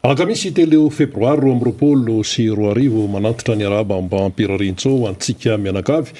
Alakamisy telo febroary 2022, manantitra ny arahaba ambam-pirariantsoa ho antsika mianakavy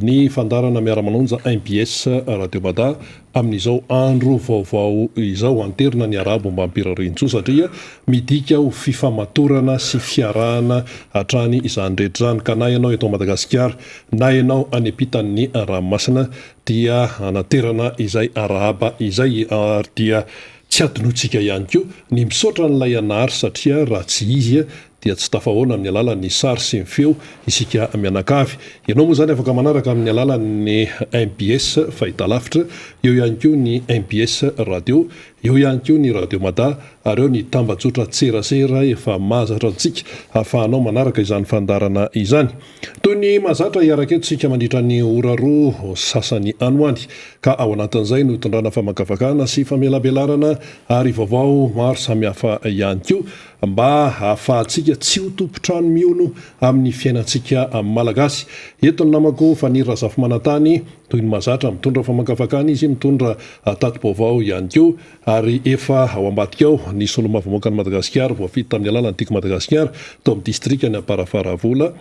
ny fandaharana miara-manonja mbs Radio Mada amin'izao andro vaovao izao. Anterina ny arahaba ombam-pirariantsoa satria midika ho fifamatorana sy fiarahana hatrany izany rehetra izany ka na ianao eto Madagasikara na ianao any ampitan'ny ranomasina dia anaterana izay arahaba izay ary dia Tsy adinointsika ihany koa ny misaotra an'ilay Anary satria raha tsy izy dia tsy tafahoana amin'ny alalan'ny sary sy ny feo isika mianakavy. Ianao moa izany afaka manaraka amin'ny alalan'ny mbs fahitalavitra, eo ihany koa ny mbs radio, eo ihany koa ny radio mada ary eo ny tambajotran-tserasera efa mahazatra antsika ahafahanao manaraka izany fandaharana izany. Toy ny mahazatra, hiaraka eto isika mandritra ny ora roa sasany any ho any, ka ao anatin'izay no hitondrana famakafakana sy famelabelarana ary vaovao maro samihafa ihany koa mba hahafahantsika tsy ho tompon-trano mihono amin'ny fiainantsika Malagasy. Eto ny namako Faniry Razafimanantany, toy ny mahazatra, mitondra famakafakana izy, mitondra tati-baovao ihany koa ary efa ao ambadika ao ny solombavambahoakan'i Madagasikara voafidy tamin'ny alalan'ny Tiako Madagasikara tao amin'ny distrikan'i Amparafaravola,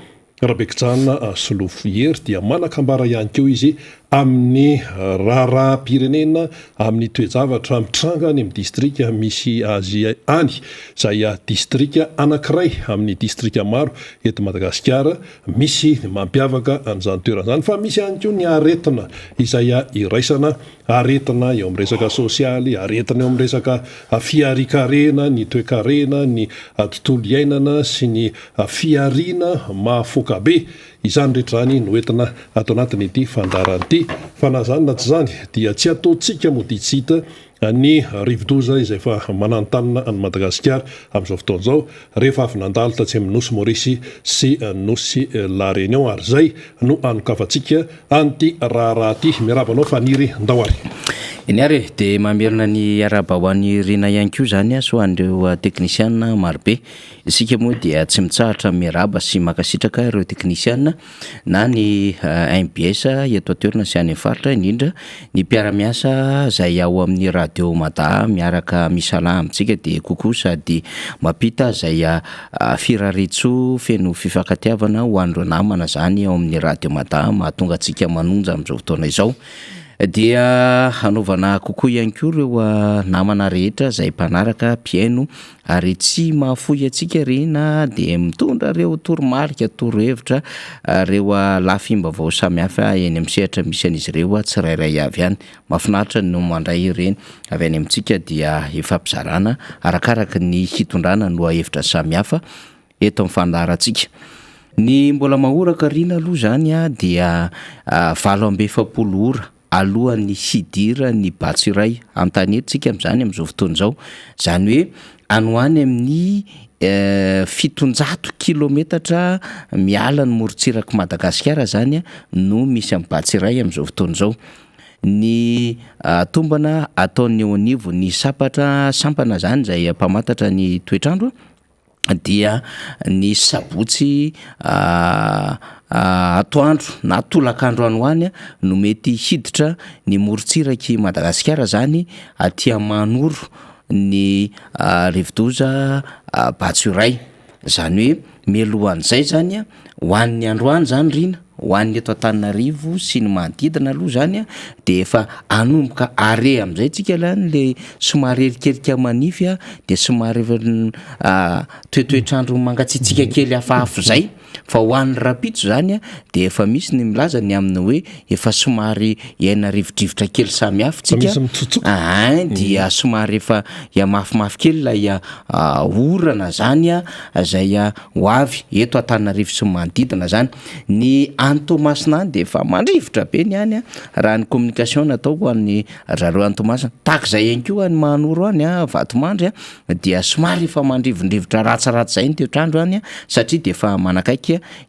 Rabekijanona Solofo Hery dia manan-kambara ihany koa izy amin'ny raharaham-pirenena amin'ny toe-javatra mitranga any amin'ny distrika misy azy any, izay distrika anankiray amin'ny distrika maro eto Madagasikara. Misy ny mampiavaka an'izany toerana izany fa misy ihany koa ny aretina izay iraisana Aretina eo amin'ny resaka sosialy, aretina eo amin'ny resaka fiharian-karena, ny toekarena, ny tontolo iainana sy ny fihariana mahafoaka be. Izany rehetra izany no entina ato anatin'ity fandaharana ity. Fa na izany na tsy izany dia tsy ataontsika mody tsy hita ny rivodoza izay efa mananontanona an'i Madagasikara amin'izao fotoana izao rehefa avy nandalo tatsy amin'ny Nosy Maorisy sy Nosy La Réunion ary izay no anokafantsika an'ity raharaha ity. Miarahaba anao Faniry, ndao ary. Eny ary e, dia mamerina ny arahaba ho an'i Rina ihany koa izany sy ho an'ireo teknisiana marobe. Isika moa dia tsy mitsahatra miarahaba sy mankasitraka ireo teknisiana na ny mbs eto an-toerana sy any amin'ny faritra, indrindra ny mpiara-miasa izay ao amin'ny radio Mada miaraka misalahy amintsika dia coucou sady mampita izay Firariantsoa feno fifankatiavana ho an'ireo namana izany ao amin'ny Radio Mada mahatonga antsika manonja amin'izao fotoana izao. Dia hanaovana kokoa ihany koa ireo namana rehetra izay mpanaraka, mpihaino ary tsy mahafoy antsika re na dia mitondra ireo toromarika, torohevitra, ireo lafim-baovao samihafa eny amin'ny sehatra misy an'izy ireo tsirairay avy any. Mahafinaritra ny mandray ireny avy any amintsika dia ifampizarana arakaraka ny hitondrana ny lohahevitra samihafa eto amin'ny fandaharantsika. Ny mbola mahoraka aoriana aloha izany dia 48 ora alohan'ny hidiran'ny batso iray an-tanety tsika amin'izany amin'izao fotoana izao, izany hoe any ho any amin'ny 700 kilometatra miala ny morontsirak'i Madagasikara izany no misy an'i Batsirai amin'izao fotoana izao. Ny tombana ataon'ny eo anivon'ny sampatra sampana izany izay mpamantatra ny toetr'andro dia ny sabotsy atoandro na tolakandro any ho any no mety hiditra ny morontsirak'i Madagasikara izany aty Mahanoro ny rivodoza Batsirai. Izany hoe mialohan'izay izany ho an'ny androany izany Rina, ho an'ny eto Antananarivo sy ny manodidina aloha izany an, de efa hanomboka arrêt amin'izay tsika zany le somary erikerika manify an, de somary efa toetoetr'andro mangatsiatsiaka kely hafahafa zay. Fa ho an'ny rahampitso izany dia efa misy ny milaza ny amin'ny hoe efa somary hiaina rivodrivotra kely samihafa Efa tsika. misy mitsotsoka. Ain, dia somary efa hihamafimafy kely ilay orana izany izay ho avy eto Antananarivo sy ny manodidina izany. Ny any Toamasina any dia efa mandrivotra be ny any raha ny communication natao ho an'ny zareo any Toamasina. Tahaka izay ihany koa any Mahanoro any, Vatomandry. dia somary efa mandrivondrivotra ratsiratsy zay ny toetr'andro any satria dia efa manakaiky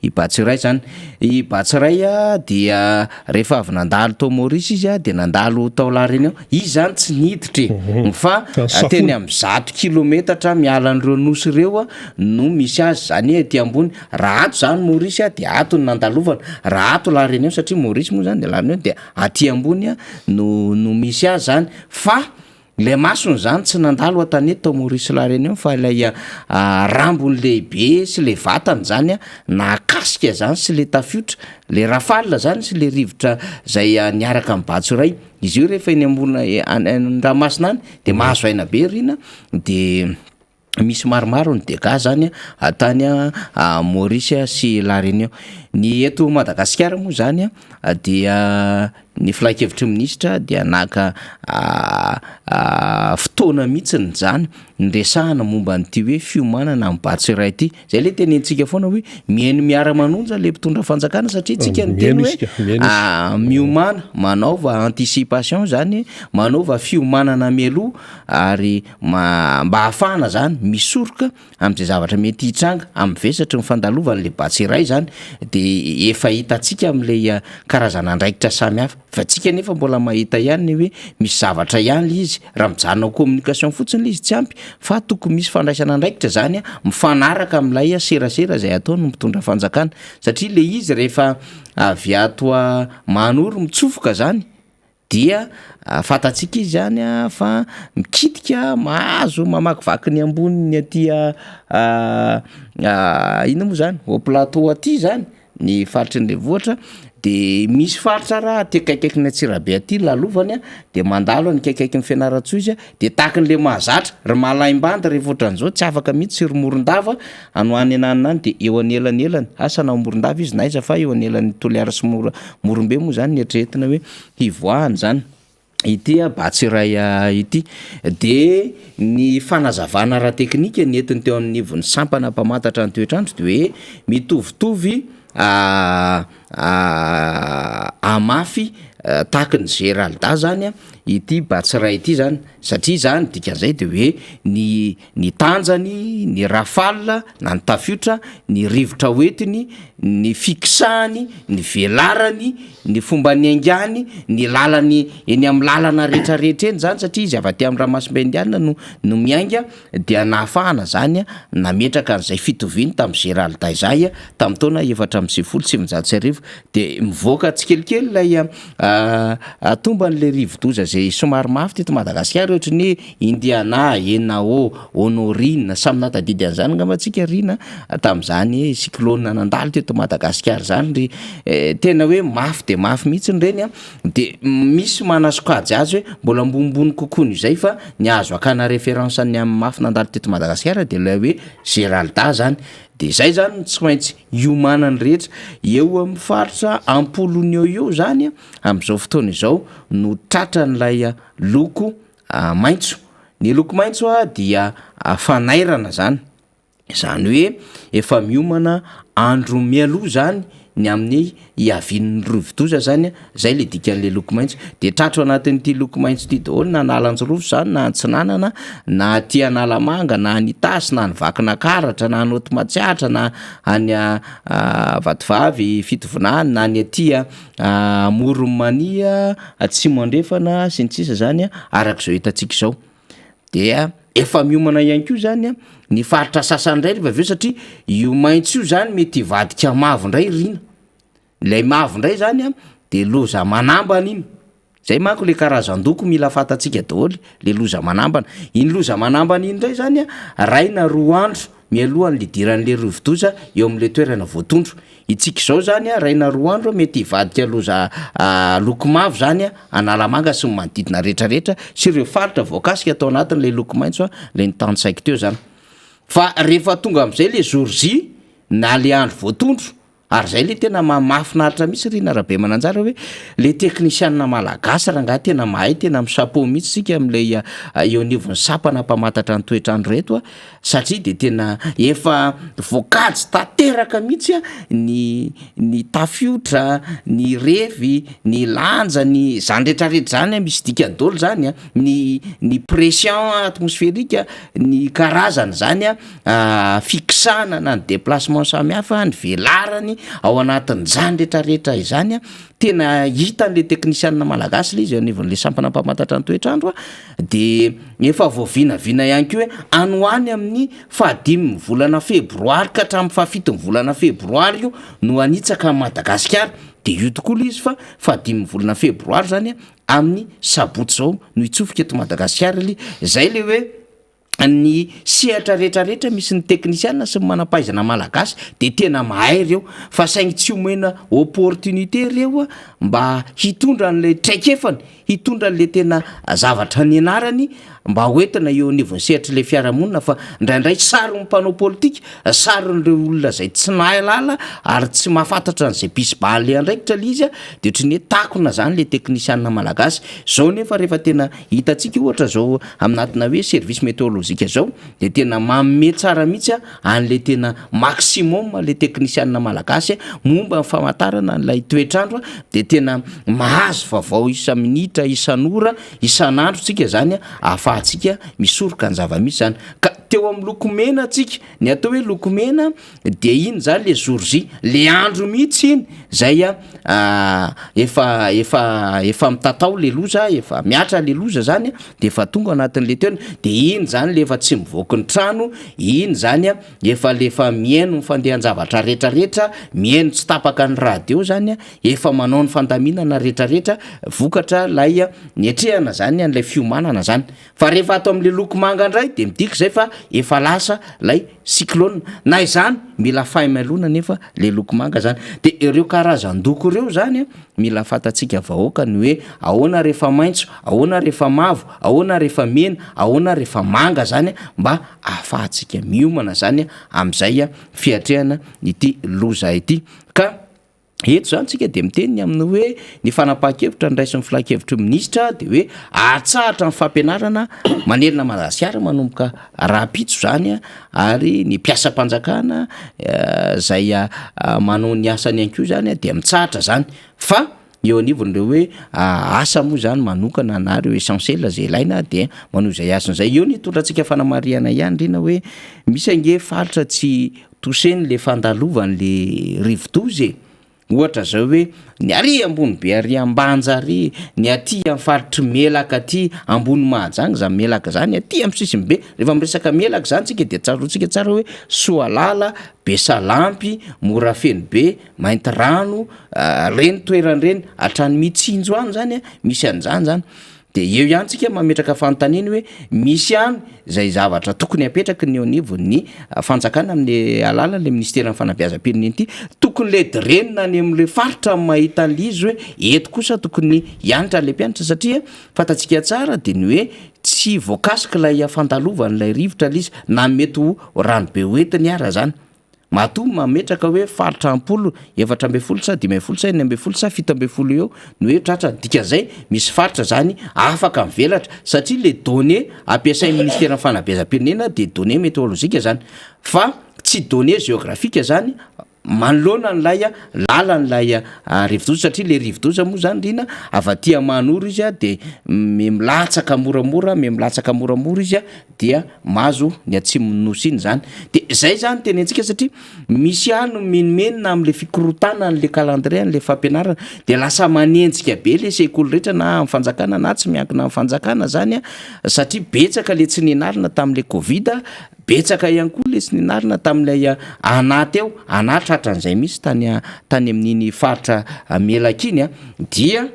i Batsirai zany. I Batsirai dia rehefa avy nandalo tao Maurice izy dia nandalo tao La Réunion, izy zany tsy niditra e, fa teny amin'ny 100 kilometatra miala an'ireo nosy ireo no misy azy, zany hoe aty ambony, raha ato zany Maurice dia ato no nandalovana, raha ato La Réunion satria Maurice moa zany dia La Réunion dia aty ambony no no misy azy zany fa. Ilay masony izany tsy nandalo an-tanety tao Maurice sy La Réunion fa ilay rambony lehibe sy ilay vatany izany nahakasika izany sy ilay tafiotra, ilay rafale izany sy ilay rivotra izay niaraka amin'ny Batsirai. Izy io rehefa eny ambony any an-dranomasina any dia mahazo aina be ry dia Misy maromaro ny dégâts zany tany Maurice sy La Réunion. Ny eto Madagasikara moa zany dia ny filankevitry ny minisitra dia naka fotoana mihitsiny zany niresahana momba an'ity hoe fiomanana amin'ny Batsirai ity. Zay le tenenintsika foana hoe mihaino miara-manonja le mpitondra fanjakana satria tsika niteny hoe miomàna, manaova anticipation zany, manaova fiomanana mialoha ary mba hahafahana zany misoroka amin'izay zavatra mety hitranga amin'ny vesatry ny fandalovan'ilay Batsirai zany de efa hitantsika amin'ilay karazana andraikitra samihafa fa tsika nefa mbola mahita ihany ny hoe misy zavatra ihany le izy raha mijanona ho communication fotsiny le izy tsy ampy fa tokony misy fandraisana andraikitra zany a mifanaraka amin'ilay serasera izay ataon'ny mpitondra fanjakana satria le izy rehefa avy ato Mahanoro mitsofoka zany Dia fantatsika izy zany fa mikitika mahazo mamakivaky ny amboniny aty inona moa zany au plateau aty zany ny faritry ny renivohitra de misy faritra raha aty akaikikaikin'i Antsirabe aty lalovany de mandalo any akaikikaikin'i Fianarantsoa izy de tahaky le mahazatra ry Malaimbandy rehefa ohatran'izao tsy afaka mihitsy sy ry Morondava any ho any ananona any de eo anelanelany asa na ao Morondava izy na aiza fa eo anelan'i Toliara sy Mora- Morombe moa zany ny eritreretina hoe hivoahany zany ity Batsirai ity. De ny fanazavana ara-teknika nentiny teo anivon'ny sampana mpamantatra ny toetr'andro de hoe mitovitovy hamafy tahaky ny Geralda zany ity Batsirai ity zany satria zany dikan'izay de hoe ny ny tanjany, ny rafale na ny tafiotra, ny rivotra hoentiny, ny fikisahany, ny velarany, ny fomba niaingany, ny lalany eny amin'ny lalana rehetrarehetra eny zany satria izy avy aty amin'ny ranomasimbe indiana no no miainga dia nahafahana zany nametraka an'izay fitoviany tamin'i Gerald izay tamin'ny taona 1994 de mivoaka tsikelikely ilay tomban'ilay rivodoza izay somary mafy teto Madagasikara ohatry ny hoe Indiana, Enao, Honorine, samy nahatadidy an'izany angamba tsika Rina tamin'izany cyclone nandalo teto Madagasikara izany ry tena hoe mafy dia mafy mihitsy ireny an, de misy manasokajy azy hoe mbola ambonimbony kokoa noho izay fa ny azo akana référence ny amin'ny mafy nandalo teto Madagasikara dia ilay hoe Geralda zany, de izay zany no tsy maintsy hiomanan'ny rehetra, eo amin'ny faritra am-polony eo eo zany amin'izao fotoana izao no tratran'ilay loko maitso. Ny loko maitso dia fanairana zany, zany hoe efa miomana andro mialoha zany ny amin'ny hiavian'ny rivodoza zany, zay le dikan'le loko maitso, de tratra ao anatin'ity loko maitso ity daholo na Analanjirofo zany na Antsinanana na aty Analamanga na any Itasy na any Vakinakaratra na any Haute Matsiatra na any Vatovavy Fitovinany na any aty Amoron'i Mania, Atsimo Andrefana sy ny sisa zany arak'izao hitantsika izao. Dia efa miomana ihany koa zany ny faritra sasany indray rehefa avy eo satria io maitso io zany mety hivadika mavo indray rina. Ilay mavo indray zany de loza manambana iny. Zay manko le karazan-doko mila fantatsika daholo, le loza manambana. Iny loza manambana iny indray zany ray na roa andro mialohan'ny hidiran'le rivodoza eo amin'le toerana voatondro. Itsika izao zany ray na roa andro mety hivadika loza loko mavo zany Analamanga sy ny manodidina rehetrarehetra sy ireo faritra voakasika tao anatin'ilay loko maitso le notanisaiko teo zany. Fa rehefa tonga amin'izay le jour J na le andro voatondro Ary zay le tena maha mahafinaritra mihitsy ry Rina Rabemananjara hoe le teknisianina malagasy rangahy tena mahay tena mi-chapeau mihitsy isika amin'ilay eo anivon'ny sampana mpamantatra ny toetr'andro reto a, satria de tena efa voakajy tanteraka mihitsy a ny ny tafiotra, ny revy, ny lanja, ny zany retraretra zany a misy dikany daholo zany a, ny ny pression atmospherique, ny karazany zany a. Fixana na ny déplacement samihafa, ny velarany, Ao anatin'izany rehetrarehetra izany, tena hitan'le teknisianina malagasy le izy eo anivon'le sampana mpamantatra ny toetr'andro, de efa voavinavina ihany koa hoe any ho any amin'ny fahadimin'ny volana febroary ka hatramin'ny fahafiton'ny volana febroary io no hanitsaka an'i Madagasikara. De io tokoa le izy fa fahadimin'ny volana febroary zany amin'ny sabotsy zao no hitsofoka eto Madagasikara le zay le hoe ny sehatra rehetrarehetra misy ny teknisiana sy ny manam-pahaizana malagasy de tena mahay reo fa saingy tsy omena opportunité reo mba hitondra an'ilay traikefany, hitondra an'le tena zavatra nianarany mba hoentina eo anivon'ny sehatr'ilay fiarahamonina fa indraindray sarin'ny mpanao politika, sarin'ireo olona izay tsy nahalala ary tsy mahafantatra an'izay bisy-baly andraikitra le izy de ohatran'ny hoe takona zany le teknisiana malagasy. Zao nefa rehefa tena hitantsika ohatra zao aminatina hoe service meteorologique zao de tena manome tsara mihitsy an'le tena maximum le teknisiana malagasy momba ny famantarana an'ilay toetr'andro de tena mahazo vaovao isa-minitra, isan'ora, isan'andro tsika zany ahafahantsika misoroka ny zava-misy zany. Ka teo amin'ny loko mena tsika, ny atao hoe loko mena de iny zany le jour J, le andro mihitsy iny zay efa efa efa mitatao le loza, efa mihatra le loza zany de efa tonga anatin'le toerana, de iny zany le efa tsy mivoaky ny trano, iny zany efa le efa mihaino ny fandehan-javatra retraretra, mihaino tsy tapaka ny radio zany, efa manao ny fandaminana retraretra vokatra lay niatrehana zany an'ilay fiomanana zany. Fa rehefa ato amin'le loko manga indray de midika zay fa efa lasa lay cyclone. Na izany mila fahamelona nefa le loko manga zany. De ireo karazan-doko ireo zany mila fantatsika vahoaka ny hoe ahoana rehefa maitso, ahoana rehefa mavo, ahoana rehefa mena, ahoana rehefa manga zany mba ahafahantsika miomana zany amin'izay fiatrehana ity loza ity. Ka eto izany tsika dia miteny ny amin'ny hoe ny fanapahan-kevitra noraisin'ny filankevitry ny minisitra dia hoe atsahatra ny fampianarana manerana Madagasikara manomboka rahampitso izany ary ny mpiasam-panjakana izay manao ny asany ihany koa izany dia mitsahatra izany fa eo anivon'ireo hoe asa moa izany manokana na ireo essentiel izay ilaina dia manohy izay asany izay. Eo ny hitondrantsika fanamarihana ihany Rina hoe misy ange faritra tsy Toseny le fandalovan'le rivodoza e! Ohatra zao hoe ny ary ambony be ary Ambanja ary, ny aty am faritry Melaka aty ambony Mahajanga zany Melaka zany aty am sisiny be, rehefa miresaka Melaka zany tsika de tsaroantsika tsara hoe Soalala, Besalampy, Morafenobe, Maintirano, reny toerana reny hatrany Mitsinjo any zany a misy an'zany zany. Dia eo ihany tsika mametraka fanontaniana hoe misy ihany izay zavatra tokony hapetraky ny eo anivon'ny fanjakana amin'ny alalan'ilay minisiteran'ny fanabeazam-pirenena ity, tokony ilay drenina any amin'ilay faritra no mahita an'ilay izy hoe eto kosa tokony hianatra ilay mpianatra satria fantatsika tsara dia ny hoe tsy voakasik'ilay fandalovan'ilay rivotra ilay izy na mety ho rano be hoentiny ara zany. Matoa mametraka hoe faritra ampolo, 14 sa 15 sa 16 sa 17 eo no hoe tratra, ny dikan'izay misy faritra zany afaka mivelatra satria le données ampiasain'ny ministeran'ny fanabeazam-pirenena dia données météorologique zany fa tsy données géographique zany manoloana an'ilay lalan'ilay rivodoza satria le rivodoza moa zany Rina avy aty Mahanoro izy de milatsaka moramora, milatsaka moramora izy dia mahazo ny atsimon'ny nosy iny zany de zay zany tenentsika satria misy ihany no mimenomenona am'le fikorontana an'le calendrier an'le fampianarana de lasa manenjika be le sekoly rehetra na amin'ny fanjakana na tsy miankina amin'ny fanjakana zany a satria betsaka le tsy nianarana tam'le covid, betsaka ihany koa le tsy nianarana tam'ilay ana teo, ana tratran'izay misy tany tany amin'iny faritra Melaky iny a dia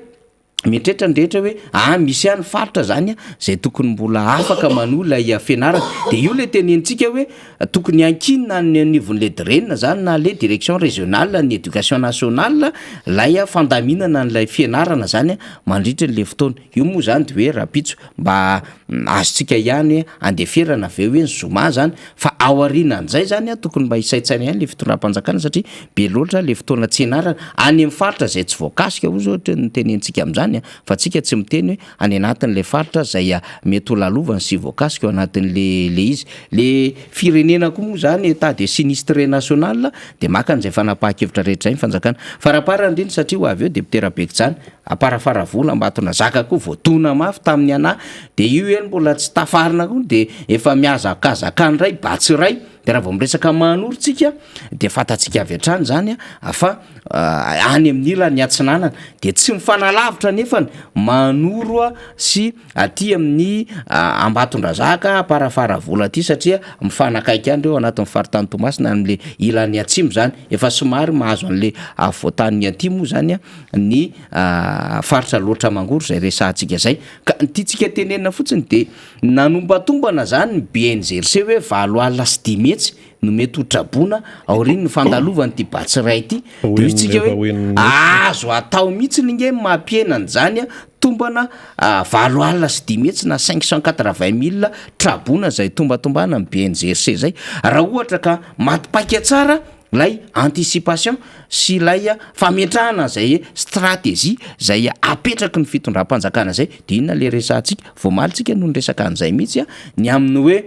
Mieritreritra ny rehetra hoe ah misy ihany faritra zany zay tokony mbola afaka manohy ilay fianarana, de io le tenenintsika hoe tokony ankinina any anivon'le DREN zany na le direction régionale ny éducation nationale lay fandaminana an'ilay fianarana zany mandritra an'le fotoana, io moa zany de hoe rahampitso mba azontsika ihany andeferana avy eo hoe ny zoma zany fa aorianan'izay zany an tokony mba hisaintsaina ihany le fitondram-panjakana satria be loatra le fotoana tsy ianarana any amin'ny faritra izay tsy voakasika hozy ohatra ny tenentsika amin'izany an fa tsika tsy miteny hoe any anatin'ilay faritra izay mety ho lalovana sy voakasika ao anatin'le le izy le firenena koa moa zany état de sinistré national de maka an'izay fanapahan-kevitra rehetra izay ny fanjakana faraparany indrindra satria ho avy eo député Rabekijaly Amparafaravola Ambatonazaka koa voadona mafy tamin'ny ana dia io eny mbola tsy tafarina koa dia efa mihazakazaka indray Batsiray. De raha vao miresaka Mahanoro tsika de fantatsika avy hatrany zany fa any amin'ny ilany atsinanana, de tsy mifanalavitra nefany Mahanoro sy aty amin'ny Ambatondrazaka, Amparafaravola aty, satria mifanakaiky ihany reo anatin'ny faritany Toamasina am'le ilany atsimo zany, efa somary mahazo an'le afovoan-tany aty moa zany ny faritra Alaotra Mangoro zay resahantsika zay. Ka ny tiantsika tenenina fotsiny de nanombatombana zany ny BNGRC hoe 508 no mety ho traboina aorian'ny fandalovan'ity Batsirai ity. De hoy tsika hoe azo atao mihitsy nge mampihena an'izany tombana 508 na 580 000 traboina zay tombatombana ny BNGRC zay, raha ohatra ka maty paika tsara lay anticipation sy ilay fametrahana zay stratégie zay apetraky ny fitondram-panjakana zay. De inona le resahantsika voamaly tsika no niresaka an'izay mihitsy a, ny amin'ny hoe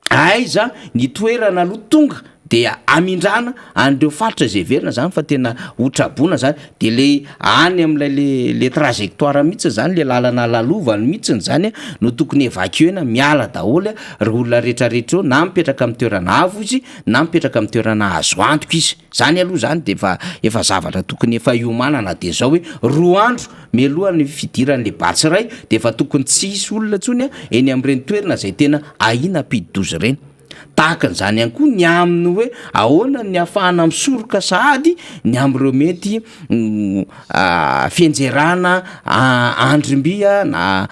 aiza ny toerana aloha tonga de amindrana an'ireo faritra zay heverina zany fa tena ho traboina zany, de le any am'lay le trajectoire mihitsy zany, le lalana lalovany mihitsiny zany no tokony évacuena, miala daholo reo olona rehetrarehetra eo, na mipetraka amin'ny toerana avo izy na mipetraka amin'ny toerana azo antoka izy. Zany aloha zany de efa zavatra tokony efa iomanana de zao hoe 2 andro mialohan'ny fidiran'le Batsirai de efa tokony tsy hisy olona intsony eny amin'ireny toerana zay tena ahiana hampidi-doza ireny. Tahaka an'izany ihany koa ny amin'ny hoe ahoana ny ahafahana misoroka sahady ny amin'ireo mety fianjerana andrim-by na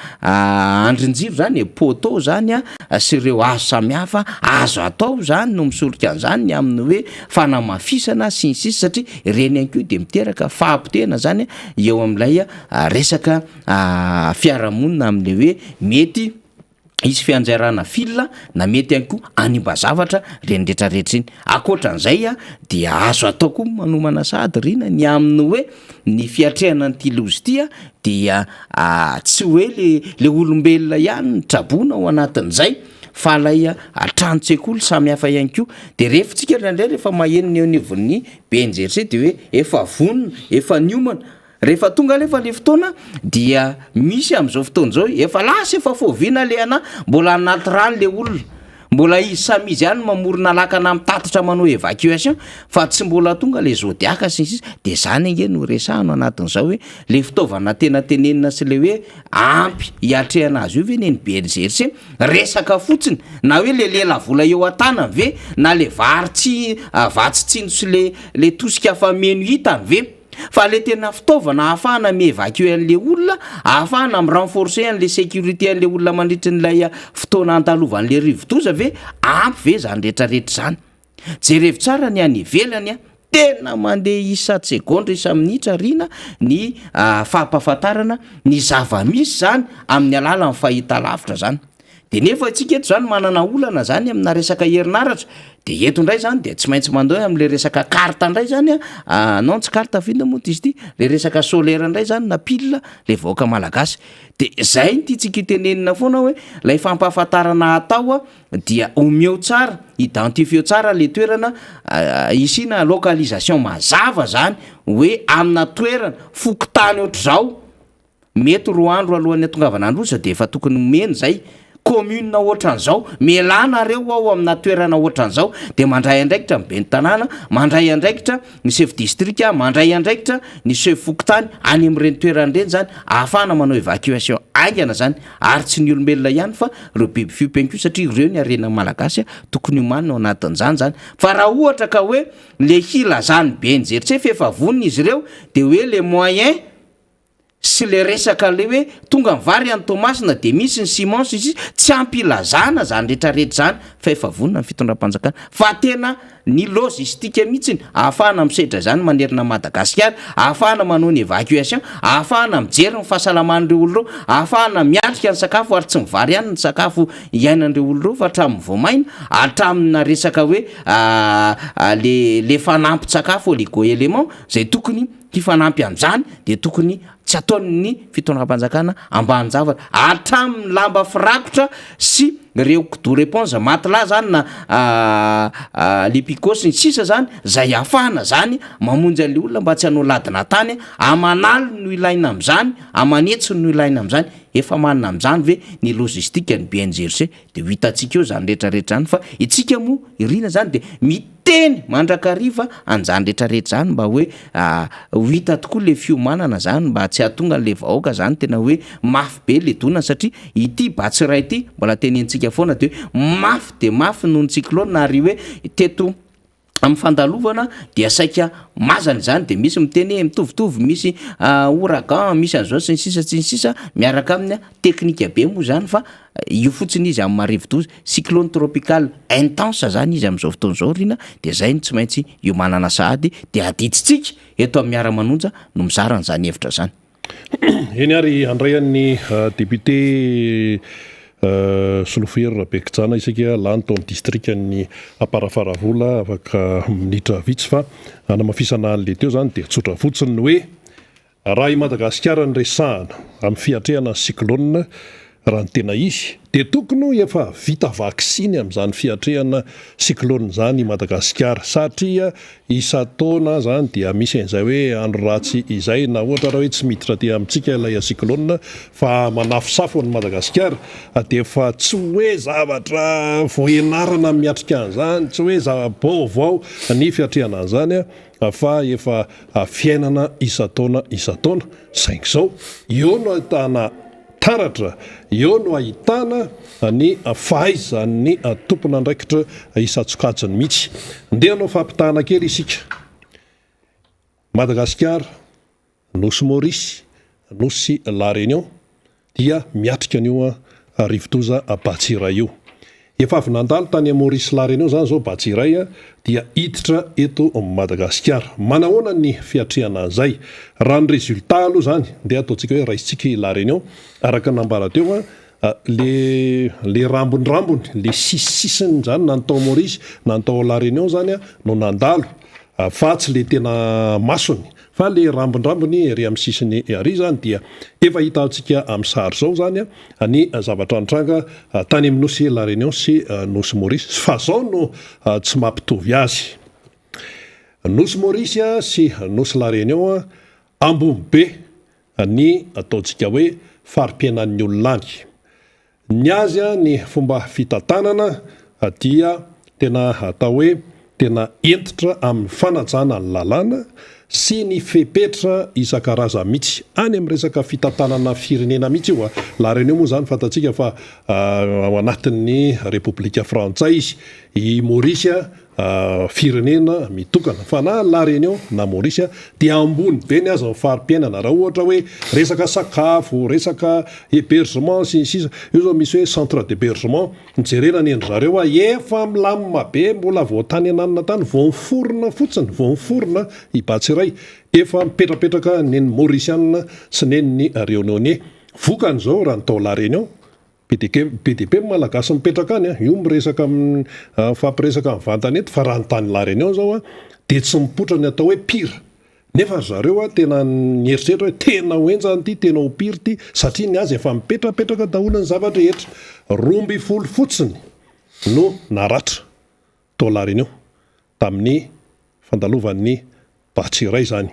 andrin-jiro zany e, poteau zany sy ireo hazo samihafa azo atao zany no misoroka an'izany, ny amin'ny hoe fanamafisana sy ny sisa, satria ireny ihany koa de miteraka fahapotehana zany eo amin'ilay resaka fiarahamonina, amin'le hoe mety hisy fianjerana fil na mety ihany koa hanimba zavatra reny rehetrarehetra iny. Ankoatran'izay dia azo atao koa manomana sahady rina ny amin'ny hoe ny fiatrehana an'ity loza ity dia tsy hoe le olombelona ihany ny traboina ao anatin'izay fa lay trano-tsekoly samy hafa ihany koa. De rehefa tsika indraindray rehefa maheno ny eo anivon'ny BNGRC de hoe efa vonona, efa niomana, rehefa tonga alefa le fotoana dia misy amin'izao fotoana izao efa lasa, efa foviana le ana mbola anaty rano le olona, mbola izy samy izy ihany mamorona lakana mitatitra manao évacuation fa tsy mbola tonga le zodiac sy ny sisa. De zany ange no resahana anatin'izao hoe le fitaovana tena tenenina sy le hoe ampy hiatrehana azy io ve ny BNGRC resaka fotsiny, na hoe le lelavola eo an-tanany ve, na le vary tsy vatsy tsinjo sy le tosika fameno hitany ve, fa le tena fitaovana ahafahana mi-évacuer an'le olona, ahafahana mi-renforcer an'le sécurité an'le olona mandritry n'ilay fotoana andalovan'le rivodoza ve, ampy ve zany rehetrarehetra zany? Jerevo tsara ny any ivelany tena mandeha isa-tsegondra isa-minitra rina ny fampahafantarana ny zava-misy zany amin'ny alalan'ny fahitalavitra zany. De nefa isika eto zany manana olana zany amina resaka herinaratra, de eto indray zany de tsy maintsy mandeha am'le resaka carte indray zany a, non tsy carte fa inona moa izy ity, le resaka solaire indray zany na pile le vahoaka malagasy. De zay no tiantsika itenenina foana hoe lay fampahafantarana atao dia omeo tsara, identifieo tsara le toerana, isiana localisation mazava zany hoe amina toerana fokontany ohatr'izao mety 2 andro alohan'ny hatongavana androza de efa tokony omena zay, commune ohatran'izao mialà nareo ao amina toerana ohatran'izao, de mandray andraikitra ny ben'ny tanàna, mandray andraikitra ny chef district, mandray andraikitra ny chef fokontany any amin'ireny toerana ireny zany ahafahana manao évacuation haingana zany, ary tsy ny olombelona ihany fa ireo biby fiompy ihany koa, satria ireo ny harena malagasy tokony homanina ao anatin'izany zany. Fa raha ohatra ka hoe le hilazan'ny BNGRC fa efa vonona izy ireo, de hoe le moyen sy le resaka le hoe tonga ny vary any Toamasina de misy ny ciment sy sisa, tsy ampy ilazana zany rehetrarehetra zany fa efa vonona ny fitondram-panjakana, fa tena ny logistique mihitsiny ahafahana misedra zany manerana Madagasikara, ahafahana manao ny évacuation, ahafahana mijery ny fahasalaman'ireo olona ireo, ahafahana miatrika ny sakafo, ary tsy mivary ihany ny sakafo iainan'ireo olona ireo fa hatramin'ny voamaina, hatramina resaka hoe le fanampin-tsakafo oligo-élément zay tokony hifanampy amin'izany de tokony. Tsy ataon'ny fitondram-panjakana ambanin-javatra hatramin'ny lamba firakotra sy ireo kidoro éponge, matelas zany na lipiko sy ny sisa zany zay ahafahana zany mamonjy an'le olona mba tsy hanao ladina tany, aman'aliny no ilaina amin'izany, aman'hetsiny no ilaina amin'izany, efa manana amin'izany ve ny logistique ny BNGRC? De ho hitantsika eo zany rehetra rehetra zany fa itsika moa irina zany de miteny mandrakariva an'zany rehetra rehetra zany mba hoe ho hita tokoa le fiomanana zany mba tsy hahatonga an'le vahoaka zany tena hoe mafy be le dona satria ity Batsirai ity mbola tenenintsika foana de hoe mafy de mafy noho ny cyclone ary hoe teto amin'ny fandalovana dia saika mazana izany de misy miteny hoe mitovitovy misy ouragan misy an'izao sy ny sisa sy ny sisa miaraka aminy teknika be moa zany fa io fotsiny izy amin'ny marivodoza cyclone tropical intense zany izy amin'izao fotoana izao ry na de zay no tsy maintsy iomanana sahady de adidintsika eto amin'ny miara-manonja no mizara an'izany hevitra zany. Eny ary handray an'ny député Solofohery Rabekijana isika lany tao amin'ny distrikan'ny Amparafaravola afaka minitra vitsy fa hanamafisana an'ilay teo izany dia tsotra fotsiny ny hoe raha i Madagasikara no resahana amin'ny fiatrehana ny cyclone Raha ny tena izy, dia tokony ho efa vita vaksiny amin'izany fiatrehana cyclone izany i Madagasikara, satria isan-taona izany dia misy an'izay hoe andro ratsy izay, na ohatra ara hoe tsy miditra aty amintsika ilay cyclone fa manafosafo an'i Madagasikara, dia efa tsy hoe zavatra vao ianarana miatrika an'izany, tsy hoe zava-baovao ny fiatrehana an'izany fa efa fiainana isan-taona isan-taona, saingy izao, eo no ahitana Taratra, eo no ahitana ny fahaizan'ny tompon'andraikitra isan-tsokajiny mihitsy. Ndeha hanao fampitahana kely isika. Madagasikara, Nosy Maurice, Nosy La Réunion dia miatrika an'io rivodoza Batsirai io. Efa avy nandalo tany Maurice La Réunion izany izao Batsirai dia hiditra eto Madagasikara. Manahoana ny fiatrehana an'izay? Raha ny résultat aloha izany, ndeha ataontsika hoe raisintsika i La Réunion, araka ny nambara teo, le le rambondrambony, le sisisisiny izany na ny tao Maurice na ny tao La Réunion izany no nandalo fa tsy le tena masony. Fa le rambondrambony ery amin'ny sisiny ary izany dia efa hitantsika amin'ny sary izao izany ny zavatra nitranga tany amin'ny nosy La Réunion sy nosy Maurice fa zao no tsy mampitovy azy. Nosy Maurice sy nosy La Réunion ambony be ny ataontsika hoe fari-piainan'ny olona any. Ny azy ny fomba fitantanana dia tena atao hoe tena hentitra amin'ny fanajana ny lalàna sy ny fepetra isan-karazany mihitsy. Any amin'ny resaka fitantanana firenena mihitsy io. La Réunion moa izany fantatsika fa ao anatin'ny Repoblika Frantsay izy. I Maurice firenena mitokana fa na La Réunion na Maurice dia ambony be ny aza ny fari-piainana raha ohatra hoe resaka sakafo, resaka hébergement sy ny sisa io zao misy hoe centre d'hébergement nijerena ny an-dry zareo aho efa milamina be mbola vao tany ananona tany vao niforona fotsiny vao niforona i Batsirai efa mipetrapetraka nen'ny Mauriciana sy nen'ny Réunionnais vokany zao raha ny tao La Réunion Be dia be dia be ny Malagasy mipetraka any an, io miresaka amin'ny mifampiresaka mivantana eto fa raha ny tany La Réunion zao an dia tsy mipoitra ny atao hoe pire, nefa ry zareo an tena nieritreritra hoe tena ho henjana ity, tena ho pire ity satria ny azy efa mipetrapetraka daholo ny zava-drehetra. 12 fotsiny no naratra tao La Réunion tamin'ny fandalovan'ny Batsirai izany.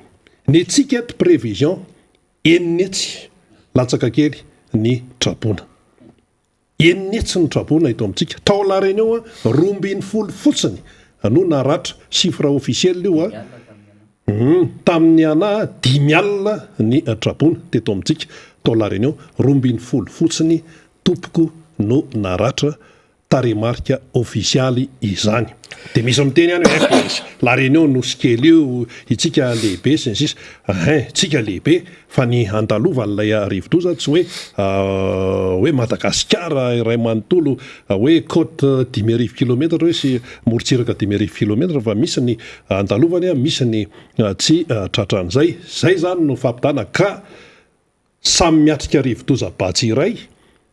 Ny antsika eto prévision Enina hetsy latsaka kely ny traboina. Enina hetsy ny traboina eto amintsika. Tao La Réunion, 12 fotsiny no naratra, chiffre officiel io a. Tamin'ny ana dimy alina ny traboina teto amintsika. Tao La Réunion, 12 fotsiny tompoko no naratra tarehimarika ofisialy izany. Dia misy miteny ihany hoe eh, La Réunion nosy kely io, itsika lehibe sy ny sisa. Hein, tsika lehibe fa ny handalovan'ilay rivodoza tsy hoe hoe Madagasikara iray manontolo hoe côte 5000 kilometatra hoe sy morontsiraka 5000 kilometatra fa misy ny andalovany, misy ny tsy tratran'izay. Izay izany no fampitana ka Samy miatrika rivodoza Batsy iray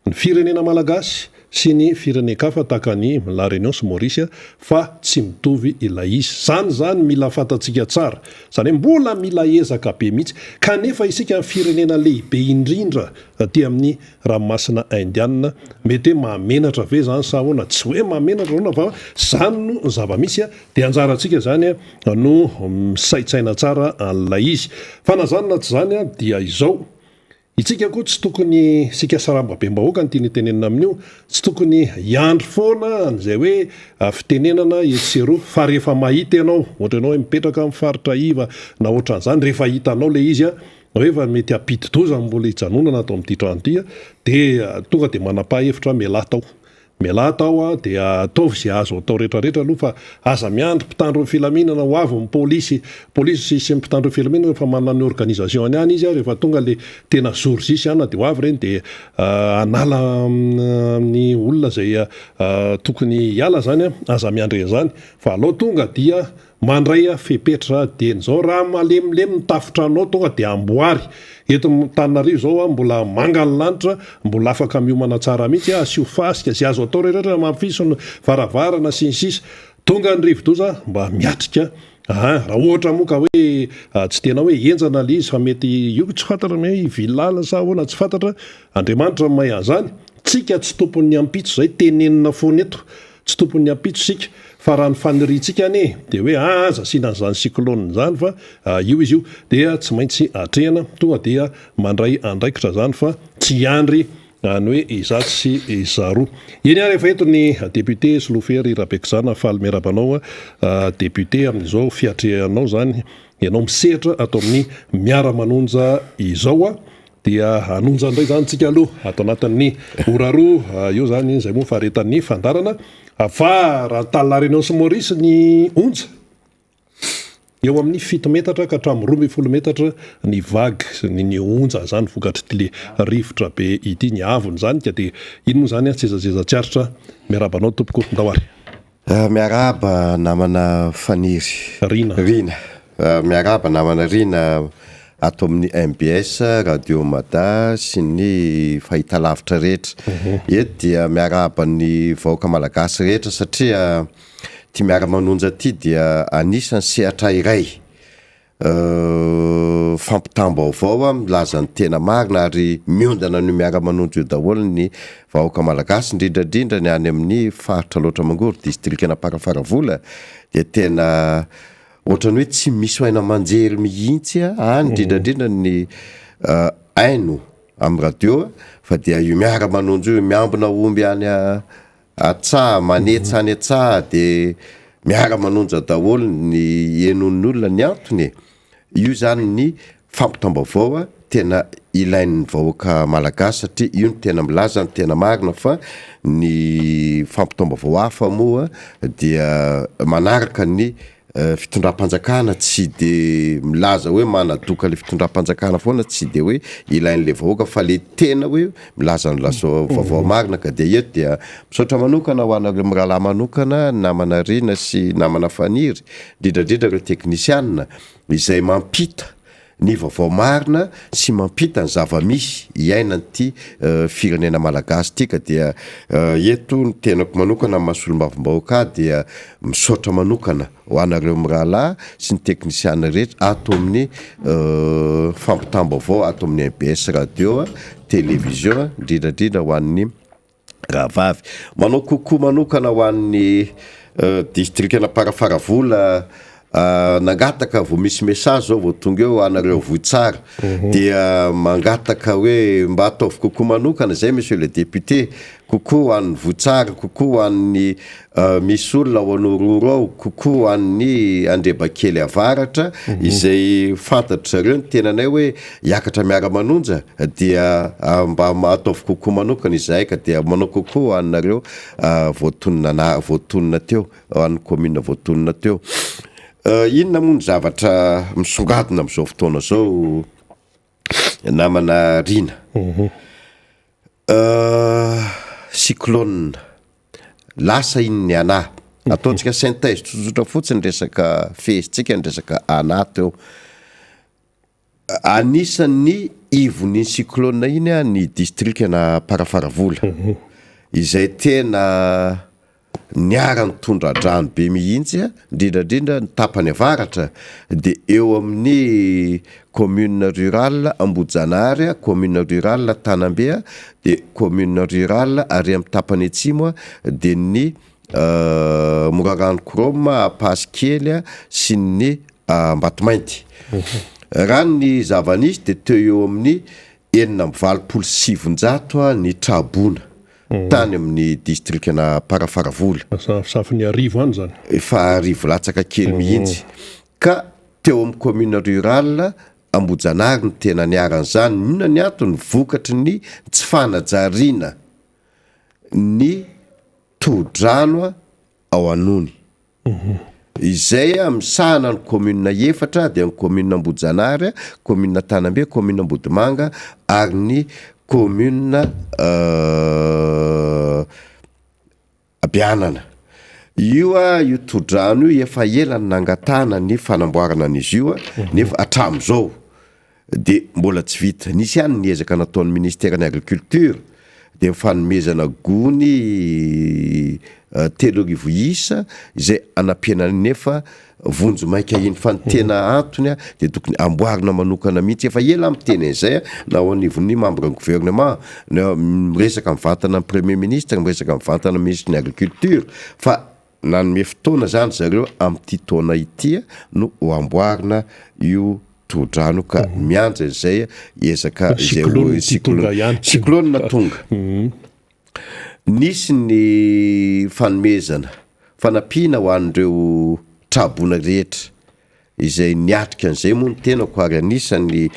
ny firenena malagasy sy ny firenen-kafa tahaka an'i La Réunion sy Maurice fa tsy mitovy ilay izy. Izany izany mila fantatsika tsara. Izany hoe mbola mila ezaka be mihitsy. Kanefa isika ny firenena lehibe indrindra aty amin'ny ranomasina Indiana. Mety hoe mahamenatra ve izany sa ahoana? Tsy hoe mahamenatra ahoana fa izany no zava-misy dia anjarantsika izany no misaintsaina tsara an'ilay izy. Fa na izany na tsy izany dia izao. Itsika koa tsy tokony, isika sarambabem-bahoaka no tiana itenenana amin'io, tsy tokony hiandry foana an'izay hoe fitenenana etsy sy eroa fa rehefa mahita ianao, ohatra ianao hoe mipetraka amin'ny faritra iva na ohatran'izany, rehefa hitanao ilay izy hoe efa mety hampidi-doza ny mbola hijanonana ato amin'ity trano ity dia tonga dia manapaha hevitra mialà tao. Mialà tao a, dia ataovy izay azo atao rehetra rehetra aloha fa aza miandry mpitandro ny filaminana ho avy ny polisy, polisy sy ny mpitandro ny filaminana efa manana ny organisation-ny any izy a, rehefa tonga le tena jour J sy ana dia ho avy ireny dia hanala ny olona izay tokony hiala zany a, aza miandry an'izany fa alao tonga dia Mandray fepetra dieny izao raha malemilemy ny tafotranonao tonga dia amboary. Eto Antananarivo izao a mbola manga ny lanitra, mbola afaka miomana tsara mihitsy a, asio fasika, izay azo atao rehetra mafiso ny varavarana sy ny sisa. Tonga ny rivodoza mba miatrika aa raha ohatra moa ka hoe tsy tena hoe henjana le izy fa mety io tsy fantatra hoe hivily lalina sa ahoana tsy fantatra, Andriamanitra no mahay an'izany, tsika tsy tompon'ny ampitso izay tenenina foana eto. Tsy tompon'ny ampitso isika fa raha ny faniriantsika anie dia hoe aza asiana an'izany cyclone izany fa io izy io dia tsy maintsy atrehina, tonga dia mandray andraikitra izany fa tsy hiandry ny hoe izatsy sy izaroa. Eny ary efa eto ny député Solofery Rabekizana, faly miarahaba anao député amin'izao fiatrehanao izany ianao misehatra ato amin'ny Miara-manonja izao. Dia hanonja indray izany tsika aloha ato anatin'ny ora roa eo izany, izay moa faharetan'ny fandaharana. Fa raha tany La Réunion sy Maurice ny onja, eo amin'ny fito metatra ka hatramin'ny 12 metatra ny vague, ny ny onja izany vokatr'ity le rivotra be ity, ny haavony izany ka dia iny moa izany sezaseza tsy aritra. Miarahaba anao tompoko, ndao ary. Miarahaba namana Faniry. Rina. Rina. Miarahaba namana Rina ato amin'ny mbs, Radio Mada sy ny fahitalavitra rehetra. Eto dia miarahaba ny vahoaka malagasy rehetra satria ity miara-manonja ity dia anisan'ny sehatra iray Fampitam-baovao milaza ny tena marina ary miondana an'io miara-manonja io daholo ny vahoaka malagasy, indrindra indrindra ny any amin'ny faritra Alaotra Mangoro, distrikan'Amparafaravola dia tena ohatran'ny hoe tsy misy haino aman-jery mihitsy any, indrindra indrindra ny haino amin'ny radio fa dia io miara-manonja io, miambina omby any Atsaha, manetsa any an-tsaha de miara-manonja daholo ny henon'ny olona ny antony e! Io zany ny fampitam-baovao tena ilain'ny vahoaka malagasy satria io no tena milaza ny tena marina fa ny fampitam-baovao hafa moa dia manaraka ny fitondram-panjakana tsy de milaza hoe manadoka le fitondram-panjakana foana tsy de hoe ilain'le vahoaka fa le tena hoe milaza ny lazao vaovao marina ka dia eto dia misaotra manokana ho anareo mirahalahy manokana namana Rina sy namana Faniry indrindra indrindra ireo teknisianina izay mampita ny vaovao marina sy mampita ny zava-misy iainan'ity firenena malagasy ity ka dia eto ny tenako manokana amin'ny maha solombavambahoaka ahy dia misaotra manokana ho anareo mirahalahy sy ny teknisiana rehetra ato amin'ny fampitam-baovao ato amin'ny mbs radio, télévision indrindra indrindra ho an'ny Rahavavy. Manao coucou manokana ho an'ny distrikan'Amparafaravola nangataka vao misy message zao vao tonga eo anareo Vohitsara dia mangataka hoe mba ataovy coucou manokana zay monsieur le député, coucou ho an'ny Vohitsara, coucou ho an'ny misy olona ao Anororo ao, coucou ho an'ny Andrebakely Avaratra izay fantatry zareo ny tenanay hoe hiakatra miara-manonja dia mba ataovy coucou manokana izahay ka dia manao coucou ho anareo voatonona ana- voatonona teo, ho an'ny commune voatonona teo. Inona moa ny zavatra misongadina amin'izao fotoana izao namana Rina? Cyclone, lasa iny ny ana. Ataontsika synthèse tsotsotra fotsiny resaka fehezintsika ny resaka ana teo. Anisan'ny ivon'iny cyclone iny ny distrikan'Amparafaravola. izay tena niharan'ny tondra-drano be mihitsy, indrindra indrindra ny tapany avaratra dia eo amin'ny commune rurale Ambohijanahary, commune rurale Tanambe, dia commune rurale ary amin'ny tapany atsimo dia ny Morarano Chrome, Ampasikely sy ny Ambatomainty. Raha ny zava-nisy dia teo eo amin'ny 986 ny traboina tany amin'ny distrikan'Amparafaravola. Safin'ny arivo any izany. Efa arivo latsaka kely mihitsy. Ka teo amin'ny commune rurale Ambohijanahary no tena niharan'izany. Inona ny antony? Vokatry ny tsy fanajariana ny tohodrano ao Anony. Izay misahana ny commune efatra dia ny commune Ambohijanahary, commune Tanambe, commune Ambodimanga ary ny commune Beanana. Io io tohodrano io efa ela no nangatahana ny fanamboarana an'izy io nefa hatramin'izao dia mbola tsy vita. Nisy ihany ny ezaka nataon'ny ministeran'ny agriculture dia ny fanomezana gony 3000 isa izay hanampiana nefa vonjimaika iny fa ny tena antony dia tokony amboarina manokana mihitsy. Efa ela aho miteny an'izay na ao anivon'ny membre ny gouvernement na miresaka mivantana amin'ny premier ministre, miresaka mivantana amin'ny ministre ny agriculture fa nanome fotoana zany zareo amin'ity taona ity no ho amboarina io tohodrano ka miandry an'izay ezaka izay ho cyclone cyclone tonga. Nisy ny fanomezana fanampiana ho an'ireo traboina rehetra izay niatrika an'izay moa ny tenako ary anisan'ny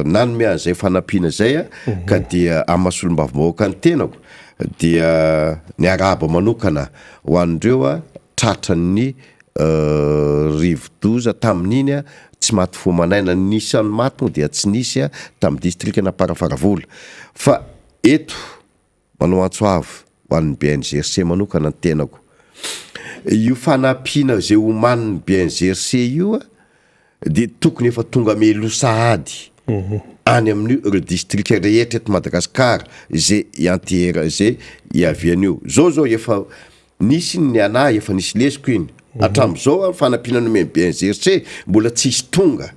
nanome an'izay fanampiana izay ka dia amin'ny maha solombavambahoaka ny tenako dia niarahaba manokana ho an'ireo tratran'ny rivodoza tamin'iny tsy maty fo aman'aina, ny isan'ny maty moa dia tsy nisy tamin'ny distrikan'Amparafaravola fa eto manao antso avo ho an'ny BNGRC manokana ny tenako, io fanampiana izay omanin'ny BNGRC io dia tokony efa tonga mialoha sahady any amin'ireo distrika rehetra eto Madagasikara izay iantehera izay iavian'io, zao zao efa Nisy ny anah efa nisy lesoko iny. Hatramin'izao an, fanampiana nomen'ny BNGRC mbola tsisy tonga.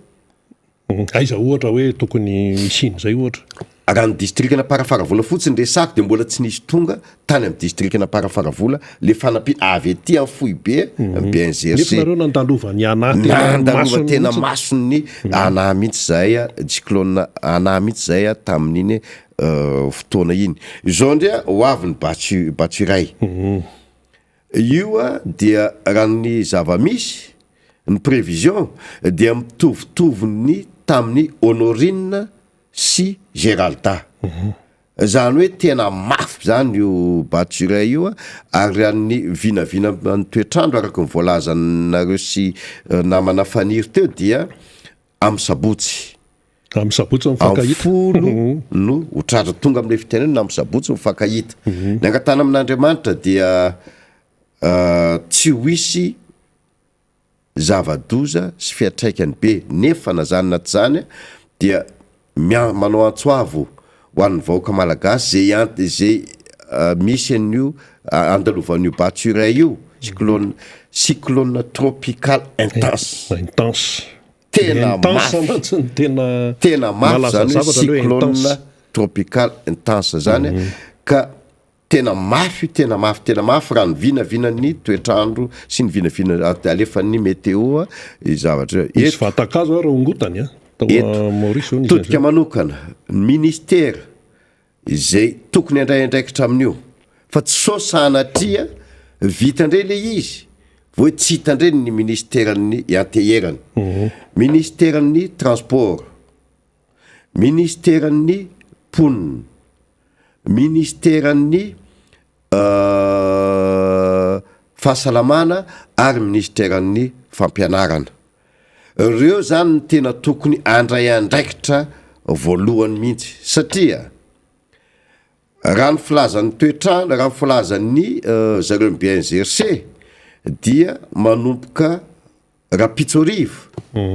Aiza ohatra hoe tokony hisian'izay ohatra? Raha ny distrikan'Amparafaravola fotsiny resako dia mbola tsy nisy tonga tany amin'ny distrikan'Amparafaravola le fanampiana avy aty amin'ny foibe ny BNGRC. Nefa nareo nandalovan'ny ana tena Nandalova masony tena mihitsy. mason'ny ana mihitsy zahay a, cyclone ana mihitsy zahay a tamin'iny fotoana iny. Izao indray ho avy ny batch batch iray. Io dia raha ny zava-misy, ny prévision dia mitovitovy ny tamin'ny Honorine sy Geralda. Izany hoe tena mafy izany io batch iray io ary raha ny vinavina ny toetr'andro araka ny voalazanareo sy namana Faniry teo dia amin'ny sabotsy. Amin'ny sabotsy mifankahita. Amin'ny folo no ho tratra. Tonga amin'ilay fitenenana amin'ny sabotsy mifankahita. Ny angatahana amin'Andriamanitra dia tsy ho hisy zava-doza sy fiantraikany be. Nefa na zany na tsy zany dia mia- manao antso avo ho an'ny vahoaka malagasy zay ant- zay misy an'io andalovan'io Batsirai io, cyclone cyclone tropical intense. Intense. Tena mafy, tena mafy zany hoe cyclone tropical intense zany ka tena mafy io, tena mafy, tena mafy raha ny vinavinan'ny toetr'andro sy ny vinavina alefan'ny météo io zavatra io. Nisy vatan-kazo ary hongotany an, tao Maurice hono izy. Todika manokana, ny ministera Izay tokony handray andraikitra amin'io fa tsy sao sanatria vita indray le izy vao hoe tsy hita indray ny ministeran'ny ianteherana, ministeran'ny transport, ministeran'ny mponina, ministeran'ny fahasalamana ary ministeran'ny fampianarana. Reo zany no tena tokony andray andraikitra voalohany mihitsy satria raha ny filazan'ny toetr'andro, raha ny filazan'ny zareo ny BNGRC dia manomboka rapitso hariva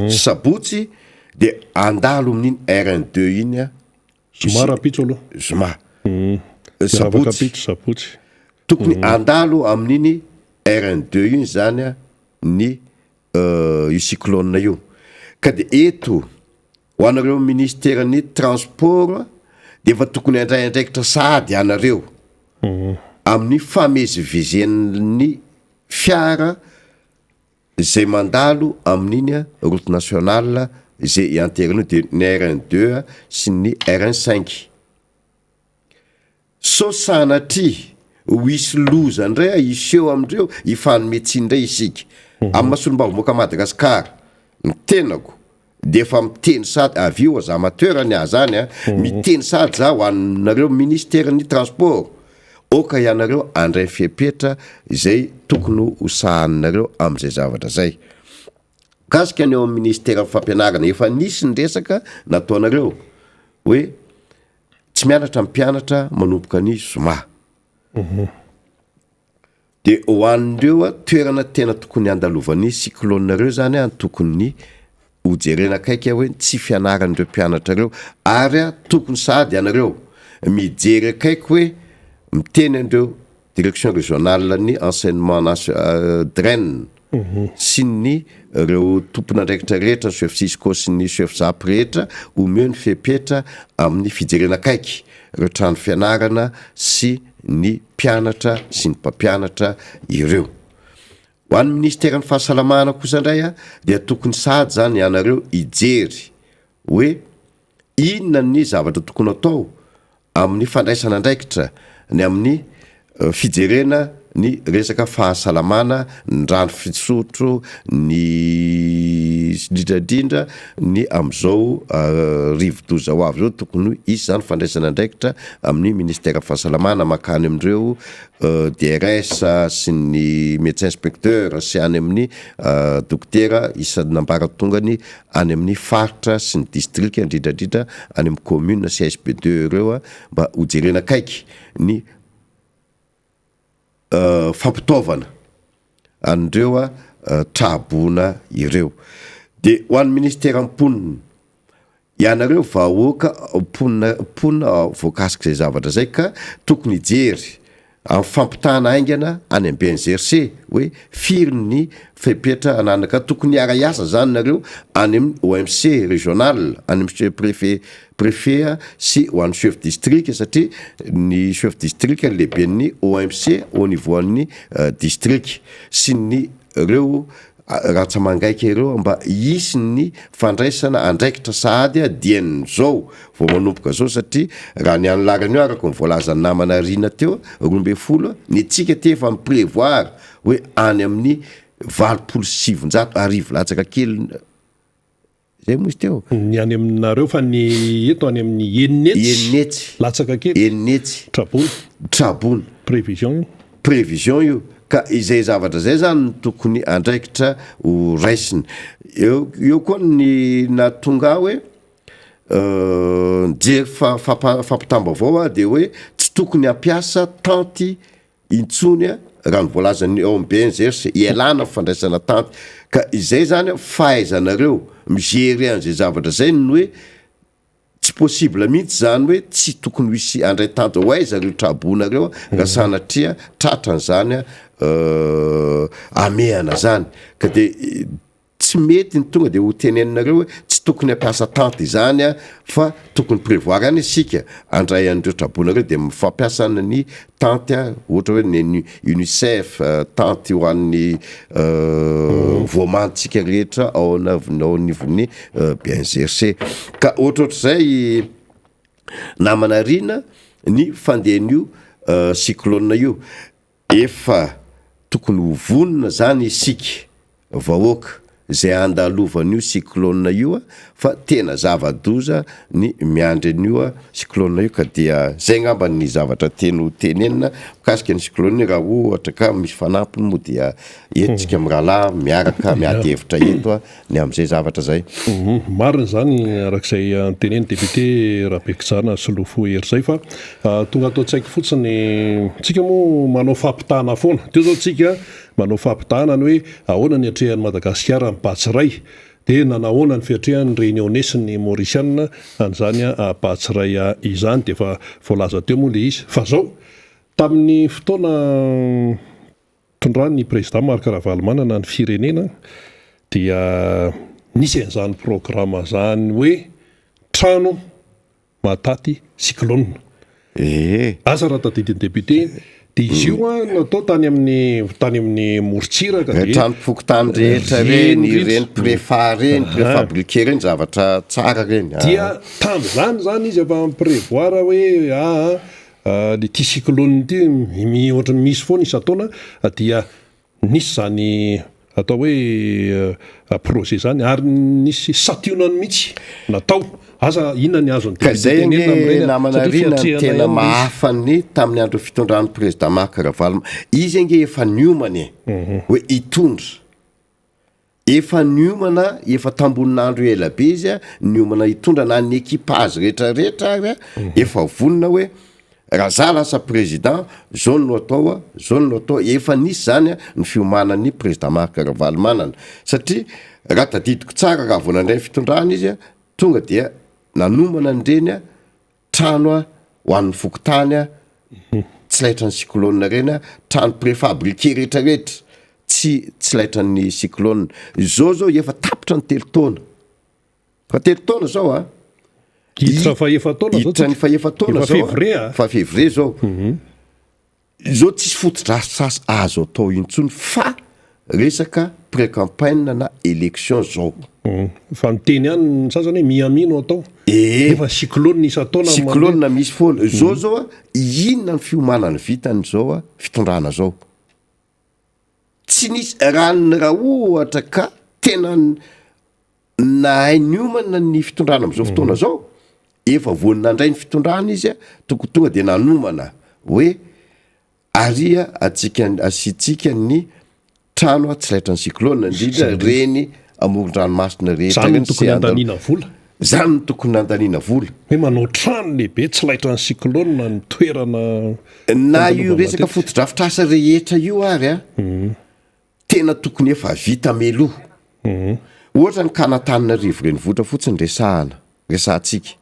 sabotsy de andalo amin'iny RN deux iny Zoma rahampitso aloha. Zoma. Sabotsy. Sabotsy. Tokony handalo amin'iny RN deux iny zany ny io cyclone io. Ka dia eto ho anareo ministeran'ny transport dia efa tokony handray andraikitra sahady ianareo amin'ny famezivezen'ny fiara izay mandalo amin'iny route nationale izay ianterana io dia ny RN deux sy ny RN cinq. Sao sanatria ho hisy loza indray hiseho amindreo hifanome tsiny indray isika. Amin'ny maha solombavambahoaka Madagascar ny tenako dia efa miteny sady avy eo aza amateur ny ahy zany a, miteny sady za ho anareo ministère ny transport aoka ianareo handray fepetra izay tokony ho sahaninareo amin'izay zavatra zay. Mikasika ny ao amin'ny ministeran'ny fampianarana efa nisy ny resaka nataonareo hoe Tsy mianatra ny mpianatra manomboka ny zoma. De ho an'ireo toerana tena tokony handalovan'ny cyclone ireo zany an, tokony ho jerena akaiky hoe ny tsy fianaran'ireo mpianatra ireo ary tokony sahady ianareo mijery akaiky hoe miteny an'ireo Direction régionale ny enseignement nation DREN sy ny ireo tompon'andraikitra rehetra ny chef cisco sy ny chef zap rehetra omeo ny fepetra amin'ny fijerena akaiky ireo trano fianarana sy ny mpianatra sy ny mpampianatra ireo. Ho an'ny minisiteran'ny fahasalamana kosa indray dia tokony sahady izany ianareo hijery hoe inona ny zavatra tokony atao amin'ny fandraisana andraikitra ny amin'ny fijerena ny resaka fahasalamana, ny rano fisotro, ny indrindra indrindra ny amin'izao rivodoza ho avy izao tokony hisy izany fandraisana andraikitra amin'ny ministeran'ny fahasalamana mankany amin'ireo DRS sy ny médecin inspecteur sy any amin'ny dokotera isan'ambaratongany any amin'ny faritra sy ny distrika indrindra indrindra any amin'ny commune sy ASB deux ireo mba ho jerena akaiky ny fampitaovana an'ireo traboina ireo. De ho an'ny ministeran'ny mponina, ianareo vahoaka mponina mponina voakasik'izay zavatra zay ka tokony hijery Amin'ny fampitahana haingana any amin'ny BNGRC hoe firy ny fepetra ananana ka tokony hiara-hiasa zany nareo any amin'ny OMC régional, any amin'ny préfet préfet sy ho an'ny chef district satria ny chef district no lehiben'ny OMC au niveau an'ny district sy ny reo rantsamangaika ireo mba hisy ny fandraisana andraikitra sahady dien'izao vao manomboka zao satria raha ny any larany io araka ny voalazan'ny namana Rina teo 12 ny antsika aty efa mi-prevoir hoe any amin'ny 1980 latsaka kely Zay moa izy teo. Ny any aminareo fa ny eto any amin'ny 600. 600. Latsaka kely. 600. Traboina. Traboina. Prévision io. Prévision io. Ka izay zavatra izay zany no tokony andraikitra ho raisina. Eo eo koa ny nahatonga ahy hoe nijery fampitam-baovao aho dia hoe tsy tokony hampiasa tanty intsony raha ny voalazan'ny ao amin'ny BNGRC, ialana amin'ny fandraisana tanty, ka izay zany fahaizanareo mi-gerer an'izay zavatra izay no hoe tsy possible mihitsy zany hoe tsy tokony ho hisy handray tanty, ho aiza ireo traboina ireo raha sanatria tratran'izany hamehana zany, ka de Tsy mety ny tonga dia ho teneninareo hoe tsy tokony hampiasa tente izany fa tokony prevoir ihany isika handray an'ireo traboina ireo dia fampiasana ny tente ohatra hoe ny unicef, tente ho an'ny voamantsika rehetra ao ao anivon'ny BNGRC. Ka ohatrohatr'izay namana Rina ny fandehan'io cyclone io. Efa tokony ho vonona zany isika vahoaka zay handalovan'io cyclone io fa tena zava-doza ny miandry an'io cyclone io ka dia zay ngamba ny zavatra teny ho tenenina mikasika ny cyclone raha ohatra ka misy fanampiny moa dia eto tsika mirahalahy miaraka miady hevitra eto ny amin'izay zavatra izay. Marina izany araka izay notenenin'ny député Rabekojanah Solofo Hery izay fa tonga ato an-tsaiko fotsiny, tsika moa manao fampitahana foana, teo izao tsika manao fampitahana ny hoe ahoana ny atrehan'i Madagasikara ny Batsiray. Dia nanahoana ny fiatrehan'ny Réunionnais sy ny Maurisiana an'izany Batsirai izany? Dia efa voalaza teo moa ilay izy. Fa izao, tamin'ny fotoana nitondran'ny Président Marc Ravalomanana ny firenena dia nisy an'izany programa izany hoe trano Mahataty cyclone. Ee. Asa raha tadidin'ny député iny. Dia izy io an natao tany amin'ny tany amin'ny morontsiraka dia. Tranom-pokontany rehetra ireny, ireny préfa ireny, préfabriqué ireny, zavatra tsara ireny. Dia tamin'izany izany izy efa mi-prévoir hoe aa ity cyclone ity ohatran'ny misy foana isan-taona dia Nisy izany atao hoe projet izany ary nisy santionany mihitsy natao. Asa inona ny azon'ny Ka député zay tenenina ange amin'ireny namana satria Rina no fiatrehana tena ihany ilay izy. mahafa ny tamin'ny andron'ny fitondran'ny président Marc Ravalomanana. Izy ange efa niomana e, hoe hitondra. Efa niomana, efa tambonin'andro ela be izy a, niomana hitondra na ny equipage rehetra rehetra ary a, efa vonona hoe raha za lasa président, zao no atao a, zao no atao, efa nisy zany a ny fiomanan'ny président Marc Ravalomanana, satria raha tadidiko tsara raha vao nandray ny fitondrana izy a, tonga dia nanomana an'ireny a, Trano a ho an'ny fokontany a, tsy laitran'ny cyclone ireny a, trano préfabriqué rehetra rehetra tsy tsy laitran'ny cyclone. Izao zao efa tapitra ny telo taona, fa telo taona zao a, Hiditra fahefa-taona zao hiditra ny tsika. fahefa-taona Efa zao a, février a. fa février zao. Izao tsisy fotodrafitrasa azo atao intsony fa resaka pré-campagne na élection zao. Fa miteny ihany ny sasany hoe Miami no atao. Ee. Nefa cyclone isan-taona no mandeha. Cyclone misy foana. Izao zao a, inona ny fiomanana vitan'izao a fitondrana zao? Tsy nisy, raha ny raha ohatra ka tena Nahay niomana ny fitondrana amin'izao fotoana izao, efa vao nandray ny fitondrana izy tokony tonga dia nanomana hoe aria atsika asiantsika ny trano tsy laitran'ny cyclone indrindra ireny amoron-dranomasina rehetra Zany no ireny tokony sy andalo- handaniana vola. Zany no tokony nandaniana vola. Hoe manao trano lehibe tsy laitran'ny cyclone ny toerana Na io fandalovana resaka matetika. fotodrafitrasa rehetra io ary a, Tena tokony efa vita meloha. Ohatra ny can'Antananarivo renivohitra fotsiny resahana, resahantsika.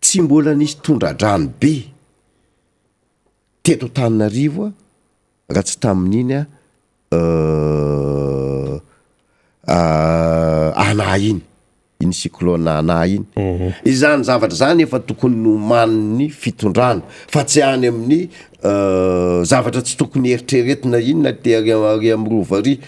Tsy mbola nisy tondra-drano be teto Antananarivo raha tsy tamin'iny Ana iny. iny cyclone Ana iny. Izany zavatra izany efa tokony nomanin'ny fitondrana fa tsy any amin'ny zavatra tsy tokony eritreretina iny na te ary ary amin'ny rova ary.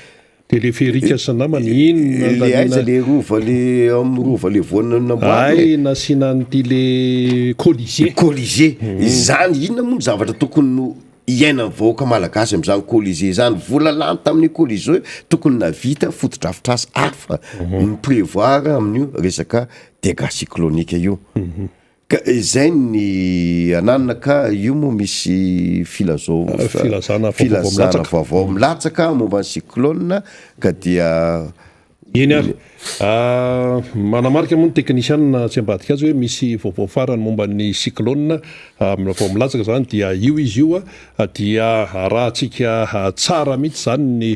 Téléphérique sy namany iny Le aiza le rova le amin'ny rova le voanina namboarina e? Hay nasiana an'ity le Colisée. Colisée. Izany inona moa ny zavatra tokony no Iainan'ny vahoaka malagasy amin'izany Colisée izany, vola lany tamin'io Colisée io, tokony nahavita fotodrafitrasa hafa mi-prévoir amin'io resaka dégâts cyclonique io. Ka izay ny ananona ka io moa misy filazao Filazana vaovao filazana milatsaka. vaovao milatsaka momba ny cyclone ka dia Eny ary. Manamarika moa ny teknisianina tsy ambadika azy hoe misy vaovao farany momba ny cyclone vao milatsaka izany dia io izy io dia arahantsika tsara mihitsy izany ny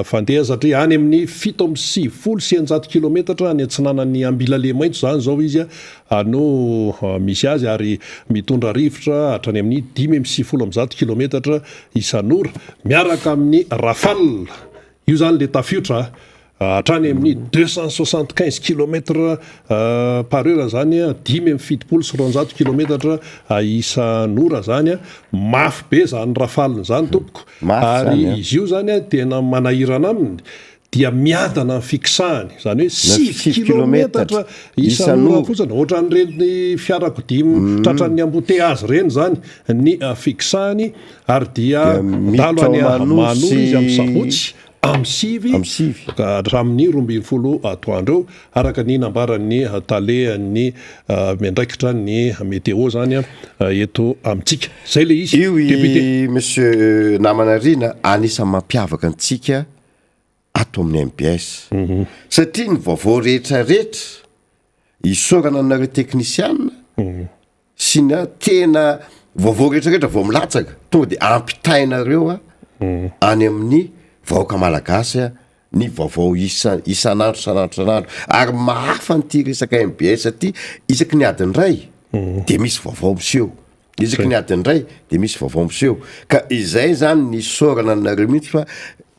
fandeha satria any amin'ny 697 kilometatra any atsinanan'ny Ambilalemaitso izany izao izy no misy azy ary mitondra rivotra hatrany amin'ny 195 kilometatra isan'ora miaraka amin'ny rafale Io zany le tafiotra a, hatrany amin'ny 275 kilomètres par heure zany a, 275 kilometatra isan'ora zany a, mafy be zany rafale-ny zany tompoko, Mafy ary zany a. izy io zany a tena manahirana aminy dia miadana ny fikisahany, zany hoe Na sivy sivy kilometatra kilometatra isan'ora isan'ora. fotsiny, ohatran'ireny fiarakodia tratran'ny embouteillage ireny zany ny fikisahany, Ary dia Dia mandalo miditra any ao Mahanoro izy amin'ny Manosy sabotsy amin'ny sivy amin'ny sivy. ka hatramin'ny 12 atoandro eo, araka ny nambaran'ny talehan'ny miandraikitra ny météo izany eto amintsika. Izay ilay izy, Io i député. Monsieur namana Rina anisan'ny mampiavaka antsika ato amin'ny mbs satria ny vaovao rehetra rehetra isaorana anareo teknisiana sy ny tena vaovao rehetra rehetra vao milatsaka tonga de ampitainareo a any amin'ny vahoaka malagasy a. ny vaovao isa isan'andro isan'andro isan'andro ary mahafa an'ity resaka mbs ity isaky ny adiny iray de misy vaovao miseho isaky ny adiny iray de misy vaovao miseho ka izay zany ny isaorana anareo mihitsy fa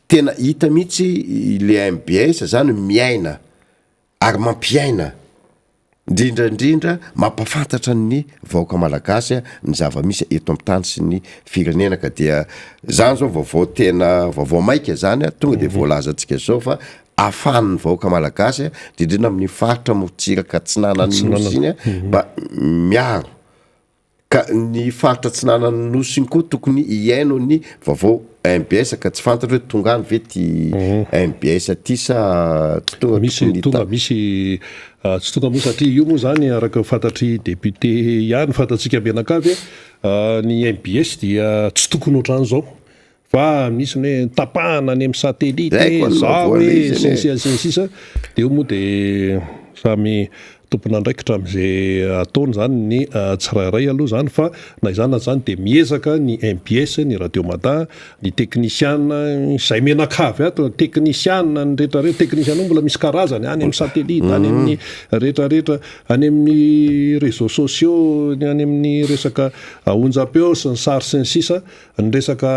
tena hita mihitsy le mbs zany miaina ary mampiaina Indrindra indrindra mampafantatra ny vahoaka malagasy ny zava-misy eto amin'ny tany sy ny firenena ka dia zany zao vaovao tena vaovao maika zany a, tonga de voalazantsika zao fa ahafahan'ny vahoaka malagasy indrindra indrindra amin'ny faritra morontsiraka atsinanan'ny nosy iny a mba miaro. Ka ny faritra atsinanan'ny nosy iny koa tokony hihaino ny vaovao mbs ka tsy fantatra hoe tonga any ve ty mbs ty sa tsy tonga. Misy tonga misy tsy tonga moa satria io moa zany araka ny fantatr'i député ihany fantatsika mianakavy ny mbs dia tsy tokony ohatran'izao Fa misy ny hoe tapahana any amin'ny satellite e, zao e, sy ny sisa sy ny sisa, dia eo moa dia samy tompon'andraikitra amin'izay ataony izany ny tsirairay aloha izany fa na izany na izany dia miezaka ny mbs, ny radio mada, ny teknisiana, izay mianakavy ato, teknisiana ny rehetra rehetra, teknisiana moa mbola misy karazany any amin'ny satellite, any amin'ny rehetra rehetra, any amin'ny réseaux sociaux, ny any amin'ny resaka onjam-peo sy ny sary sy ny sisa. Ny resaka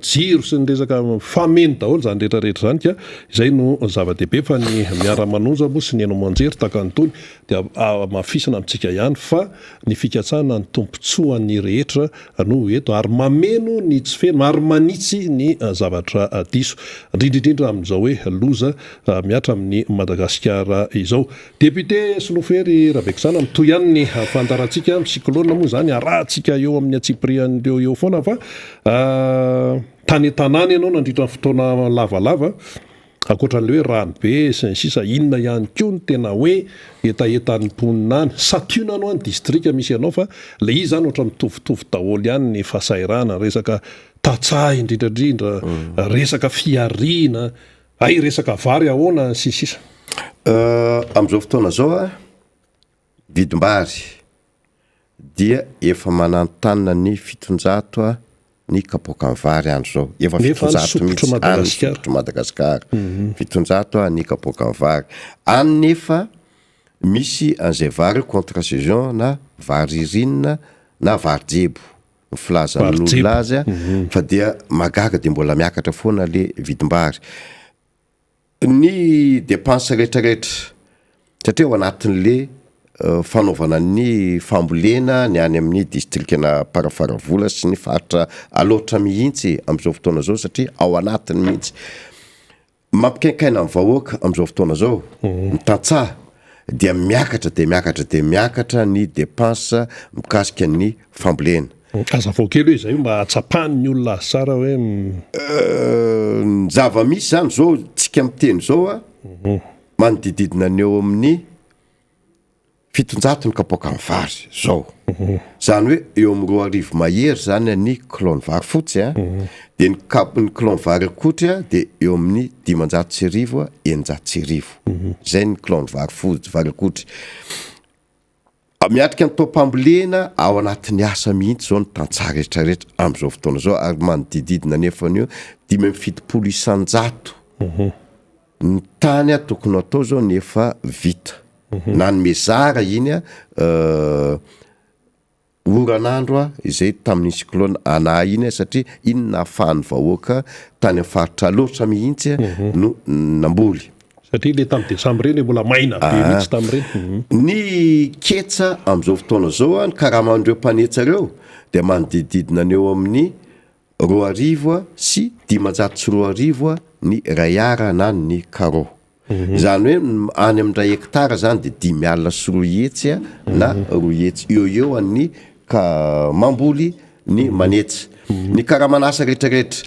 jiro sy ny resaka mifameno daholo izany rehetra rehetra izany ka izay no zava-dehibe fa ny miara-manonja moa sy ny haino aman-jery tahaka an'itony dia hamafisina amintsika ihany fa ny fikatsahana ny tombontsoan'ny rehetra no eto ary mameno ny tsy feno ary manitsy ny zavatra diso indrindra indrindra amin'izao hoe loza mihatra amin'i Madagasikara izao. Député Solofohery Rabekizana, mitohy ihany ny fandaharantsika, ny cyclone moa izany arahantsika eo amin'ny antsipirian'ireo eo foana fa tany an-tanàna ianao nandritra ny fotoana lavalava, ankoatra an'ilay hoe rano be sy ny sisa, inona ihany koa no tena hoe hetahetan'ny mponina any? Santionany hoa ny distrika misy anao fa ilay izy izany ohatran'ny mitovitovy daholo ihany ny fahasahiranana, resaka tantsaha indrindra indrindra, resaka fihariana, Hay resaka vary ahoana sy sisa. Amin'izao fotoana izao a, vidim-bary dia efa mananontanona ny 700 ny kapoakan'ny vary andro izao, efa Nefa any 700 sompitr'i mihitsy any Madagasikara. sompitr'i Madagasikara, 700 ny kapoakan'ny vary. Any nefa misy an'izay vary contre saison na vary ririnina na vary jebo. ny filazan'ny olona azy fa dia mahagaga dia mbola miakatra foana le vidim-bary. Ny dépense rehetrarehetra satria ao anatin'le fanaovana ny fambolena ny any amin'ny distrikan'Amparafaravola sy ny faritra Alaotra mihitsy amin'izao fotoana izao satria ao anatiny mihitsy. Mampikainkaina ny vahoaka amin'izao fotoana izao, ny tantsaha dia miakatra dia miakatra dia miakatra ny dépense mikasika ny fambolena. Hazavao kely hoe izay mba hahatsapan'ny olona azy tsara hoe. Ny zava-misy izany izao tsika miteny izao a, manodididina ny eo amin'ny 700 ny kapoakan'ny vary zao, zany hoe eo amin'ny 2000 mahery zany ny kilao-n'ny vary fotsy a, de ny kap- ny kilao-n'ny vary akotry a de eo amin'ny 1500 a 1600, zay ny kilao-n'ny vary fotsy vary akotry. Miatrika ny taom-pambolena ao anatin'ny asa mihitsy zao ny tantsaha rehetrarehetra amin'izao fotoana izao ary manodididina anefa an'io 75% ny tany tokony atao zao ny efa vita. Na ny mezara iny oran'andro izay tamin'iny cyclone Ana iny satria iny no nahafahan'ny vahoaka tany amin'ny faritra Alaotra mihitsy no namboly. Satria ilay tamin'ny desambra iny mbola maina be mihitsy tamin'ireny. Ny ketsa amin'izao fotoana izao, ny karaman'ireo mpanetsa ireo dia manodidididina ny eo amin'ny 2002 ny iray ara na ny carreau. Izany hoe any amin'ny iray hectare izany dia 250 na 200 eo ho eo an'ny ka mamboly ny manetsa. Ny karaman'asa rehetrarehetra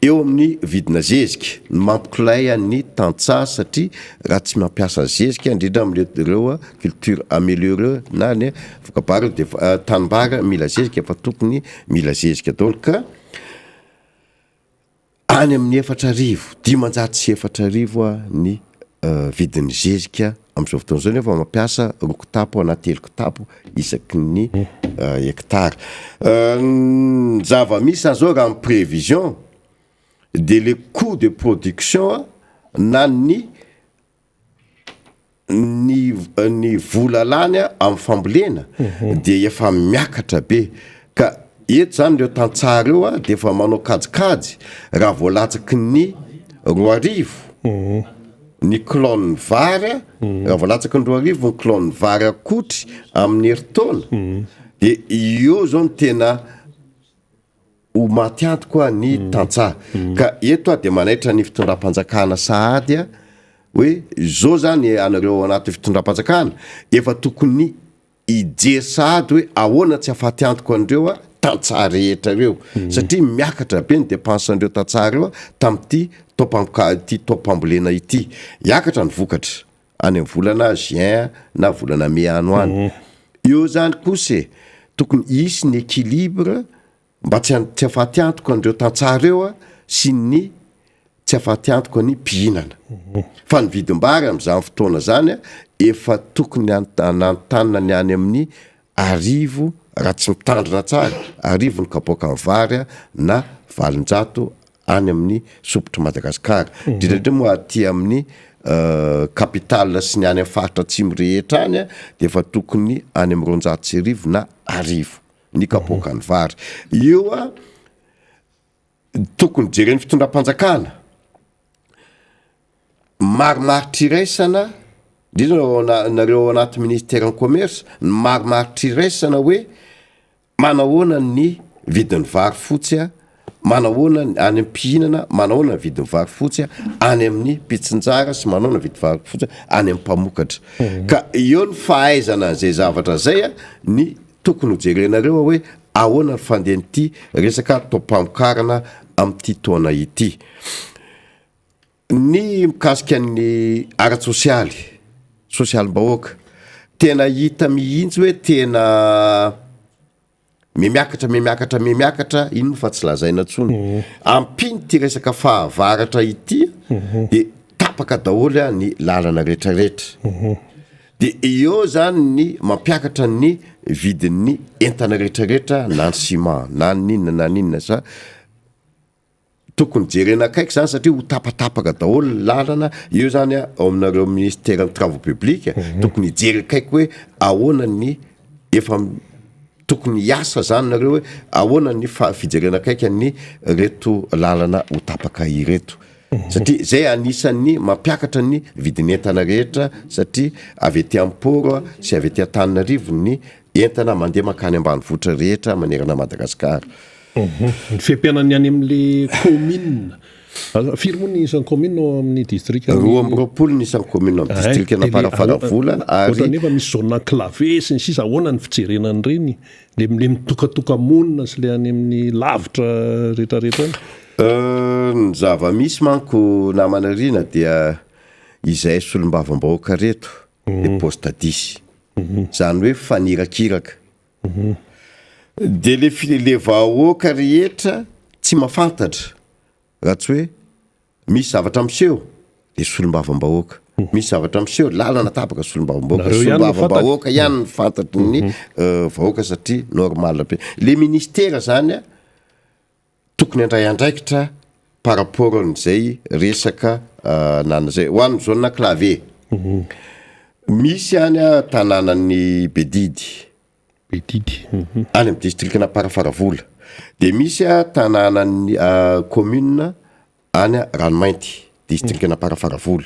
eo amin'ny vidina zezika no mampikolay an'ny tantsaha satria raha tsy mampiasa zezika indrindra amin'ireo culture améliorée na ny voka-bary dia efa tanimbary mila zezika efa tokony mila zezika daholo ka any amin'ny 4000, 4500 ny vidin'ny zezika amin'izao fotoana izao nefa mampiasa roa kitapo na telo kitapo isaky ny hectare. Ny zava-misy zany zao raha ny prévision de le coût de production. na ny ny ny vola lany amin'ny fambolena dia efa miakatra be ka eto zany ireo tantsaha ireo a de efa manao kajikajy raha vao latsaky ny 2000 ny kilon'ny vary a raha vao latsaky ny 2000 ny kilon'ny vary akotry amin'ny herintaona de eo zao no tena ho maty antoka ny tantsaha. Ka eto aho dia manaitra ny fitondram-panjakana sahady hoe izao zany anareo ao anatin'ny fitondram-panjakana efa tokony hijery sahady hoe ahoana tsy hahafaty antoka an'ireo tantsaha rehetra ireo satria miakatra be ny dépense an'ireo tantsaha ireo tamin'ity taom-pamoka- ity taom-pambolena ity. Hiakatra ny vokatra any amin'ny volana juin na volana mai any ho any. Eo zany kosa e, tokony hisy ny équilibre mba tsy tsy hahafaty antoka an'ireo tantsaha ireo sy ny tsy hahafaty antoka ny mpihinana. Fa ny vidim-bary amin'izany fotoana izany efa tokony hanantanina ny any amin'ny 1000 raha tsy mitandrina tsara, 1000 ny kapoakan'ny vary na 800 any amin'ny sopitr'i Madagasikara, indrindra indrindra moa aty amin'ny capitale sy ny any amin'ny faritra atsimo rehetra any dia efa tokony any amin'ny 1200 na 1000 ny kapoakan'ny vary. Io a tokony jeren'ny fitondram-panjakana marimaritra iraisana indrindra ao ana- nareo ao anaty ministeran'ny commerce ny marimaritra iraisana hoe Manahoana ny vidin'ny vary fotsy a? Manahoana ny any amin'ny mpihinana? Manahoana ny vidin'ny vary fotsy a? Any amin'ny mpitsinjara sy manahoana ny vidin'ny vary fotsy any amin'ny mpamokatra? Ka eo ny fahaizana an'izay zavatra izay a, ny tokony ho jerenareo hoe ahoana ny fandehan'ity resaka taom-pamokarana amin'ity taona ity. Ny mikasika ny ara-tsosialy, sosialim-bahoaka, tena hita mihitsy hoe tena mihamiakatra mihamiakatra mihamiakatra, iny moa fa tsy lazaina intsony. Ampian'ity resaka fahavaratra ity de tapaka daholo ny lalana rehetrarehetra. De eo zany ny mampiakatra ny vidin'ny entana rehetrarehetra na ny ciment na ny inona na ny inona sa Tokony jerena akaiky zany satria ho tapatapaka daholo ny lalana eo zany a, ao aminareo ministeran'ny travaux publics tokony hijery akaiky hoe ahoana ny efa tokony hiasa zany nareo hoe ahoana ny fa- fijerena akaiky ny reto lalana ho tapaka ireto satria zay anisan'ny mampiakatra ny vidin'entana rehetra satria avy aty am port sy avy aty Antananarivo ny entana mandeha mankany ambanivohitra rehetra manerana Madagasikara. Ny fehi-piainan'ny any amin'le kaominina. Firy moa ny isan'ny kaominina ao amin'ny distrika? 22 ny isan'ny kaominina amin'ny distrikan'Amparafaravola ary. Ohatran'ny efa misy zone enclavé sy ny sisa, ahoana ny fijerena an'ireny? Le le mitokatoka-monina sy le any amin'ny lavitra rehetrarehetra any. Ny zava-misy manko namana Rina dia izahay solombavambahoaka reto dia poste dix. Izany hoe fanirakiraka. De le fi- le vahoaka rehetra tsy mahafantatra raha tsy hoe misy zavatra miseho de solombavambahoaka, misy zavatra miseho lalana tapaka solombavambahoaka, Nareo ihany no fantatra. solombavambahoaka ihany no fantatry ny vahoaka satria normal be. Le ministera zany a Tokony handray andraikitra par rapport an'izay resaka nana zay. Ho an'ny zone enclavée, misy any tanànan'i Bedidy, Bedidy, any amin'ny distrikan'Amparafaravola, de misy tanànan'ny commune any Ranomainty, distrikan'Amparafaravola.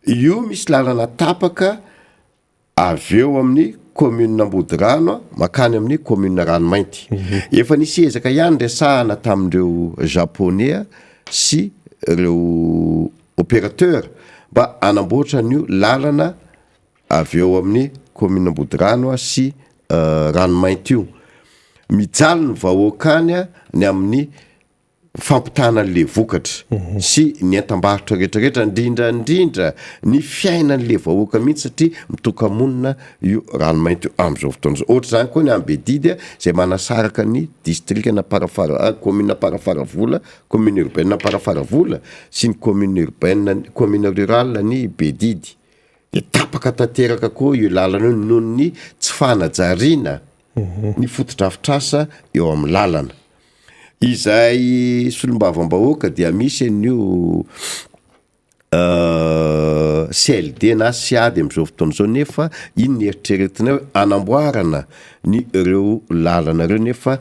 Io misy lalana tapaka avy eo amin'ny commune Ambodirano mankany amin'ny commune Ranomainty. Efa nisy ezaka ihany resahana tamin'ireo japonais sy ireo opérateur mba hanamboatra an'io lalana avy eo amin'ny commune Ambodirano sy Ranomainty io. Mijaly ny vahoaka any ny amin'ny fampitana an'le vokatra sy ny entam-barotra rehetrarehetra, indrindra indrindra ny fiainan'le vahoaka mihitsy satria mitoka-monina io ranomainty io amin'izao fotoana izao. Ohatr'izany koa ny any Bedidy izay manasaraka ny distrikan'Amparafara, commune Amparafaravola, commune urbaine Amparafaravola sy ny commune urbaine, commune rurale ny Bedidy. Dia tapaka tanteraka koa io lalana io noho ny tsy fanajariana ny fotodrafitrasa eo amin'ny lalana. Izahay solombavambahoaka dia misy an'io. CLD na CAD amin'izao fotoana izao nefa iny ny eritreretinay hoe anamboarana ny ireo lalana ireo nefa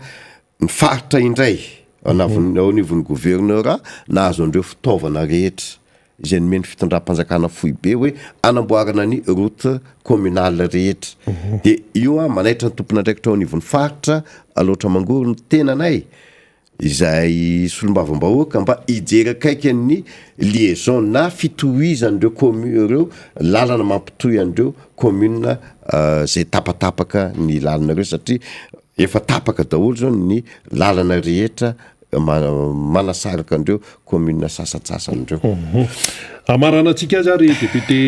ny faritra indray anavon'ny ao anivon'ny governorat nahazo an'ireo fitaovana rehetra izay nomen'ny fitondram-panjakana foibe hoe anamboarana ny route communale rehetra de io an manaitra ny tompon'andraikitra ao anivon'ny faritra Alaotra Mangoro ny tenanay izay solombavambahoaka mba hijery akaiky ny liaison na fitohizan'ireo commu ireo lalana mampitohy an'ireo commune izay tapatapaka ny lalana ireo satria efa tapaka daholo zao ny lalana rehetra manasaraka an'ireo commune sasantsasany ireo. Hamaranantsika azy ary député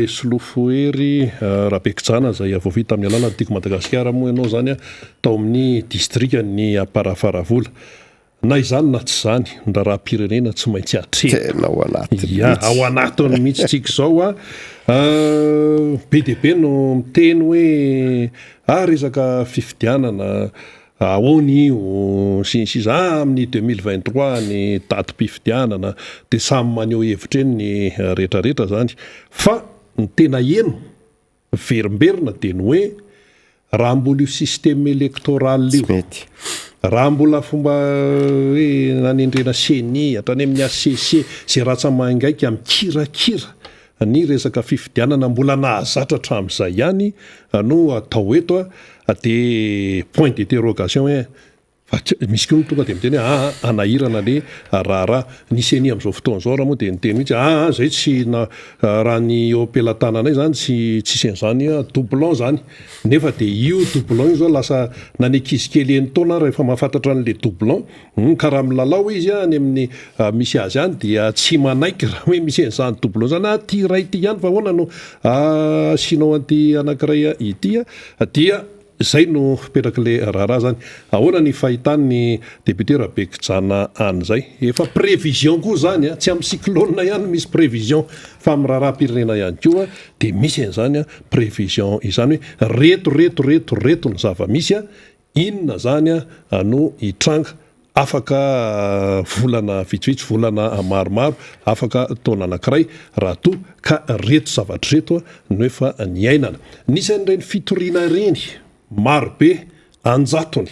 Solofohery Rabekijana izay voafidy tamin'ny alalan'ny Tiako Madagasikara moa ianao izany tao amin'ny distrikan'i Amparafaravola. Na izany na tsy izany, ny raharaham-pirenena tsy maintsy atrehina. Tena ao anatiny Ya, mihitsy. ao anatiny mihitsy tsika izao a. Be dia be no miteny hoe ah resaka fifidianana, ahoana io, sy ny sisa, ah amin'ny 2023 ny datim-pifidianana, dia samy maneho hevitra eny ny rehetrarehetra izany. Fa ny tena heno Miverimberina dia ny hoe raha mbola io système électoral io, raha mbola fomba hoe nanendrena ceni hatrany amin'ny HCC, izay ratsa-mangaika mikirakira ny resaka fifidianana mbola nahazatra hatramin'izay ihany no atao eto dia point d'interrogation hoe Fa tsy, misy koa ny tonga dia miteny hoe aa hanahirana le raharaha. Ny ceni amin'izao fotoana izao ary moa dia niteny mihitsy aa zay tsy na raha ny eo am-pelatananay zany tsy tsisy an'izany doublon zany. Nefa dia io doublon io zao lasa na ny ankizy kely enin-taona ary efa mahafantatra an'le doublon. Hum ka raha milalao izy any amin'ny misy azy any dia tsy manaiky raha hoe misy an'izany doublon zany, ah ty iray ty ihany fa ahoana no asianao an'ity anankiray ity dia Izay no fipetrak'ilay raharaha zany. Ahoana ny fahitan'ny député Rabekijana an'izay? Efa prévision koa zany a, tsy amin'ny cyclone ihany no misy prévision fa amin'ny raharaham-pirenena ihany koa dia misy an'izany prévision izany hoe reto reto reto reto ny zava-misy a, inona zany no hitranga afaka volana vitsivitsy, volana maromaro, afaka taona anankiray, raha toa ka reto zavatra ireto no efa niainana. Nisy an'ireny fitoriana ireny marobe an-jatony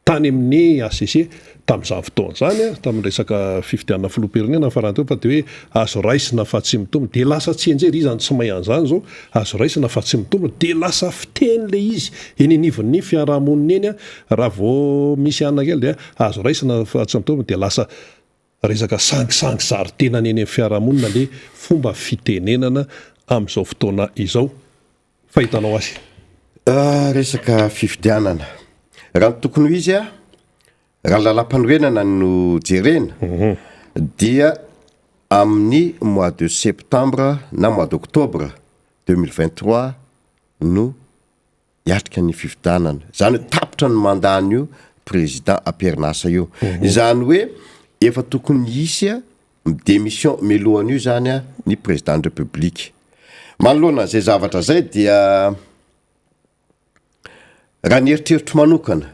tany amin'ny hcc tamin'izany fotoana izany, tamin'ny resaka fifidianana filoham-pirenena farany teo fa dia hoe azo raisina fa tsy mitombina, dia lasa tsianjery, iza no tsy mahay an'izany izao, azo raisina fa tsy mitombina, dia lasa fiteny ilay izy eny anivon'ny fiarahamonina eny. Raha vao misy anona kely dia azo raisina fa tsy mitovy dia lasa resaka sangisangy zary tenany eny amin'ny fiarahamonina le fomba fitenenana amin'izao fotoana izao. Fahitanao azy? Resaka fifidianana. Raha ny tokony ho izy, raha ny lalàmpanorenana no jerena dia amin'ny mois de septembre na mois d'octobre 2023 no hiatrika ny fifidianana, izany hoe tapitra ny mandat-n'io président am-perinasa io, izany hoe efa tokony hisy démission mialohan'io zany ny président ny république, manoloana an'izay zavatra zay dia raha ny eritreritro manokana,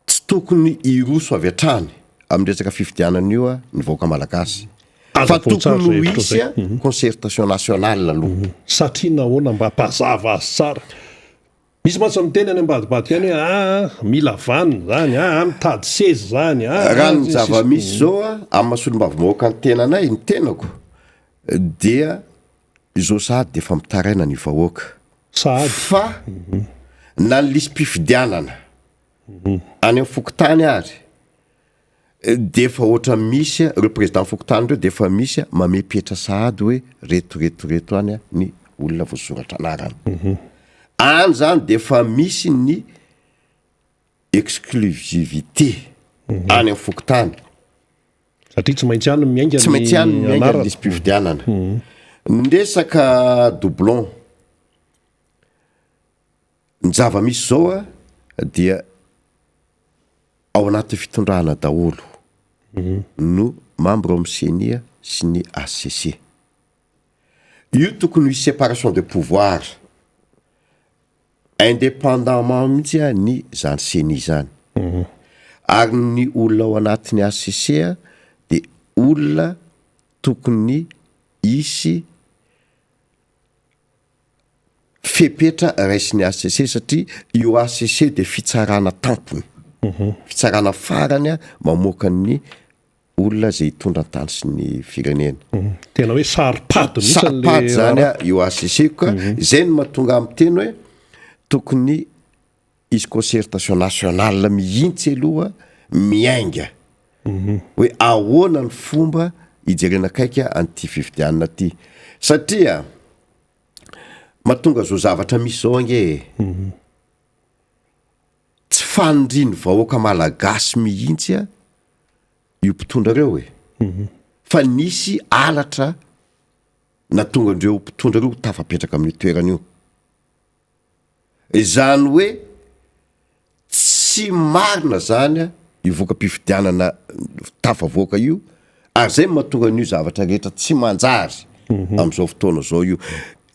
Tsy tokony hiroso avy hatrany amin'ny resaka fifidianana io ny vahoaka malagasy fa tokony ho hisy concertation nationale aloha. Satria nahoana mba hampazava azy tsara. Misy mantsy miteny any ambadibadika any hoe aa mila vanona zany, aa mitady seza zany, aa Raha ny zava-misy zao amin'ny maha solombavambahoaka ny tenanay, ny tenako dia izao sahady dia efa mitaraina ny vahoaka Sahady. fa na ny lisi-pifidianana Any amin'ny fokontany ary dia efa ohatra misy ireo président fokontany ireo dia efa misy mamepetra sahady hoe reto reto reto any ny olona voasoratra anarana. Any zany dia efa misy ny exclusivité any amin'ny fokontany. Satria tsy maintsy any miainga Tsy maintsy any miainga ny lisi-pifidianana. Ny resaka doublon. Ny zava-misy izao a dia ao anatin'ny fitondrana daholo no membre ao amin'ny ceni sy ny HCC. Io tokony hisy séparation de pouvoir indépendamment mihitsy a ny zany ceni zany. Ary ny olona ao anatin'ny HCC dia olona tokony. hisy fepetra raisin'ny HCC satria io HCC dia fitsarana tampony, fitsarana farany mamoaka ny olona izay hitondra ny tany sy ny firenena. Tena hoe saro-pady mihitsy ilay Saro-pady izany io HCC io ka izay no mahatonga ahy miteny hoe tokony hisy concertation nationale mihitsy aloha miainga hoe ahoana ny fomba hijerena akaiky an'ity fifidianana ity satria mahatonga zao zavatra misy zao ange e tsy fanirian'ny vahoaka malagasy mihitsy a io mpitondra reo e fa nisy halatra nahatonga andreo mpitondra reo tafapetraka amin'io toerana io. Izany hoe tsy marina zany io voka-pifidianana tafavoaka io ary zay no mahatonga an'io zavatra rehetra tsy manjary amin'izao fotoana izao io.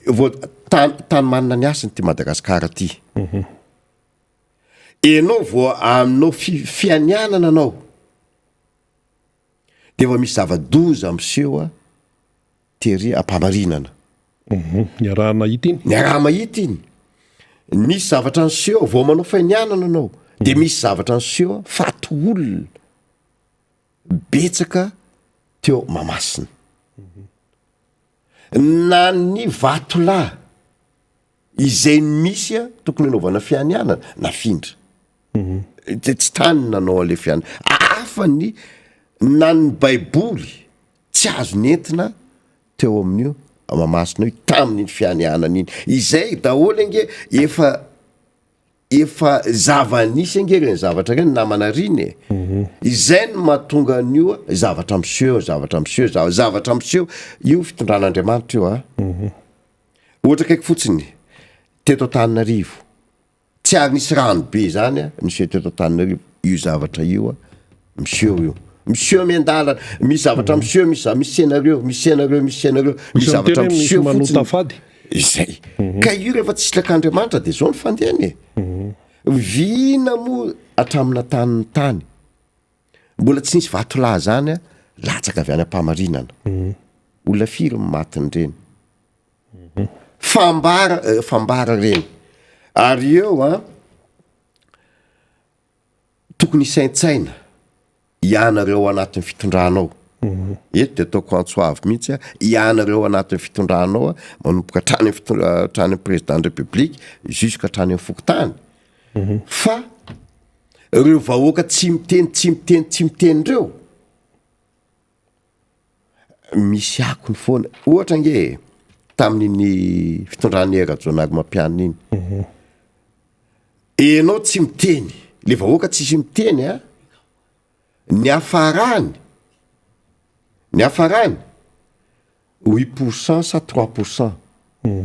Vao tany tany manana ny hasiny ity Madagasikara ity. Enao vao aminao fi- fianianana anao de efa misy zava-doza miseho tery am-pamarinana. Niaraha-nahita iny. Niaraha-mahita iny. Nisy zavatra niseho, vao manao fainianana anao, de misy zavatra niseho faty olona betsaka teo Mahamasina. Na ny vatolahy izay misy tokony hanaovana fianianana, nafindra. De tsy tany nanao an'le fianianana. Hafa ny na ny baiboly tsy azo nentina teo amin'io Mahamasina io tamin'iny fianianana iny. Izay daholo ange efa efa zava-nisy ange ireny zavatra ireny namana riny e. Izay no mahatonga an'io zavatra miseho, zavatra miseho, zava- zavatra miseho io fitondran'Andriamanitra io a. Ohatra akaiky fotsiny, teto Antananarivo, Tsy ary nisy rano be zany niseho teto Antananarivo io zavatra io miseho io. Miseho miandalana, misy zavatra miseho, misy za- misy scénario, misy scénario, misy scénario, misy zavatra miseho fotsiny. Fady. Izay. Ka io rehefa tsy sitrak'Andriamanitra de zao ny fandehany e. Vina moa hatramin'ny natanin'ny tany. Mbola tsy nisy vatolahy zany latsaka avy any am-pamarinana. Olona firy ny matin'ireny? Fambara eh, fambara ireny. Ary eo an, tokony hisaintsaina ianareo ao anatin'ny fitondrana ao. Eto de ataoko antso avo mihitsy a, ianareo ao anatin'ny fitondrana ao a, manomboka hatrany amin'ny fitondra- hatrany amin'ny président de république jusqu'à hatrany amin'ny fokontany. Fa ireo vahoaka tsy miteny, tsy miteny, tsy miteny ireo, Misy akony foana. Ohatra ange e, tamin'iny fitondran'i Hery Rajaonarimampianina iny. Mhm. Enao tsy miteny, le vahoaka tsisy miteny a, ny hafarany, ny hafarany, huit pour cent sa trois pour cent mhm.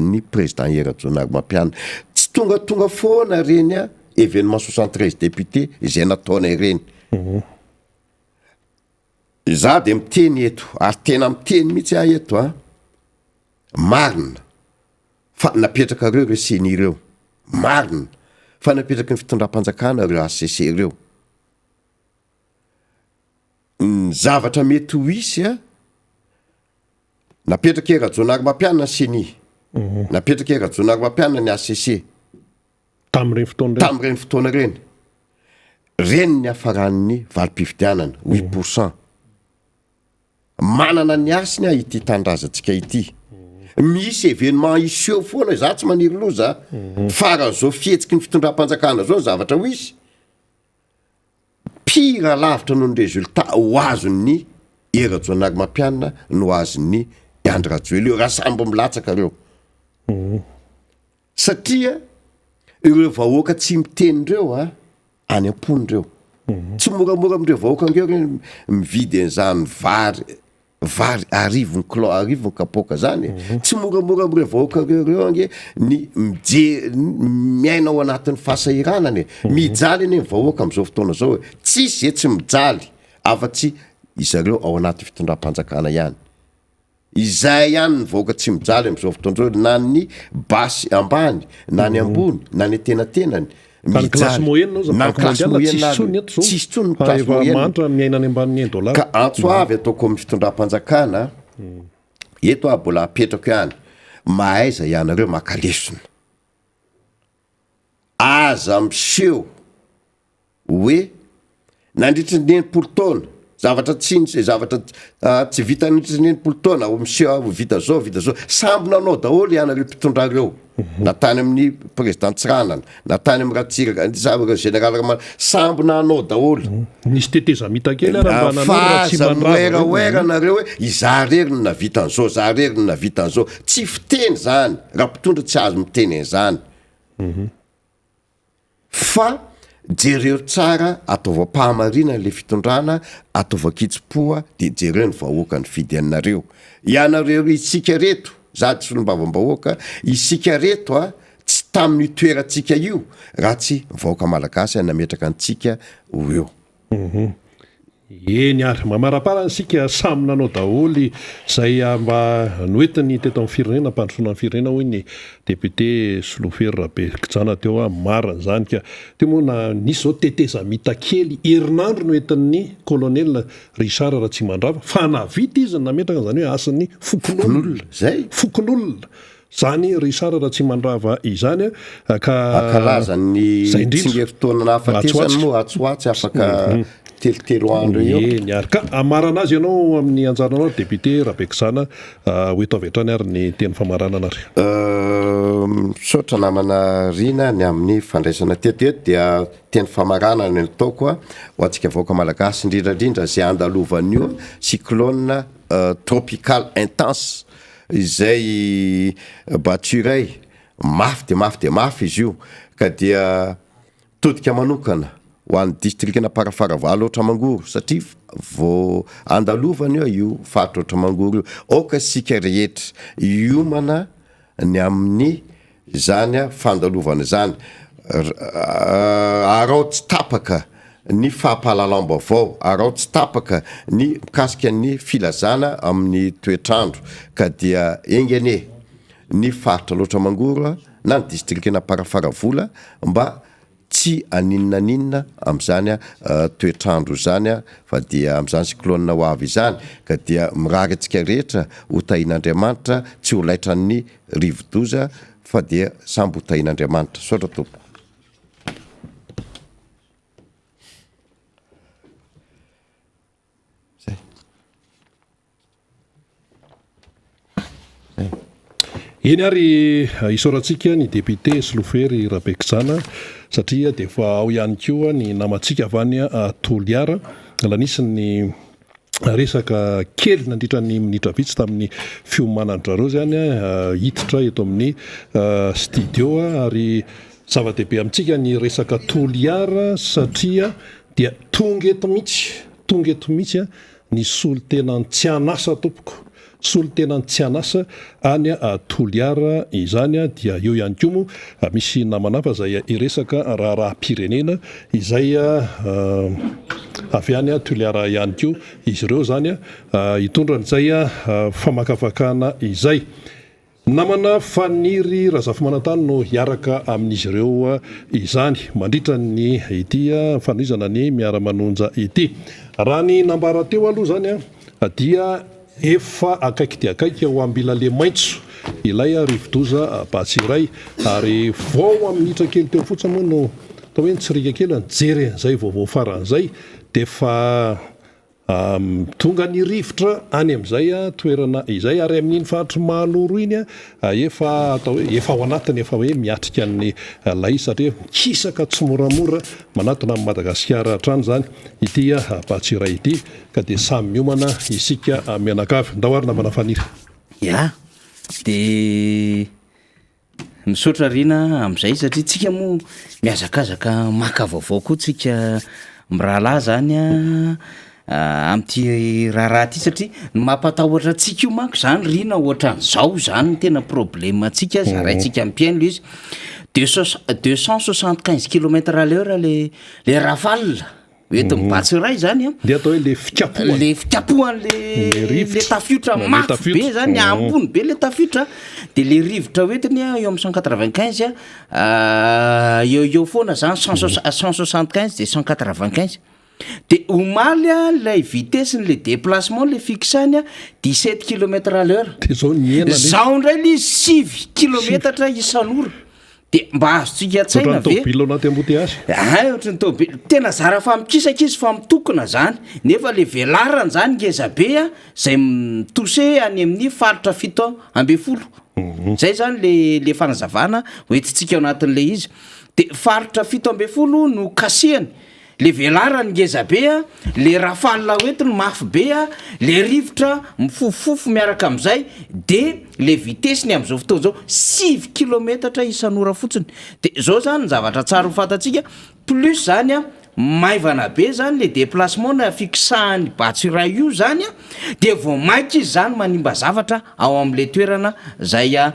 ny président Hery Rajaonarimampianina. Tsy tongatonga foana reny a, événement 73 députés izay nataonay ireny. Mhm. Izaho dia miteny eto, ary tena miteny mihitsy aho eto an, marina fa napetrakareo ireo ceni ireo, marina fa napetraky ny fitondram-panjakana ireo HCC ireo, ny zavatra mety ho hisy an, napetraky Rajaonarimampianina ny ceni, napetraky Rajaonarimampianina ny HCC, Tamin'ireny fotoana ireny. Tamin'ireny fotoana ireny. Ireny ny niafaran'ny valim-pifidianana, huit pour cent. Manana ny hasiny aho ity tanindrazantsika ity. Misy événement hiseho foana, izaho tsy maniry loza a. Fa raha izao fihetsiky ny fitondram-panjakana izao ny zavatra ho hisy, pire lavitra noho ny résultat ho azon'ny Hery Rajaonarimampianina no azon'ny Andry Rajoelina io, raha samby milatsaka ireo. Satria ireo vahoaka tsy miteny ireo a, any am-pony ireo. Tsy moramora amin'ireo vahoaka ireo ireny mividy an'izany vary, vary arivony kilao, arivony kapoaka zany e. Tsy moramora amin'ireo vahoaka ireo ireo ange ny mijery, miaina ao anatin'ny fahasahiranana e. Mijaly anie ny vahoaka amin'izao fotoana izao e. Tsisy ze tsy mijaly afa-tsy izareo ao anatin'ny fitondram-panjakana ihany. Izay ihany ny vahoaka tsy mijaly amin'izao fotoana izao, na ny basy ambany, na ny ambony, na ny antenatenany, Na ny classe mijaly. moyenne oza, Na ny banque classe mondiale moyenne tsisy ary, tsony eto zao, tsisy tsony ny fa classe efa moyenne. mahantra miaina any ambanin'ny un dollar. Ka antso avy ataoko amin'ny fitondram-panjakana, Eto aho mbola apetrako ihany, mahaiza ianareo maka lesona. Aza miseho hoe nandritry ny 60 taona, zavatra tsy nisy, zavatra tsy vita nandritry ny 60 taona, ho miseho aho vita zao, vita zao. Samby nanao daholo ianareo mpitondra reo, na tany amin'ny président Tsiranana, na tany amin'ny Ratsiraka, général Ramala, samby nanao daholo. Nisy tetezamita kely ara mba nanao Fa aza miwerawera nareo hoe izaho rery no nahavita an'izao, izaho rery no nahavita an'izao. Tsy fiteny zany, raha mpitondra tsy azo miteny an'izany. Fa jereo tsara, ataovy am-pahamarinana le fitondrana, ataovy an-kitsim-po de jereo ny vahoaka nifidy anareo. Ianareo isika reto, za tsy solombavambahoaka, isika reto a, tsy tamin'io toerantsika io raha tsy ny vahoaka malagasy nametraka antsika ho eo. Eny ary, mamaraparana isika samy nanao daholo izay mba noentiny teto amin'ny firenena hampandrosoana ny firenena hoy ny député Solofery Rabekijana teo a, marina izany ka. Teo moa na nisy izao tetezamita kely herinandro noentin'ny colonel Richard Ratsimandrava fa nahavita izy ny nametraka an'izany hoe hasin'ny fokonolona. Zay. Fokonolona. Zany Richard Ratsimandrava izany ka. Hankalaza ny Zay indrindra. tsingerin-taona nahafatesany moa atsy ho atsy afaka telotelo andro eo. Eny ary ka hamarana azy ianao amin'ny anjaranao ry député Rabekizana ho eto avy hatrany ary ny teny famaranana ary. Misaotra namana Rina ny amin'ny fandraisana teto eto dia teny famaranana no ataoko ho antsika vahoaka malagasy indrindra indrindra izay andalovan'io cyclone tropical intense Izay battu iray mafy dia mafy dia mafy izy io ka dia mitodika manokana ho an'ny distrikan'Amparafaravola Alaotra-Mangoro satria vao andalovana io io faritra Alaotra-Mangoro io. Aoka isika rehetra hiomana ny amin'ny izany fandalovana izany. Araho tsy tapaka ny fampahalalam-baovao, araho tsy tapaka ny mikasika ny filazana amin'ny toetr'andro ka dia enga anie ny faritra Alaotra Mangoro na ny distrikan'Amparafaravola mba tsy haninona n'inona amin'izany toetr'andro izany fa dia amin'izany cyclone ho avy izany ka dia mirary antsika rehetra ho tahian'Andriamanitra tsy ho laitran'ny rivodoza fa dia samby ho tahian'Andriamanitra. Misaotra tompoko. Zay. Zay. Eny ary isaorantsika ny député Solofery Rabekijana satria dia efa ao ihany koa ny namantsika avy any Toliara. La nisy ny resaka kely nandritra ny minitra vitsy tamin'ny fiomanan-dry zareo izany hiditra eto amin'ny studio ary zava-dehibe amintsika ny resaka Toliara satria dia tonga eto mihitsy, tonga eto mihitsy ny solontenan'ny tsy an'asa tompoko, solontenan'ny tsy an'asa any Toliara izany dia eo ihany koa moa misy namana hafa izay hiresaka raharaham-pirenena izay avy any Toliara ihany koa izy ireo izany hitondra an'izay famakafakana izay. Namana Faniry Razafimanantany no hiaraka amin'izy ireo izany mandritra ny ity fanohizana ny Miara-manonja ity. Raha ny nambara teo aloha izany dia efa akaiky dia akaiky ao Ambilalemaitso ilay rivodoza Batsirai ary vao amin'ny minitra kely teo fotsiny moa no atao hoe nitsiriaka kely nijery an'izay vaovao farany izay dia efa Tonga ny rivotra any amin'izay toerana izay ary amin'iny faritr'i Mahanoro iny efa atao hoe efa ao anatiny efa hoe miatrika ny lay satria mikisaka tsimoramora manatona amin'i Madagasikara hatrany izany ity Batsirai ity ka dia samy miomana isika mianakavy. Ndao ary namana Faniry. Ya, dia Misaotra Rina amin'izay satria tsika moa mihazakazaka maka vaovao koa tsika mirahalahy zany an amin'ity raharaha ity satria ny mampatahotra antsika io manko zany Rina ohatran'izao zany ny tena problème antsika zaraintsika mpihaino le izy deux soix- 275 kilomètre à l'heure le le rafale. Hoentin'ny basy iray zany an. Ndeha atao hoe le fikapohana. Le fikapohana le le tafiotra mafy be zany, ambony be le tafiotra, de le rivotra hoentiny eo amin'ny 195 eo eo foana zany, 175 de 195. De omaly a ilay vitesse-n'le déplacement le fixany a 17 kilomètres à l'heure. De zao nihena le. Zao indray le izy sivy kilometatra isan'ora. De mba azontsika an-tsaina Ohatran'ny ve? tôbila ao anaty embouteillage. Hay ohatran'ny tôbila, tena zara fa mikisaka izy fa mitokona zany, nefa le velarany zany ngeza be a, zay mi-toucher any amin'ny faritra 17. Zay zany le le fanazavana hoentintsika ao anatin'le izy. De faritra 17 no kasihany. Le velarany ngeza be a, le rafale hoentiny mafy be a, le rivotra mifofofofo miaraka amizay, de le vitesse-ny amizao fotoana zao sivy kilometatra isan'ora fotsiny, de zao zany ny zavatra tsara ho fantatsika, plus zany a maivana be zany le déplacement na fikisahany Batsirai io zany a, de vao maika izy zany manimba zavatra ao amle toerana zay a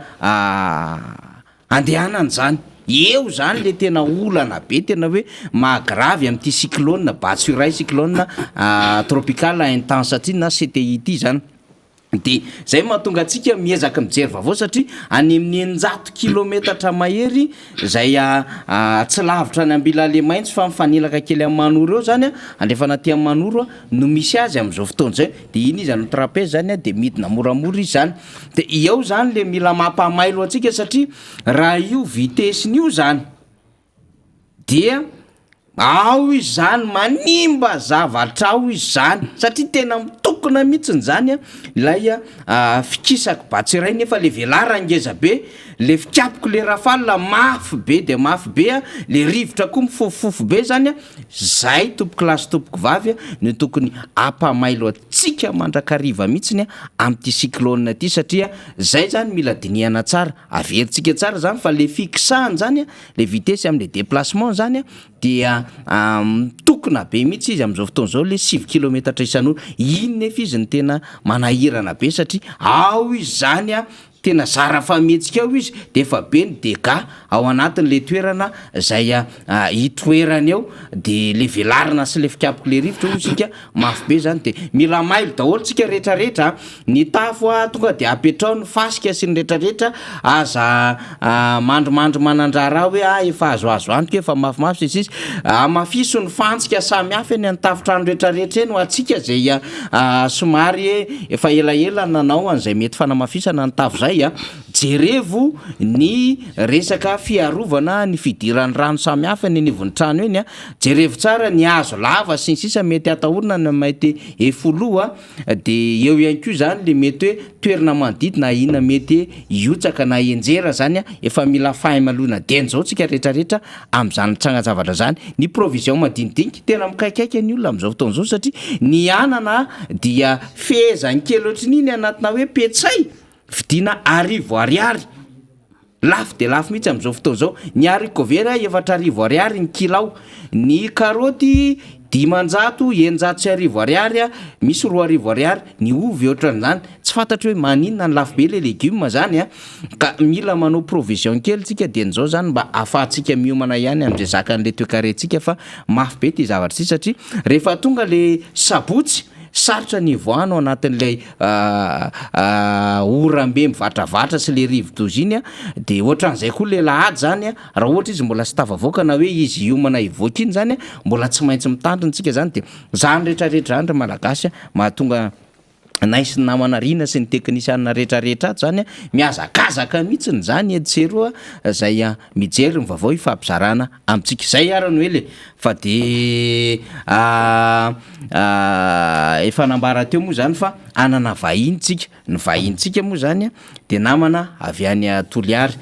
Andehanana izany. Eo izany le tena olana be tena hoe maha grave amin'ity cyclone Batsirai cyclone tropical intense ity na CTI ity izany. De zay mahatonga antsika miezaka mijery vaovao satria any amin'ny 600 kilometatra mahery zay tsy lavitra any Ambilalemaitso fa mifanilaka kely amin'i Manoro eo zany andrefana aty amin'i Manoro no misy azy amin'izao fotoana izay. De iny izy any trapèze zany de midina moramora izy zany. De eo zany le mila mampamailo antsika satria raha io vitesse-ny io zany dia ao izy zany manimba zavatra ao izy zany satria tena mitokona mihitsiny zany a ilay fikisako batsiray nefa le velarany ngeza be, le fikapoko le rafale mafy be de mafy be a, le rivotra koa mifofofofo be zany a, zay tompoko lahy sy tompoko vavy a no tokony hampamailo antsika mandrakariva mihitsiny amin'ity cyclone ity satria zay zany mila dinihana tsara, averintsika tsara zany fa le fikisahany zany le vitesse amle déplacement zany dia mitokona be mihitsy izy amin'izao fotoana izao le sivy kilometatra isan'ora, iny nefa izy no tena manahirana be satria ao izy zany Tena zara fa mihetsika ao izy de efa be ny dégâts ao anatin'le toerana zay itoerany eo de le velarana sy le fikapoky le rivotra hoy isika mafy be zany de mila mailo daholo tsika rehetra rehetra a, ny tafo a tonga de apetrao ny fasika sy ny rehetra rehetra aza mandrimandry manandraharaha hoe ah efa azoazo antoka efa mafimafy sy ny sisa, hamafiso ny fantsika samihafa eny an-tafontrano rehetra rehetra eny ho antsika izay somary efa elaela nanao an'izay mety fanamafisana ny tafo izay a, jerevo ny resaka fiarovana ny fidiran'ny rano samihafa eny anivon'ny trano eny a, jerevo tsara ny hazo lava sy ny sisa mety atahorana ny mety efoloha De eo ihany koa zany le mety hoe toerana manodidina ahiana mety hiotsaka na hianjera zany a, efa mila fahaimaloana dieny zao tsika retraretra am'zany trangan-javatra zany. Ny provision madinidinika, tena mikaikaika ny olona am'zao fotoana zao satria ny anana dia fehezany kely ohatrin'iny anatina hoe petsay vidiana arivo ariary. Lafo dia lafo mihitsy amin'izao fotoana izao. Ny haricot vert 4000 ariary ny kilao. Ny karaoty 500, 1600 ariary, misy 2000 ariary. Ny ovy ohatran'izany. Tsy fantatro hoe maninona no lafo be ilay legioma izany an. Ka mila manao provision kely tsika dieny izao izany mba ahafahantsika miomana ihany amin'izay zakan'ilay toekarentsika fa mafy be ity zavatra ity satria rehefa tonga ilay sabotsy sarotra ny hivoahana ao anatin'ilay oram-be mivatravatra sy le rivo-doza iny a, de ohatran'izay koa le lahady zany a, raha ohatra izy mbola tsy tafavoaka na hoe izy hiomana hivoaka iny zany a, mbola tsy maintsy mitandrina tsika zany de zany retraretra zany ry malagasy a, mahatonga anay sy ny namana Rina sy ny teknisianina retraretra ato zany a, mihazakazaka mihitsiny zany etsy sy eroa zay mijery ny vaovao ifampizarana amintsika, zay ara no ela e, fa de Efa nambara teo moa zany fa hanana vahiny tsika, ny vahintsika moa zany de namana avy any Toliary.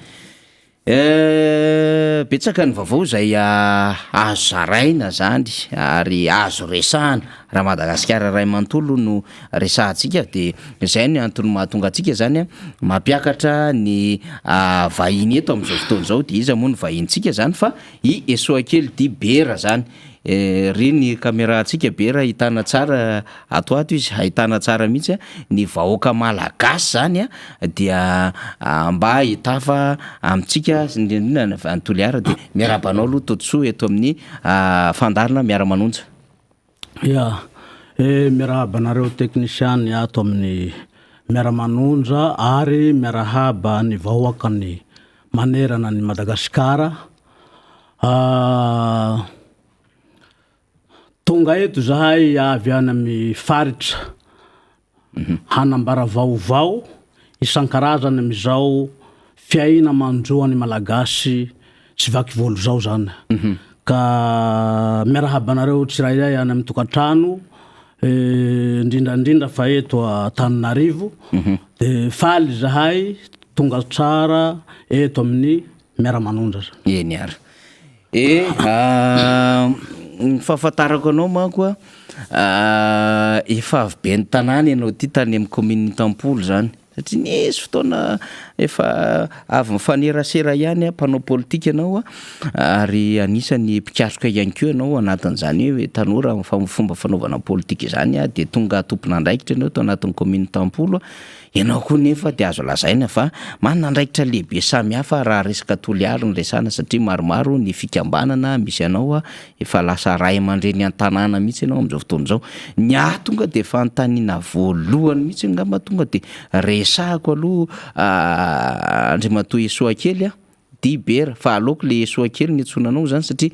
Betsaka ny vaovao izay azo zaraina zany ary azo resahana raha Madagasikara iray manontolo no resahantsika de zay ny antony mahatonga antsika zany mampiakatra ny vahiny eto am'zao fotoana zao, de iza moa ny vahintsika zany fa i Esoakely dit Bera zany. Ry ny camera antsika be raha ahitana tsara ato ato izy ahitana tsara mihitsy ny vahoaka malagasy zany dia mba hitafa amintsika indrindra indrindra any Toliara dia miarahaba anao aloha Todisoa eto amin'ny fandaharana miara-manonja. Ya, eh miarahaba anareo teknisiany ato amin'ny miara-manonja ary miarahaba ny vahoakan'ny manerana an'i Madagasikara. Tonga eto zahay avy any amin'ny faritra hanambara vaovao isan-karazany amin'izao fiaina manjo an'ny Malagasy tsy vaky volo izao zany. Ka miarahaba anareo tsirairay any amin'ny tokantrano, indrindra indrindra fa eto Antananarivo. De faly zahay tonga tsara eto amin'ny Miara-manonja. Eny ary. Eh, ny fahafantarako anao manko a, efa avy ben'ny tanàna ianao ity tany amin'ny kaominin'i Tampolo izany, satria nisy fotoana efa avy nifanerasera ihany a, mpanao politika ianao a, ary anisan'ny mpikatroka ihany koa ianao anatin'izany hoe tanora amin'ny fomba fanaovana politika izany a, dia tonga tompon'andraikitra ianao tao anatin'ny kaominin'i Tampolo a. Ianao koa nefa dia azo lazaina fa manana andraikitra lehibe samihafa raha resaka Toliary no resahana satria maromaro ny fikambanana misy anao, efa lasa ray aman-dreny an-tanàna mihitsy ianao amin'izao fotoana izao. Ny ahy tonga dia fanontaniana voalohany mihitsy angamba tonga dia resahako aloha Andriamatoa Esoa kely a! Dibera, fa aleoko le Esoa kely no iantsoana anao zany satria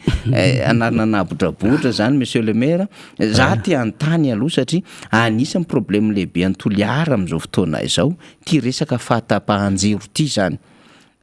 anarana nabotrabotra zany monsieur le maire, za te hanontany aloha satria anisan'ny problème lehibe any Toliara amin'izao fotoana izao ty resaka fahatapahan-jiro ty zany,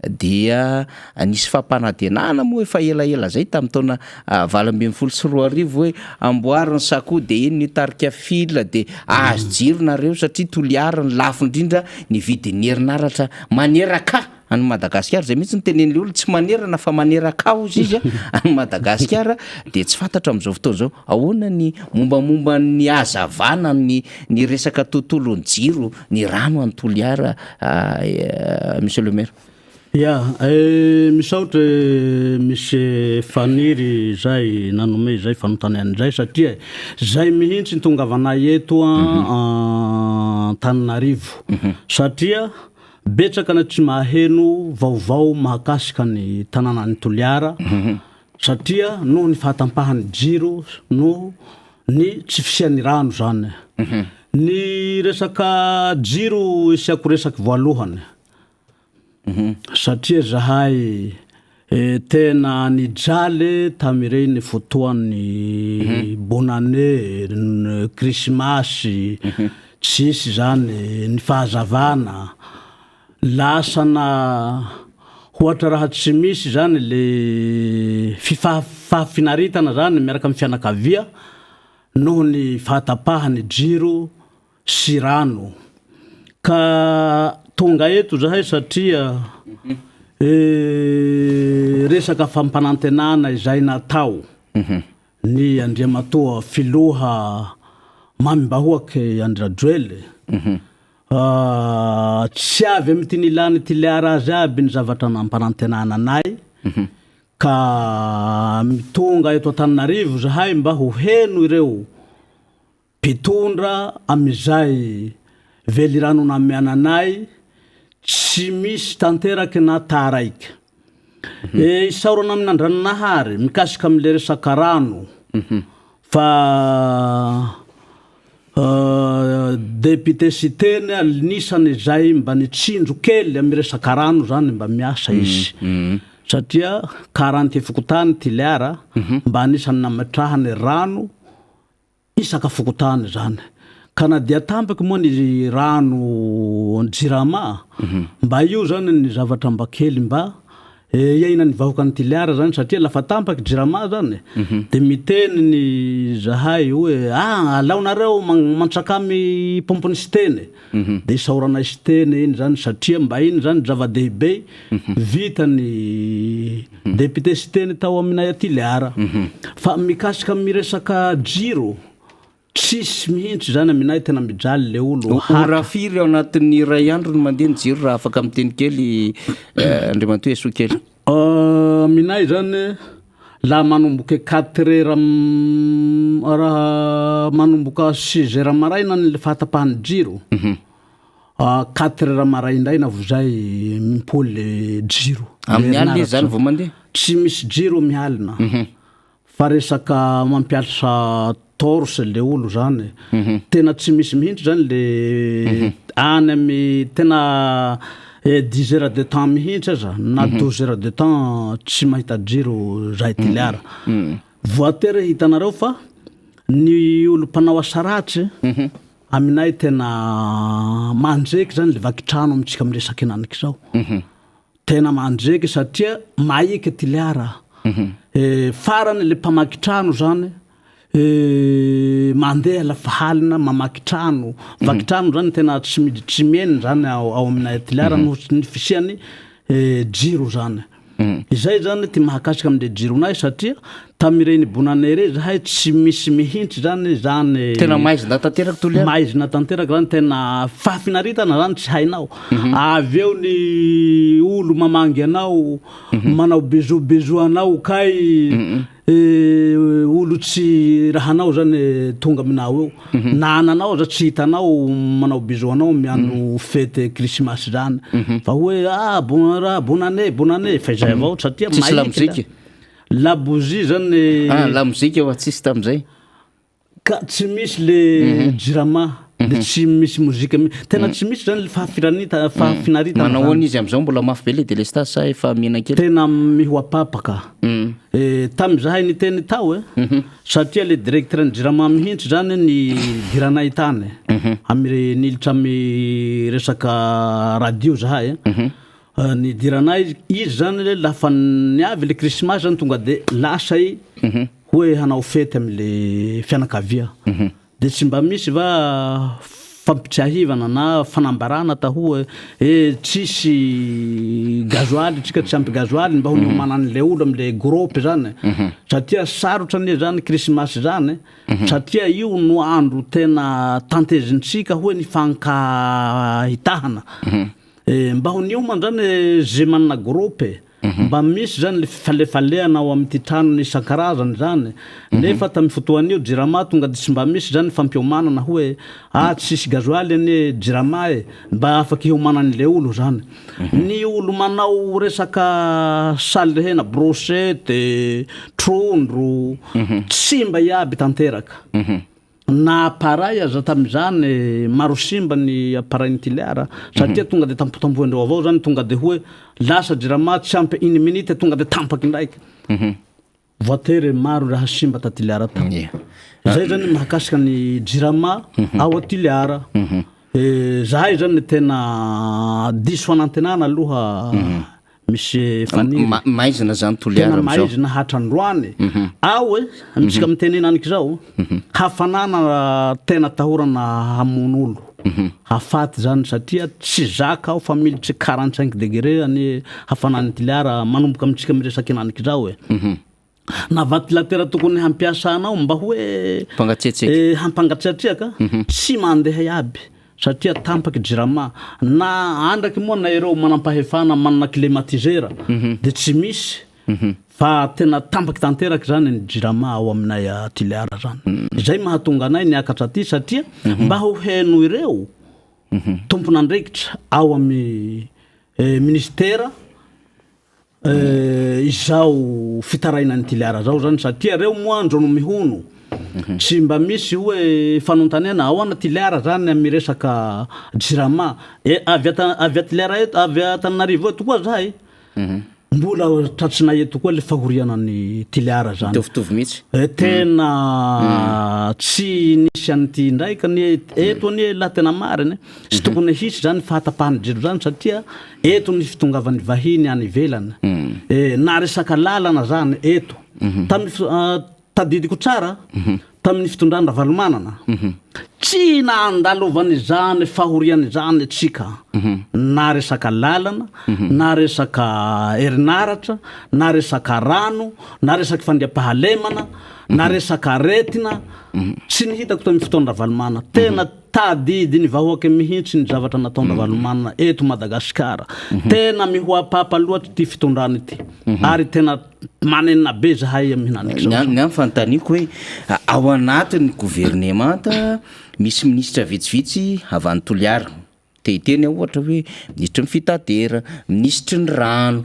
dia nisy fampanantenana moa efa elaela zay tamin'ny taona 2018 hoe amboary ny sakoa de iny nitarika fil de ahazo jiro nareo satria Toliara no lafo indrindra ny vidin'ny herinaratra maneraka. Any Madagasikara, zay mihitsy no tenenin'ilay olona, tsy manerana fa maneraka hozy izy any Madagasikara, dia tsy fantatra amin'izao fotoana izao ahoana ny mombamomba ny hazavana ny ny resaka tontolon'ny jiro, ny rano any Toliara Monsieur le maire. Ya, misaotra Monsieur Faniry izay nanome izay fanontaniana izay satria izay mihitsy ny tongavanay eto Antananarivo satria Betsaka ny tsy maheno vaovao mahakasika ny tanànan'i Toliara satria noho ny fahatampahan'ny jiro noho ny tsy fisian'ny rano izany. Ny resaka jiro isiako resaky voalohany satria zahay tena nijaly tamin'ireny fotoan'ny bonne année, krismasy, tsisy zany ny fahazavana, lasana ohatra raha tsy misy zany le fifaha- fahafinaretana zany miaraka amin'ny fianakavia noho ny fahatapahan'ny jiro sy rano ka tonga eto zahay satria resaka fampanantenana izay natao ny Andriamatoa Filoha Mamimbahoaky Andry Rajoely tsy avy amin'ity nilany Toliara azy aby ny zavatra nampanantenana anay ka tonga eto Antananarivo zahay mba ho heno ireo Mpitondra amin'izay velirano nameana anay tsy misy tanteraky na taraiky. E isaorana amin'Andrananahary mikasika amin'le resaka rano fa Député Siteny anisan'ny izay mba nitsinjo kely amin'ny resaka rano zany mba miasa izy satria quarante fokontany Toliara mba anisan'ny nametrahany rano Isaka fokontany izany. Ka na dia tampoky moa ny rano jirama, mba io zany ny zavatra mba kely mba iainan'ny vahoakan'i Toliara zany satria lafa tampaky jirama zany de miteny ny zahay hoe ah alaonareo mantsakamy pompin'i Siteny de isaoranay Siteny iny zany satria mba iny zany zava-dehibe vita ny Député Siteny tao aminay aty Toliara. Fa mikasika amin'ny resaka jiro, tsisy mihitsy zany aminay tena mijaly le olo. Ora firy ao anatin'ny iray andro no mandeha ny jiro raha afaka miteny kely Andriamatoa Esoa kely? Aminay zany laha manomboka quatre heures raha manomboka six heures maraina ny fahatapahan'ny jiro, Quatre heures maraindraina vao zay mimpoly jiro. Amin'ny alina izy zany vao mandeha? Tsy misy jiro amin'ny alina. Fa resaka mampiasa torche le olo zany, tena tsy misy mihitsy zany le any amin'ny tena dix heures de temps mihitsy aza na douze heures de temps tsy mahita jiro zahay Toliara. Voatery hitanareo fa. Ny olo mpanao asa ratsy aminay tena mandreky zany le vaky trano amintsika miresaky henaniky zao. Tena mandreky satria maiky Toliara. Farany le mpamaky trano zany mandeha lafa halina mamaky trano. Vaky trano zany tena tsy miditry miheno zany ao aminay Toliara noho ny fisiany jiro zany. Izay zany ty mahakasika amle jironay satria tamireny bonane rey zahay tsy misy mihintsy zany zany. Tena maizina tanteraka Toliara. Maizina tanteraka zany tena fahafinaritana zany tsy hainao. Avy eo ny olo mamangy anao manao bisous bisous anao kay Olo tsy rahanao zany tonga aminao eo na ananao aza tsy hitanao manao bisou anao miandro fety krismasy zany fa hoe ah bon raha bonne année bonne année fa izay avao satria Tsisy lamozika? Labozia zany. Ah lamozika oa tsisy tamizay. Ka tsy misy le jirama, le tsy misy mozika mi, tena tsy misy zany le fahafiranita fahafinaritana Manao ahoana izy amizao mbola mafy be le delestazy sa efa mihena kely? Tena mihoa-papaka. Eh, tamy zahay niteny tao e, satria le directeur ny jirama mihintsy zany nidiranay tany, amy nilitra amy resaka radio zahay e, Nidiranay izy zany lafa niavy le krismasy zany tonga de lasa i hoe hanao fety amle fianakavia de tsy mba misy va fampitsiahivana na fanambarana atao hoe eh tsisy gazoaly tsika tsy ampy gazoaly mba ho niomanan'le olo amle gropy zany satria sarotra anie zany krismasy zany satria io no andro tena tantezintsika hoe nifankahitahana Eh, mba ho niomana zany ze manana groupe e. Mba misy zany le fifalefalehana ao amin'ity tranony isan-karazany zany. Nefa tamin'ny fotoan'io jirama tonga de tsy mba misy zany fampiomanana hoe ah tsisy gazoaly anie jirama e, mba afaky hiomanan'le olo zany. Ny olo manao resaka salle hena, brochette, trondro, tsy mba iaby tanteraka. Na appareil aza tamin'izany maro simba ny appareil ny Toliara satria tonga de tampotampohin-dreo avao zany tonga de hoe lasa jirama tsy ampy une minute tonga de tampaky ndraiky. Voatery maro raha simba ta Toliara tao. Zay zany mahakasika ny jirama ao Toliara. Zahay zany tena diso fanantenana aloha Misy faniry. Maizina zany Toliara Tena maizina hatrandroany. Ao e, amintsika miteny henaniky zao, hafanana tena atahorana hamono olo. Hafaty zany satria tsy zaka ao fa militry 45 degré anie hafanan'i Toliara manomboka amintsika miresaka henaniky zao e. Na ventilateur tokony hampiasanao mba hoe Hampangatsiatsiaka. hampangatsiatsiaka tsy mandeha iaby satria tampaky jirama na andraky moa na ireo manampahefana manana climatiseur de tsy misy fa tena tampaky tanteraky zany ny jirama ao aminay a Toliara zany. Izay mahatonga anay niakatra aty satria mba ho heno ireo tompon'andraikitra ao amin'ny ministera Izao fitarainan'i Tiliara zao zany satria reo moa andro no mihono tsy mba misy hoe fanontaniana ahoana Tiliara zany amy resaka jirama e avy ata avy a Tiliara eto avy a Antananarivo eto koa zahay mbola tratsinay eto koa le fahoriana ny Tiliara zany Mitovitovy mihitsy. Tena tsy nisy an'ity indraiky anie eto anie lahy tena marina e. Tsy tokony hisy zany fahatapahan'ny jiro zany satria eto ny fitongavan'ny vahiny any ivelany. Eh, na resaka lalana zany eto. Tamin'ny fi- ah, tadidiko tsara, tamin'ny fitondrana Ravalomanana, tsy nandalovan'izany fahoriana izany tsika. Na resaka lalana, na resaka herinaratra, na resaka rano, na resaka fandriampahalemana, na resaka aretina, tsy ny hitako tamin'ny fotoana Ravalomanana. Tena Tadidy ny vahoaka mihintsy ny zavatra nataon-dRavalomanana eto Madagasikara. Tena mihoa-papa loatra ity fitondrana ity. Ary tena manenina be zahay amin'ny hinaniky zao. Ny ahy fanontaniako hoe ao anatin'ny governemanta misy minisitra vitsivitsy avy any Toliara. Te hiteny aho ohatra hoe minisitry ny fitaterana, minisitry ny rano,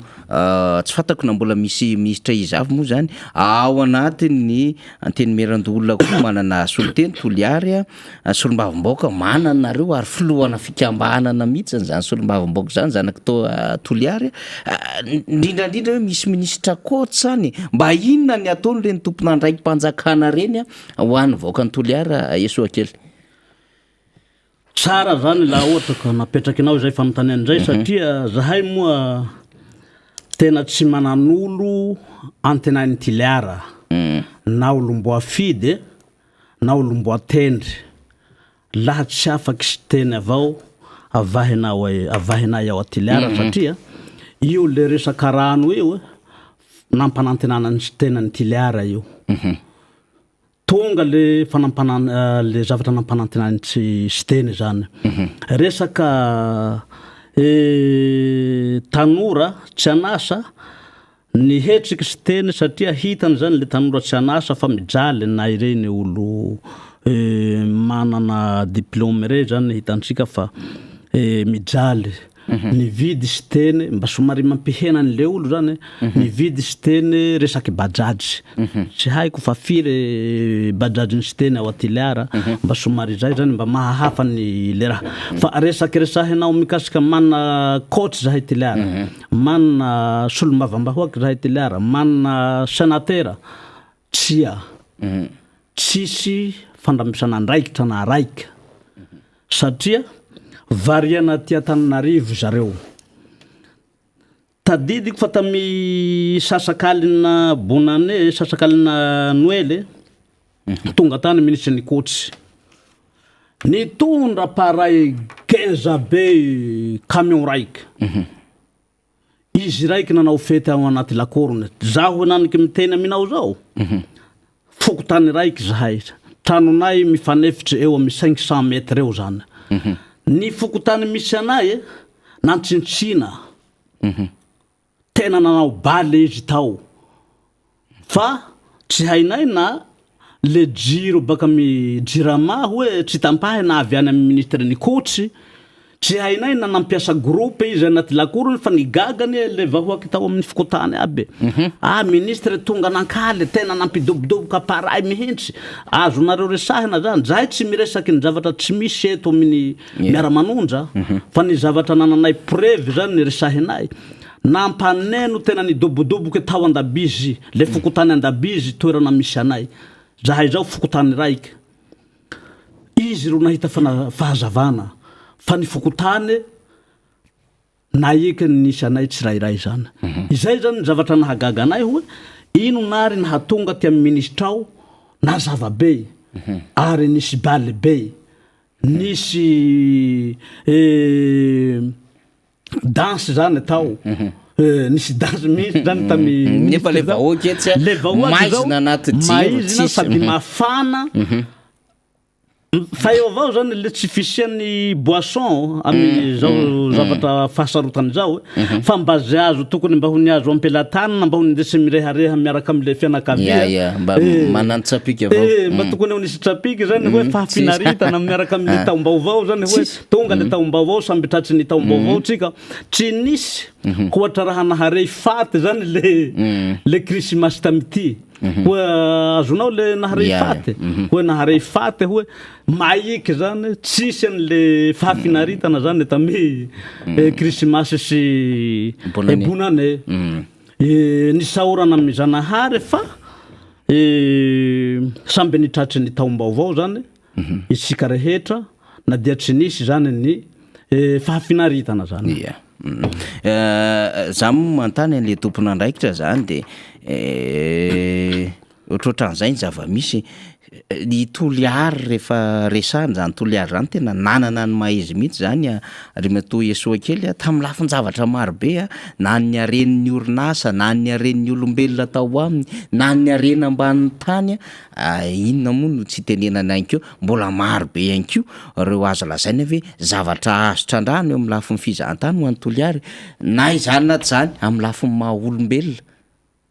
tsy fantako na mbola misy minisitra iza avy moa zany ao anatin'ny antenimierandoholona koa manana solontena Toliary a, solombavambahoaka manana nareo ary filohana fikambanana mihitsy zany solombavambahoaka zany zanak'i Toliary a, indrindra indrindra hoe misy minisitra coach any, mba inona ny ataon'ireny tompon'andraiki-panjakana ireny ho an'ny vahoakan'i Toliara Esoa kely? Tsara zany laha ohatra ka napetrakinao izay fanontaniana izay satria zahay moa tena tsy manan'olo antenain'i Toliara na olom-boafidy na olom-boatendry laha tsy afaky Siteny avao avahinao avahinay ao Toliara satria io le resaka rano io nampanantenana an'i Siteny an'i Toliara io. Tonga le fanampanan le zavatra nampanantenain'i tsy Siteny izany. Resaka tanora tsy an'asa, nihetriky Siteny satria hitany zany le tanora tsy an'asa fa mijaly na ireny olo manana diplôme ireny zany hitantsika fa mijaly. Nividy Siteny, mba somary mampihena an'le olo zany, nividy Siteny resaky bajaj, tsy haiko fa firy bajaj-n'i Siteny ao Toliara, mba somary zay zany mba mahahafa ny le raha, fa resaky resahinao mikasika manana coach zahay Toliara, manana solombavambahoaka zahay Toliara, manana senatera, tsia, tsisy fandrambisana andraikitra na raika. Satria variana aty Antananarivo zareo. Tadidiko fa tamin'ny sasakalina bonne année, sasakalina noely, tonga tany minisitry ny coach. Nitondra appareil geza be camion raika. Izy raiky nanao fety ao anaty lakorony. Zaho henaniky miteny aminao zao, fokontany raiky zahay, tranonay mifanefitry eo amin'ny 500 mètres eo zany. Ny fokontany misy anay nantsintsina, tena nanao bal izy tao. Fa tsy hainay na le jiro baka amy jirama hoe tsy tampahy na avy any amy ministre ny coach, tsy hainay na nampiasa groupe izy anaty lakorony fa ny gaga anie le vahoaky tao aminy fokontany aby e, ah ministre tonga nankaly tena nampidobodoboka appareil mihintsy, azonareo resahina zany, zahay tsy miresaky ny zavatra tsy misy eto aminy miara-manonja fa ny zavatra anananay preuve zany ny resahinay. Nampaneno tena nidobodoboke tao Andabizy, le fokontany Andabizy toerana misy anay. Zahay zao fokontany raika. Izy ro nahita fana fahazavana fa ny fokontany naiky ny nisy anay tsirairay zany. Izay zany ny zavatra nahagaga anay hoe inona ary nahatonga ty amin'ny ministra ao nazava be ary nisy bal be, nisy Danse zany atao. Nisy danse mihitsy zany tamy Nefa le vahoaka etsy a, le vahoaka maizina anaty jiro, maizina tsisy. sady mafana. Fa eo avao zany le tsy fisian'ny boisson amin'izao zavatra fahasarotana izao fa mba ze azo tokony mba ho ny azo am-pelatanana mba ho nindesy mirehareha miaraka am'le fianakavia. Ya, ya, mba manantsapika avao. Eh, mba tokony ho nisy trapika zany hoe fahafinaritana miaraka am'le taom-baovao zany hoe Tonga le taom-baovao samby tratry ny taom-baovao tsika, tsy nisy ohatra raha naharey faty zany le le krisimasy tamity hoe azonao le naharey faty hoe naharey faty hoe maiky zany tsisy an'le fahafinaritana zany tamy krisimasy sy bonne année. Nisaorana amin'ny Zanahary fa samby nitratry ny taom-baovao zany isika rehetra na dia tsy nisy izany ny fahafinaritana zany. Ia. Za moa manontany an'le tompon'andraikitra zany de ohatrohatran'izay ny zava-misy, ny Toliary rehefa resahina zany Toliary zany tena nanana ny maha izy mihitsy zany Andriamatoa Esoa kely a, tamin'ny lafin-javatra marobe a, na ny haren'ny orinasa, na ny haren'ny olombelona tao aminy, na ny harena ambanin'ny tany a, Inona moa no tsy itenenana ihany koa, mbola maro be ihany koa ireo azo lazaina hoe zavatra azo trandrahana eo amin'ny lafiny fizahantany ho an'i Toliary, na izany na tsy izany amin'ny lafiny maha olombelona,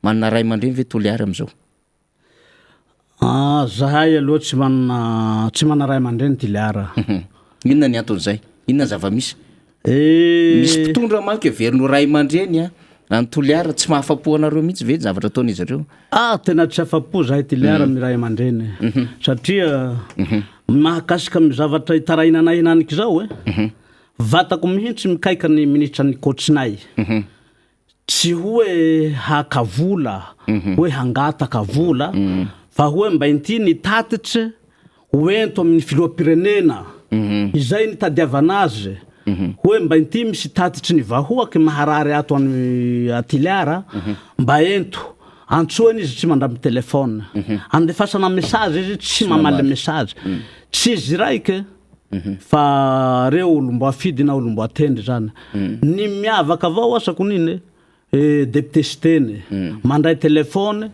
manana ray aman-dreny ve Toliary amin'izao? Zahay aloha tsy manana tsy manana ray aman-dreny Toliara. Inona ny anton'izay? Inona ny zava-misy? Misy mpitondra manko heveriny ho ray aman-dreny a, any Toliara, tsy mahafa-po anareo mihitsy ve ny zavatra ataon'izy ireo? Ah, tena tsy afa-po zahay Toliara amin'ny ray aman-dreny satria mahakasika amin'ny zavatra itarainanay henanik'izao e, vatako mihitsy mikaika ny minisitra ny coach-nay, Tsy hoe haka vola, hoe hangataka vola, fa hoe mba inty ny tatitra ho ento amin'ny filoham-pirenena, izay nitadiavana azy, hoe mba inty misy tatitry ny vahoaky maharary ato any Toliara, mba ento. Antsoina izy tsy mandray téléphone, andefasana message izy tsy mamaly message. Tsy izy raika Fa reo olom-boafidy na olom-boatendry zany. Ny miavaka avao asa koniny e, député Siteny, mandray téléphone,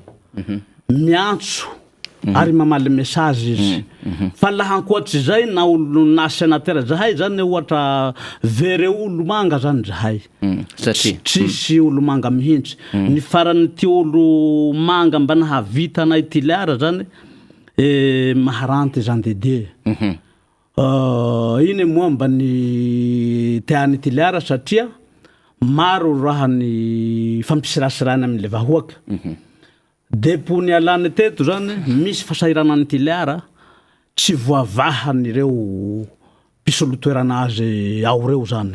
miantso ary mamaly message izy. Fa laha ankoatr'izay na olo na sénateur zahay zany ohatra very olomanga zany zahay. Satria? Tsisy olomanga mihintsy. Ny faran'ity olomanga mba nahavita anay Toliara zany E Maharanty Jean de Dieu. Iny moa mba ny tean'i Toliara satria maro raha ny fampisirasirana amin'ilay vahoaka. Depuis nialany teto zany misy fasahiranan'i Toliara tsy voavahan'ireo mpisolo toerana azy ao reo zany.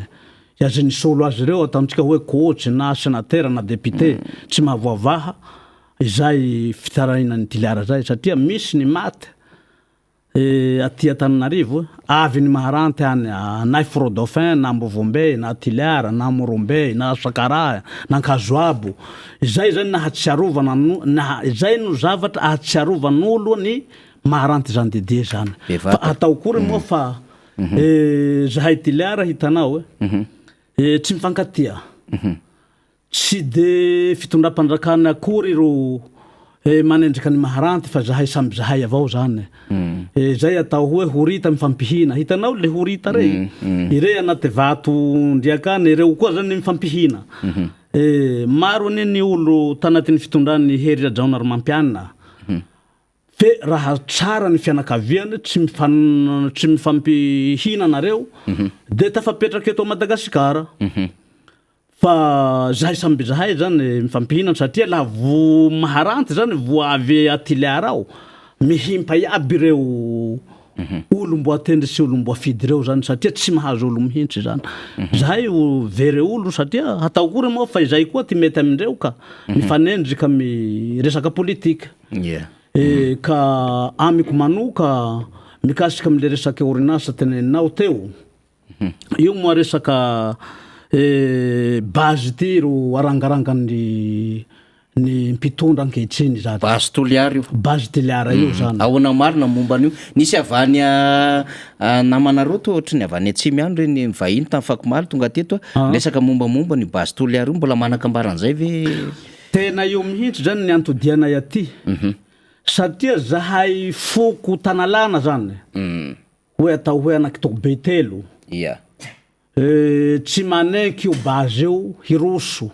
Azy nisolo azy ireo ataontsika hoe coach na senatera na député tsy mahavoavaha izay fitarainan'i Toliara zay satria misy ny maty aty Antananarivo avy ny Maharanty any na i Fort Dauphin na Ambovombe na Toliara na Morombe na Sakaraha na Ankazoabo izay zany nahatsiarovana no izay no zavatra ahatsiarovan'olo ny Maharanty zany Didier zany. Fa atao akory moa fa zahay Toliara hitanao e, tsy mifankatia. Tsy de fitondram-panjakana akory ro manendrika ny Maharanty fa zahay samby zahay avao zany. Zay atao hoe horita mifampihina. Hitanao le horita rey? Irey anaty vato ndriaka any, ireo koa zany mifampihina. Maro anie ny olo tanatin'ny fitondran'i Hery Rajaonarimampianina. Fe raha tsara ny fianakaviany tsy mifan tsy mifampihina nareo de tafapetraka eto Madagasikara. Fa zahay samby zahay zany mifampihinana satria laha vo maharanty zany vo avy a Toliara ao mihimpa iaby ireo olom-boatendry sy olom-boafidy ireo zany satria tsy mahazo olo mihintsy zany. Zahay very olo satria hatao akory moa fa izay koa ty mety amindreo ka mifanendrika amy resaka politika. Yeah. E, ka amiko manoka mikasika amle resaka orinasa teneninao teo, io moa resaka e, base ty ro arangarangan'ny ny mpitondra ankehitriny zany. Base Toliara io. Base Toliara io zany. Ahoana marina momba an'io? Nisy avy any namanareo toa ohatry ny avy any atsimo ihany ireny vahiny tamin'ny fakomaly tonga teto, resaka mombamomba an'io base Toliara io, mbola manan-kambara an'izay ve? Tena eo mihitsy zany ny antodianay aty satria zahay foko tanalana zany hoe atao hoe anakitoko be telo tsy manenky io base io hiroso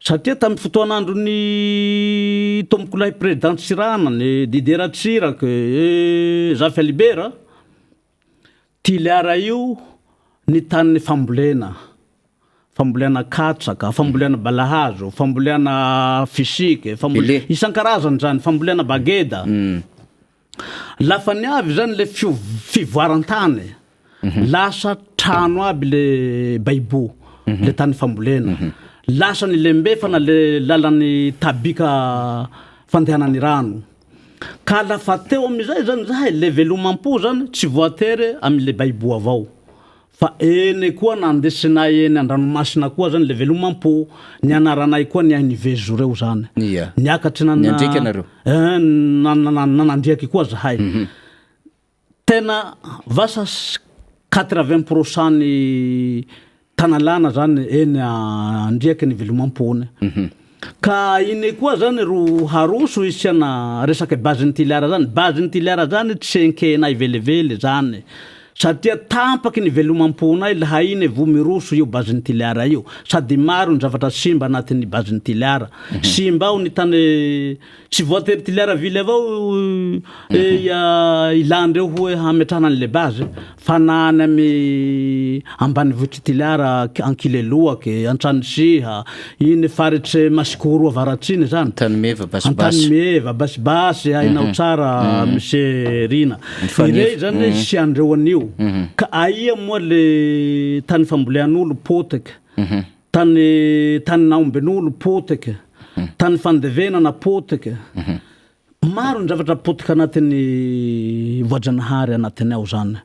satria tamin'ny fotoan'andron'ny tompokolahy président Tsiranana, Didier Ratsiraka, Zafy Alibert, Toliara io ny tanin'ny fambolena, fambolena katsaka, fambolena balahazo, fambolena fisiky, fambolena isan-karazany zany, fambolena bageda. Lafa niavy zany le fivoaran-tany, lasa trano aby le baibo, le tany fambolena. Lasa nilembefana le lalan'ny tabika fandehanan'ny rano. Ka lafa teo amizay zany zahay le velomam-po zany tsy voatery amle baibo avao fa eny koa nandesinay eny andranomasina koa zany le velomam-po, nianaranay koa ny ainy vezo reo zany, Ia. niakatry nana Niandriaka nareo? Eh, nanandriaky koa zahay. Tena vasa quatre-vingt pour cent ny tanalana zany eny andriaky ny velomampony. Ka iny koa zany ro haroso hisiana resaka base ny Toliara zany. Base ny Toliara zany tsy enkenay velively zany. Satria tampaky ny velomam-ponay laha iny voa miroso io base-n'i Toliara io. Sady maro ny zavatra simba anatin'ny base-n'i Toliara. Simba ao ny tany, tsy voatery Toliara ville avao ilan-dreo hoe hametrahana an'le base fa na any amy ambanivohitr'i Toliara, Ankileloaky, Antranosiha, iny faritry Masikoro avaratsy iny zany. Antanimeva, Basibasy. Antanimeva, Basibasy, hainao tsara Monsieur Rina. Irey zany hisiandreo an'io. Ka aia moa le tany fambolean'olo potika, tany tanin'aombin'olo potika, tany fandevenana potika. Maro ny zavatra potika anatin'ny voajanahary anatiny ao zany.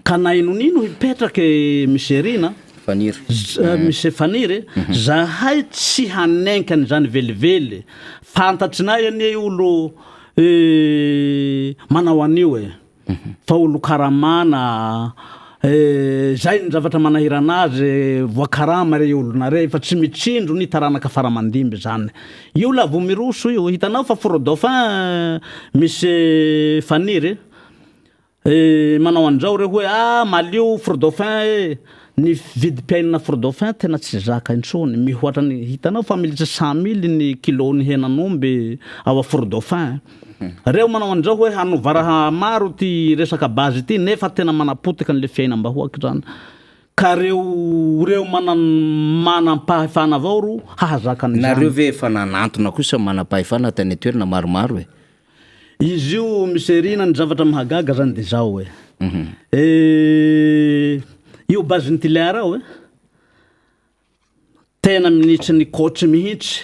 Ka na inon'ino hipetraka Monsieur Rina, Faniry. Monsieur Faniry, zahay tsy hanenky an'izany velively. Fantatrinay anie io olo eh manao an'io e! Fa olo karamana eh zay ny zavatra manahirana azy voakarama rey olona rey fa tsy mitsindro ny taranaka faramandimby zany. Io la vo miroso io hitanao fa fort dauphin misy faniry Eh manao an'izao reo hoe ah malio fort dauphin eh, ny vidim-piainana fort dauphin tena tsy zaka intsony, mihoatra ny, hitanao fa militsy cent mille ny kilo ny henan'omby ao a fort dauphin, reo manao an'izao hoe hanova raha maro ty resaka base ty nefa tena manapotika an'le fiainam-bahoaka zany, ka reo reo manan manam-pahefana avao ro hahazaka an'izany. Nareo ve efa nanantona kosa manam-pahefana tany an-toerana maromaro e? Izy io miserina ny zavatra mahagaga zany de zao e io base ny Tuléar ao e tena minitry ny coach mihitsy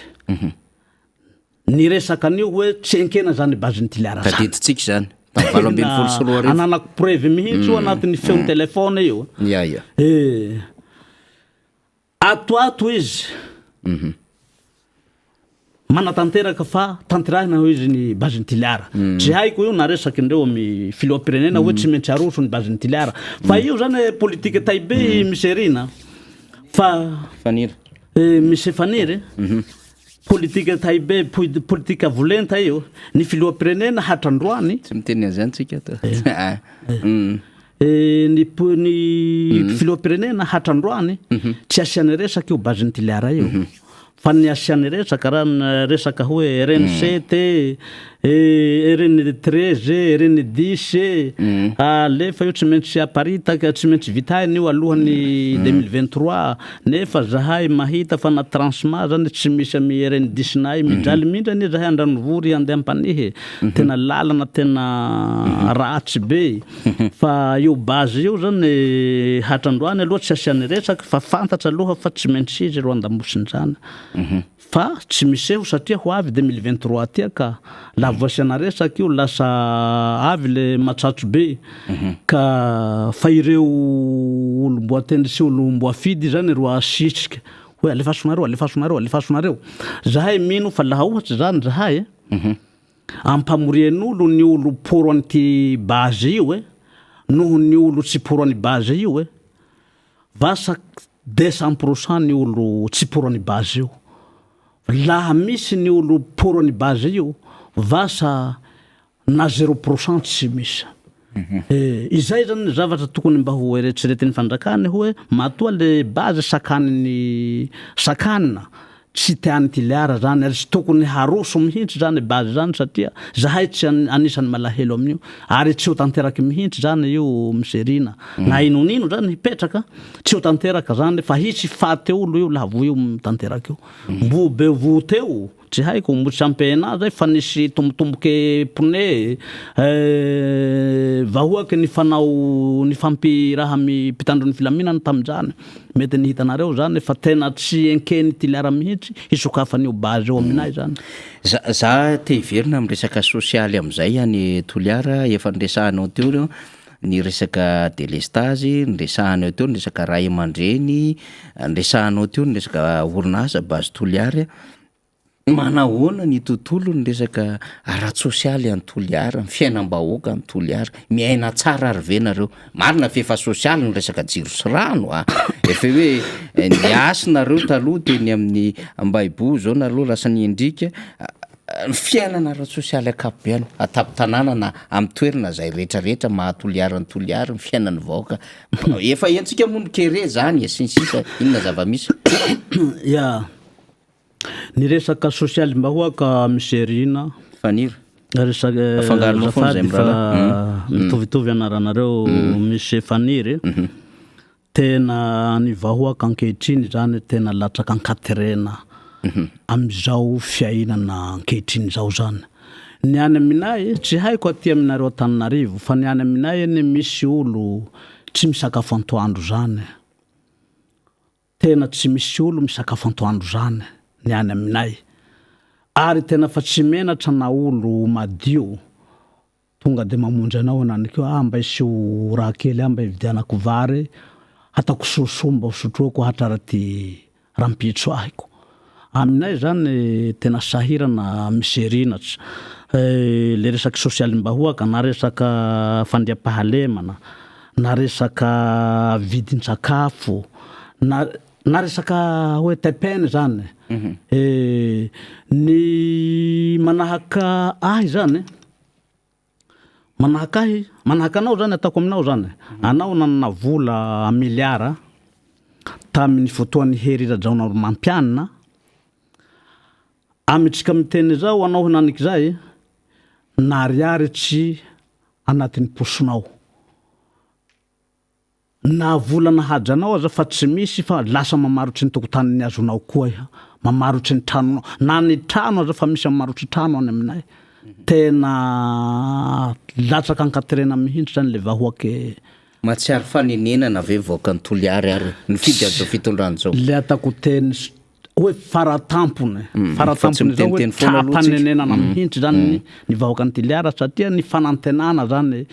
niresaka an'io hoe tsy enkena zany base ny Tuléar zany. Tadidintsika izany tamin'ny 2018. Ananako preuve mihitsy io anatin'ny feon'ny téléphone io. Ya ya. Eh. Ato ato izy manatanteraka fa tanterahina hoy izy ny base ny Toliara. Tsy haiko io na resaky ndreo amy filoham-pirenena hoe tsy maintsy aroso ny base ny Toliara. Fa io zany politique taibe i Miserina fa Faniry. Eh, Mise Faniry. Politique taibe, politique avo lenta io. Ny filoham-pirenena hatrandroany. Tsy miteny an'izany tsika ato. Ny ny filoham-pirenena hatrandroany tsy asiany resaka io base-n'i Toliara io fa ny asiany resaka raha ny resaka hoe RN sept e, RN treize e, RN dix e, alefa io tsy maintsy aparitaka, tsy maintsy vitaina io alohan'ny 2023 nefa zahay mahita fa na Transma zany tsy misy amy RN dix nay, mijaly mihitsy anie zahay Andranovory andeha Ampanihy e, tena lalana tena ratsy be. Fa io base io zany hatrandroany aloha tsy asiany resaka fa fantatra aloha fa tsy maintsy izy ro andamosin'izany fa tsy miseho satria ho avy 2023 aty ka la vao asiana resaka io lasa avy le matsatso be ka fa ireo olom-boatendry sy olom-boafidy zany ro asisika hoe alefasonareo alefasonareo alefasonareo zahay mino fa laha ohatsy zany zahay Ampamorian'olo ny olo poro an'ity base io e, noho ny olo tsy poro an'i base io e, vasa 200 pour cent ny olo tsy poro an'i base io, laha misy ny olo poro an'i base io vasa na zero pour cent tsy misy. Eh, izay zany ny zavatra tokony mba ho eretreretin'ny fanjakana hoe matoa le base sakaniny sakanina tsy tian'i Toliara zany ary tsy tokony haroso mihitsy zany base zany satria zahay tsy anisan'ny malahelo amin'io ary tsy ho tanteraky mihitsy zany io miserina na inonino zany hipetraka tsy ho tanteraka zany fa hisy faty olo io laha vo io tanteraka io mbo be voho teo Tsy haiko, mbo tsy ampy anah zay fa nisy tombotomboke pneu eh, vahoaky nifanao nifampiraha amy mpitandro ny filaminana tamin'izany, mety nihitanareo zany fa tena tsy enkeny Toliara mihitsy hisokafan'io base io aminay zany. Za za te hiverina amin'ny resaka sosialy amin'izay any Toliara, efa niresahanao teo ireo ny resaka delestazy, niresahanao teo ny resaka ray aman-dreny, niresahanao teo ny resaka orinasa base Toliara. Manahoana ny tontolon'ny resaka ara-tsosialy any Toliara, ny fiainam-bahoaka any Toliara? Miaina tsara ary ve nareo? Marina fa efa sosialy ny resaka jiro sy rano a! Efa hoe niasy nareo taloha teny amin'ny Ambahiboho, zao nareo lasa niendrika. Ny fiainana ara-tsosialy ankapobeny, an-tampon-tanàna na amin'ny toerana izay rehetra rehetra maha Toliara an'i Toliary, ny fiainan'ny vahoaka. Efa henontsika moa ny kere zany e, sy ny sisa, inona zava-misy? Ya, ny resaka sosialim-bahoaka miserina. Faniry. Resaka, Afangaronao foana izay azafady fa mirahalahy. mitovitovy anaranareo, Monsieur Faniry. Tena ny vahoaka ankehitriny izany tena latsaka ankaterena amin'izao fiainana ankehitriny izao izany. Ny any aminay, tsy haiko aty aminareo Antananarivo, fa ny any aminay anie misy olo tsy misakafo antoandro izany. Tena tsy misy olo misakafo antoandro izany ny any aminay. Ary tena fa tsy menatra na olo madio Tonga de mamonjy anao anany koa ah mba isio raha kely ah mba hividianako vary hataoko sosoa mba ho sotroako hatraraty rampitso ahiko. Aminay zany tena sahirana miserina ts le resaky sosialim-bahoaka na resaka fandriampahalemana na resaka vidin-tsakafo na na resaka hoe TPN zany ny manahaka ahy zany Manahaka ahy, manahaka anao zany ataoko aminao zany, anao nanana vola milliard tamin'ny fotoan'i Hery Rajaonarimampianina, amintsika miteny izao anao hinanik'izay na ariary tsy anatin'ny posinao. Na vola nahajanao aza fa tsy misy fa lasa mamarotry ny tokotanin'ny azonao koa iha, mamarotry ny tranonao, na ny trano aza fa misy mamarotry trano any aminay, tena latsaka ankaterena mihintsy zany le vahoaka e. Mahatsiaro fanenenana ve vahoakan'i Toliary ary nifidy an'izao fitondrana izao? Le ataoko teny hoe faratampony, faratampony izao hoe tra-panenenana mihintsy zany ny vahoakan'i Toliara satria ny fanantenana zany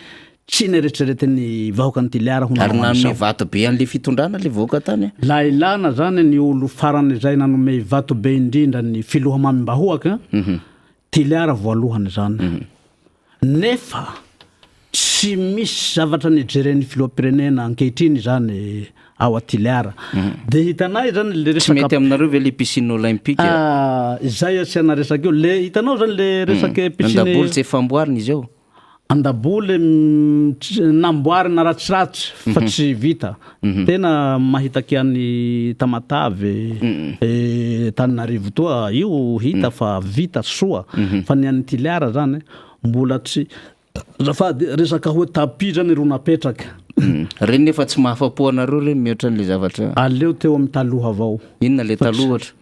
Tsy neritreretin'ny vahoakan'i Toliara ho Ary nanao nanome an'izao. vato be an'ilay fitondrana ilay vahoaka tany. Lailana zany ny olo farany izay nanome vato be indrindra ny filoha mamim-bahoaka, Toliara voalohany zany. Nefa tsy misy zavatra nijeren'ny filoham-pirenena ankehitriny izany ao a Toliara. De hitanay zany le Tsy resaka mety aminareo ve ilay piscine olympique? Ah, izay asiana resaka io. Le hitanao zany le resaka piscine. Andaboly tsy efa amboarina izy eo. Andaboly namboarina ratsiratsy fa tsy vita. Tena mahita kian'i Tamatave, Antananarivo toa io hita fa vita soa fa ny an'i Toliara zany mbola tsy, azafady, resaka hoe tapis zany ro napetraka. Reny nefa tsy mahafa-po anareo reny mihoatra an'le zavatra. Aleo teo amin'ny taloha avao. Inona le taloha ohatra?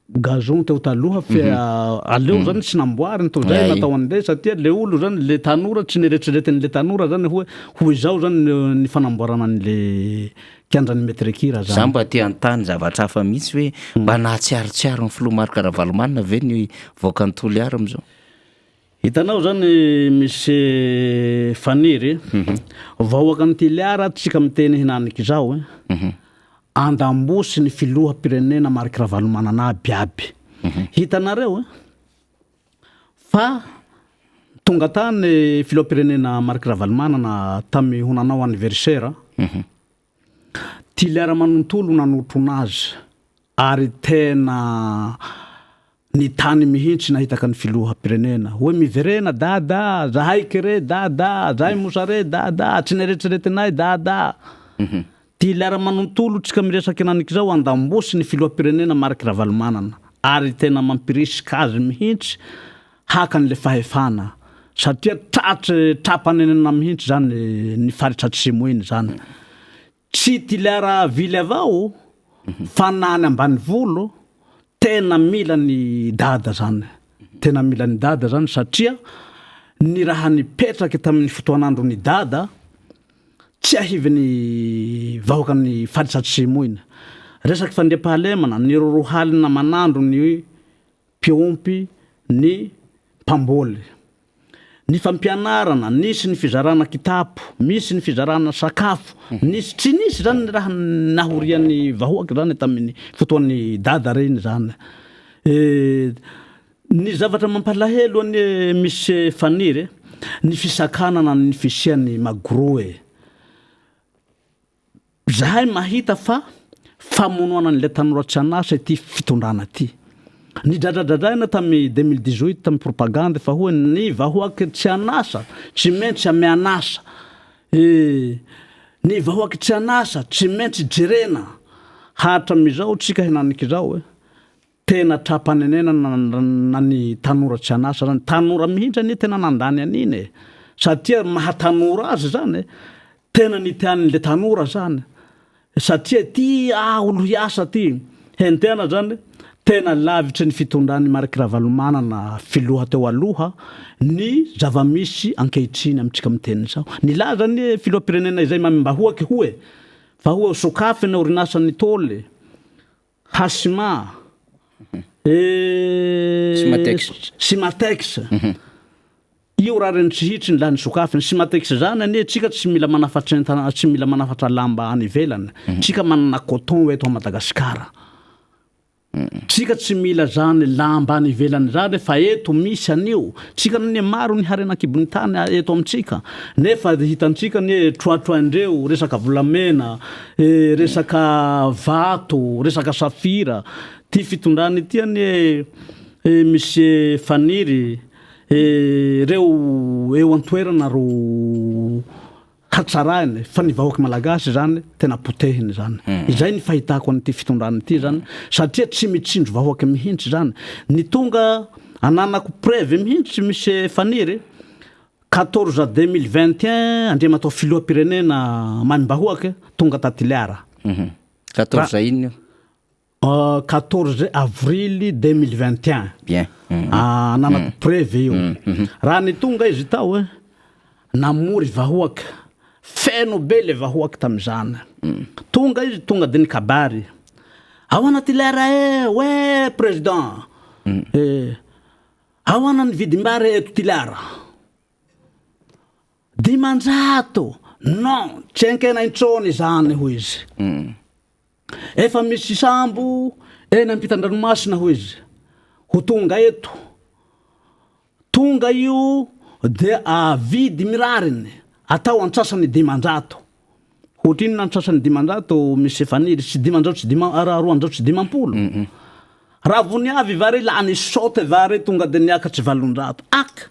Gazon teo taloha fe aleo zany tsy namboariny toy zay natao an'ilay satria le olo zany le tanora tsy neretreretin'le tanora zany hoe ho izao zany ny fanamboarana an'le kianjan'ny Maître Kira Za zany. mba te hanontany zavatra hafa mihitsy hoe mba nahatsiarotsiaro ny filoha Marc Ravalomanana ve ny vahoakan'i Toliara amin'izao? Hitanao zany misy Faniry, vahoakan'i Toliara tsika miteny hinanik'izao e, andambosy ny filoham-pirenena Marc Ravalomanana aby aby. Hitanareo e, fa tonga tany filoham-pirenena Marc Ravalomanana tamy ho nanao anniversaire, Tiliara manontolo nanotrona azy ary tena nitany mihitsy nahitaka ny filoham-pirenena hoe miverena dada a, zahay kere dada a, zahay mosare dada a, tsy neretreretinay dada a. Tiliara manontolo tsika miresaka enanik'izao andambosy ny filoham-pirenena Marc Ravalomanana ary tena mampirisika azy mihitsy haka an'ilay fahefana satria tratry tra-panenenana mihitsy zany ny faritra atsimo iny zany. Tsy Toliara ville avao fa na any ambanivolo tena mila ny dada zany, tena mila ny dada zany satria ny raha nipetraky tamin'ny fotoan'andron'i dada tsy ahivin'ny vahoakan'ny faritra atsimo iny. Resaky fandriampahalemana, ny rorohalina aman'andro ny mpiompy ny mpamboly. Ny fampianarana, nisy ny fizarana kitapo, misy ny fizarana sakafo, nisy, tsy nisy zany ny raha nahorian'ny vahoaka zany tamin'ny fotoan'i Dada reny zany. Ny zavatra mampalahelo anie misy Faniry, ny fisakanana ny fisian'ny Magro e. Zahay mahita fa famonoana an'ilay tanora tsy an'asa ity fitondrana ity. Nidradradradraina tamy 2018 tamy propagandy fa hoe ny vahoaky tsy an'asa tsy maintsy amean'asa e, ny vahoaky tsy an'asa tsy maintsy jerena hatramizao tsika henanikizao e, tena tra-panenenana na ny tanora tsy an'asa zany, tanora mihintsy anie tena nandany an'iny e, satria maha tanora azy zany e, tena nitian'le tanora zany Satria ity ah olo hiasa ty. Henteana zany, tena lavitry ny fitondran'i Marc Ravalomanana filoha teo aloha ny zava-misy ankehitriny amintsika miteny izao. Nilaza anie filoham-pirenena izay mamim-bahoaky hoe fa hoe sokafy ny orinasan'ny tôly, Hasima, Simatex. Simatex. Io rariny tsy hitsiny laha ny sokafiny. Simatex zany anie tsika tsy mila manafatra entana tsy mila manafatra lamba any ivelany. Tsika manana coton eto a Madagasikara. Tsika tsy mila zany lamba any ivelany zany fa eto misy an'io. Tsika anie maro ny harena ankibon'ny tany eto amintsika. Nefa hitantsika anie troatroaindreo resaka volamena, resaka vato, resaka safira. Ty fitondrana ity anie Monsieur Faniry Ireo eo an-toerana ro hatsarainy fa ny vahoaka malagasy zany tena potehiny zany. Izay ny fahitako an'ity fitondrana ity zany satria tsy mitsinjo vahoaka mihitsy zany. Ny tonga ananako preuve mihitsy Monsieur Faniry, 14 2021 Andriamatoa Filoham-pirenena Mamimbahoaka tonga ta Toliara. 14 inona io? 14 avril 2021. Bien. Ananako preuve io. Raha ny tonga izy tao eh, namory vahoaka, feno be le vahoaka tamin'izany. Tonga izy tonga de nikabary. Ahoana ty lera eh, ouais président. Eh, ahoana ny vidim-bary eto Toliara? 500! Non, tsy enkena intsony izany hoy izy. Efa misy sambo eny ampitan-dranomasina hoy izy, ho tonga eto. Tonga io dia avidy mirariny, atao antsasany 500. Ohatrinona antsasany 500 Monsieur Faniry? Tsy 500 sy dima- 250? Raha vao niavy vary lany saute vary tonga dia niakatry 800. Ak!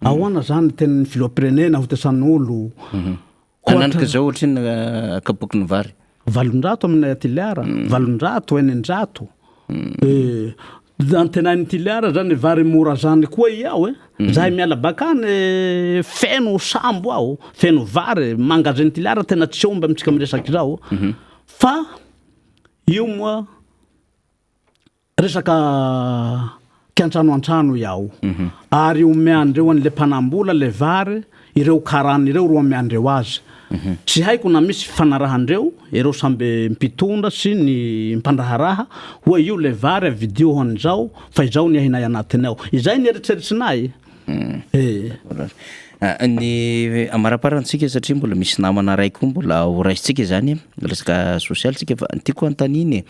Ahoana zany tenin'ny filoham-pirenena ho tesan'olo? Hananika zao ohatrinona kapoaky ny vary? 800 aminay a Toliara, 800, 600. Eh, antenain'i Toliara zany vary mora zany koa i ao e. Zahay miala bakany feno sambo ao, feno vary, magasin Toliara tena tsy omby amintsika miresaky zao. Fa io moa Resaka kiantrano antrano iao. Ary omeandreo an'le mpanambola le vary, ireo karana ireo ro ameandreo azy. Tsy haiko na misy fifanarahandreo, ireo samby mpitondra sy ny mpandraharaha, hoe io le vary avidio ho an'izao fa izao ny ahinay anatiny ao. Izay ny eritreritrinay e. Ny amaraparantsika satria mbola misy namana iray koa mbola ho raisintsika izany, resaka sosialy tsika fa ny tiako hanontaniana e.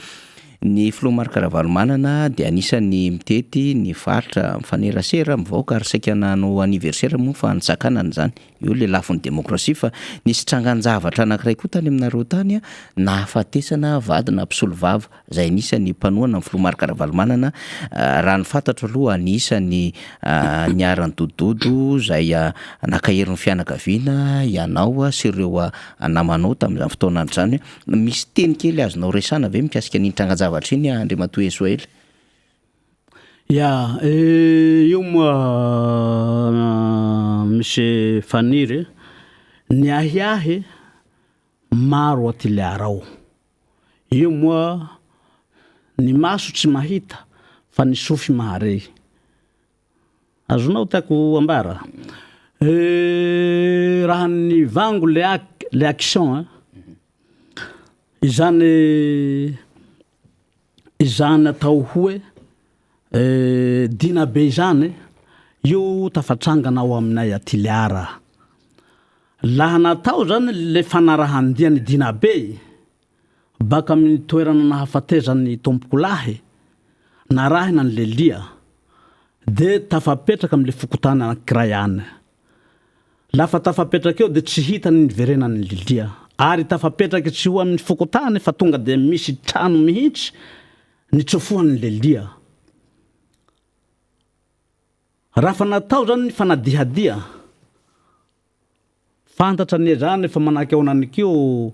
Ny filoha Marc Ravalomanana dia anisan'ny mitety ny faritra, mifanerasera amin'ny vahoaka ary saika nanao anniversaire moa fa nisakanana izany. Eo ilay lafiny demokrasia fa nisy trangan-javatra anankiray koa tany aminareo tany nahafatesana vadina mpisolovava izay anisan'ny mpanohana ny filoha Marc Ravalomanana. Raha ny fantatro aloha anisan'ny niharan-dododo izay nankahery ny fianakaviana ianao sy ireo namanao tamin'izany fotoana izany. Misy teny kely azonao resahana ve mikasika an'iny trangan-javatra iny Andriamatoa Esoela? Ya, io moa Monsieur Faniry, ny ahiahy maro ao Toliara ao. Io moa ny maso tsy mahita fa ny sofy mahare. Azonao tiako ambara? Raha ny vango le ac- le action an, izany izany atao hoe dina be izany, io tafatsangana ao aminay a Toliara. Laha natao zany le fanarahan-dia ny dina be, Baka amin'ny toerana nahafatezan'ny tompokolahy, narahina an'i Lelia, dia tafapetraka amin'ilay fokontany anankiray any. Lafa tafapetraka eo dia tsy hita ny niverenan'i Lilia. Ary tafapetraky tsy ho amin'ny fokontany fa tonga dia misy trano mihitsy nitsofohan'i Lelia. Raha fa natao zany ny fanadihadia, fantatra anie zany fa manahaky ao ananikio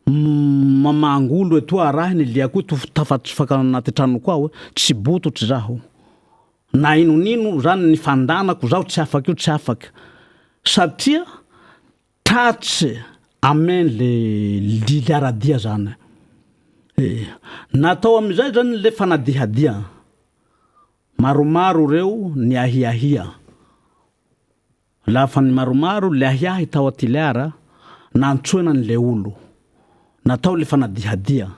mamangy olo etoa arahiny liako io tafatsifaka anaty tranoko ao, tsy bototry zaho. Na inonino zany ny fandanako zaho tsy afaka io tsy afaka satria tratry amin le liaradia zany. Natao amizay zany le fanadihadia. Maromaro reo ny ahiahia. Lafa ny maromaro le ahiahy tao Toliara, nantsoina ny le olo. Natao le fanadihadia.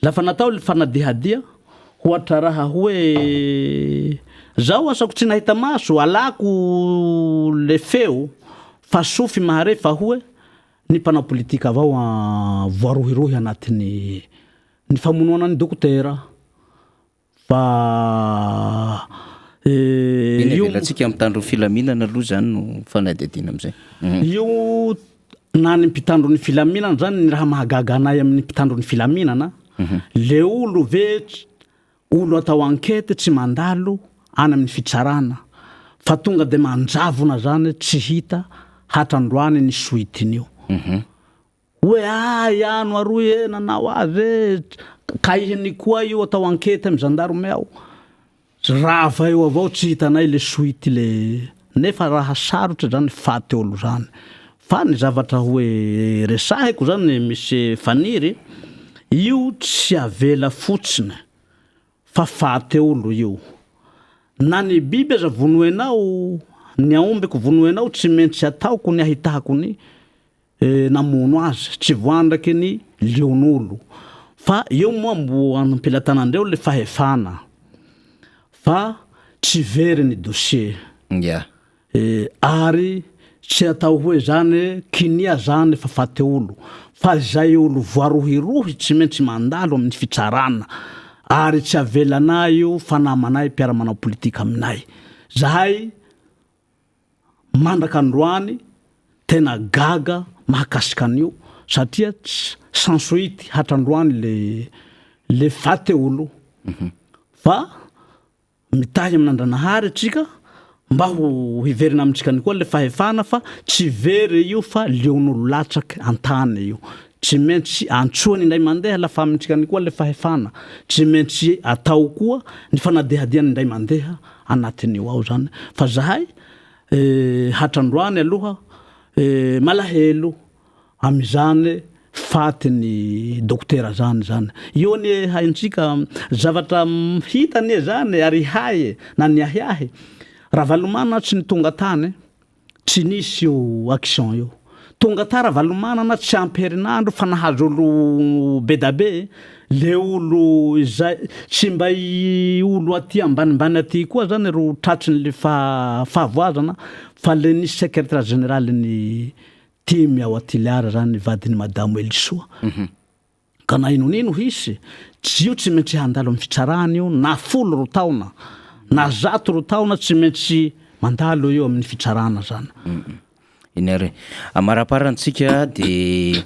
Lafa natao le fanadihadia, hoatra raha hoe zaho asako tsy nahita maso, alako le feo fa sofy mahare fa hoe ny mpanao politika avao voarohirohy anatin'ny Ny famonoana ny dokotera fa Eny io avelantsika mitandro ny filaminana aloha zany no fanadihadiana amizay. Io na ny mpitandro ny filaminana zany ny raha mahagaga anay amin'ny mpitandro ny filaminana, le olo ve olo atao enquête tsy mandalo any amin'ny fitsarana fa tonga de manjavona zany tsy hita hatrandroany ny suite-n'io. Hoe ah iano aroy eh nanao azy eh, kaihiny koa io atao ankety am gendarme ao, rava eo avao tsy hitanay le suite le nefa raha sarotra zany faty olo zany, fa ny zavatra hoe resahiko zany monsieur Faniry, io tsy avela fotsiny fa faty olo io, na ny biby aza vonoenao, ny aombiko vonoenao tsy maintsy ataoko ny ahitako ny namono azy, tsy voandraky ny lion'olo, fa eo moa mbo am-pelatanandreo le fahefana fa tsy very ny dossier, Ya. ary tsy atao hoe zany kinia zany fa faty olo, fa izay olo voarohirohy tsy maintsy mandalo amin'ny fitsarana, ary tsy avelanay io fa namanay mpiara-manao politika aminay, zahay Mandraka androany tena gaga mahakasika an'io satria sans suite hatrandroany le le faty olo fa mitahy amin'Andranahary atsika mba ho hiverina amintsika any koa le fahefana fa tsy very io fa leon'olo latsaky antany io tsy maintsy antsoiny indray mandeha lafa amintsika any koa le fahefana tsy maintsy atao koa ny fanadihadiana indray mandeha anatin'io ao zany fa zahay hatrandroany aloha malahelo amizany faty ny dokotera zany zany io anie haintsika zavatra hita anie zany ary hay e na ny ahiahy Ravalomanana tsy ny tonga tany Tsy nisy io action io. Tonga tara Ravalomanana tsy ampy herinandro fa nahazo olo bedabe, le olo izay tsy mba i olo aty ambanimbany aty koa zany ro tratry ny le fahavoazana fa le nisy secretaire général ny tim ao Toliara zany vadin'i madamo Elisoa. Ka na inon'ino hisy, tsy io tsy maintsy handalo amin'ny fitsarana io na folo ro taona, na zato ro taona tsy maintsy mandalo io amin'ny fitsarana zany. Eny ary e. Amaraparantsika dia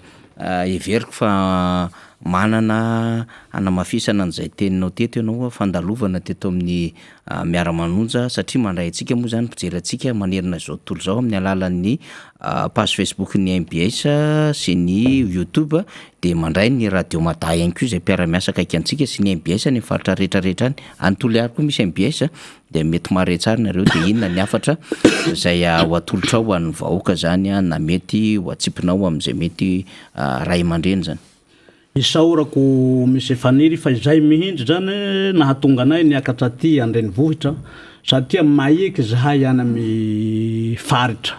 heveriko fa manana hanamafisana an'izay teninao teto ianao, fandalovana teto amin'ny Miara-manonja satria mandray antsika moa izany mpijery antsika manerana izao tontolo izao amin'ny alalan'ny page Facebook ny mbs sy ny youtube dia mandray ny radio mada ihany koa izay mpiara-miasa akaiky antsika sy ny mbs any amin'ny faritra rehetra rehetra any, any Toliary koa misy mbs dia mety mahare tsara nareo dia inona ny hafatra izay ho atolotrao ho an'ny vahoaka izany na mety ho atsipinao amin'izay mety ray aman-dreny izany. Isaorako Monsieur Faniry fa izay mihitsy zany nahatonga anay niakatra aty andrenivohitra satria maiky zahay any amy faritra.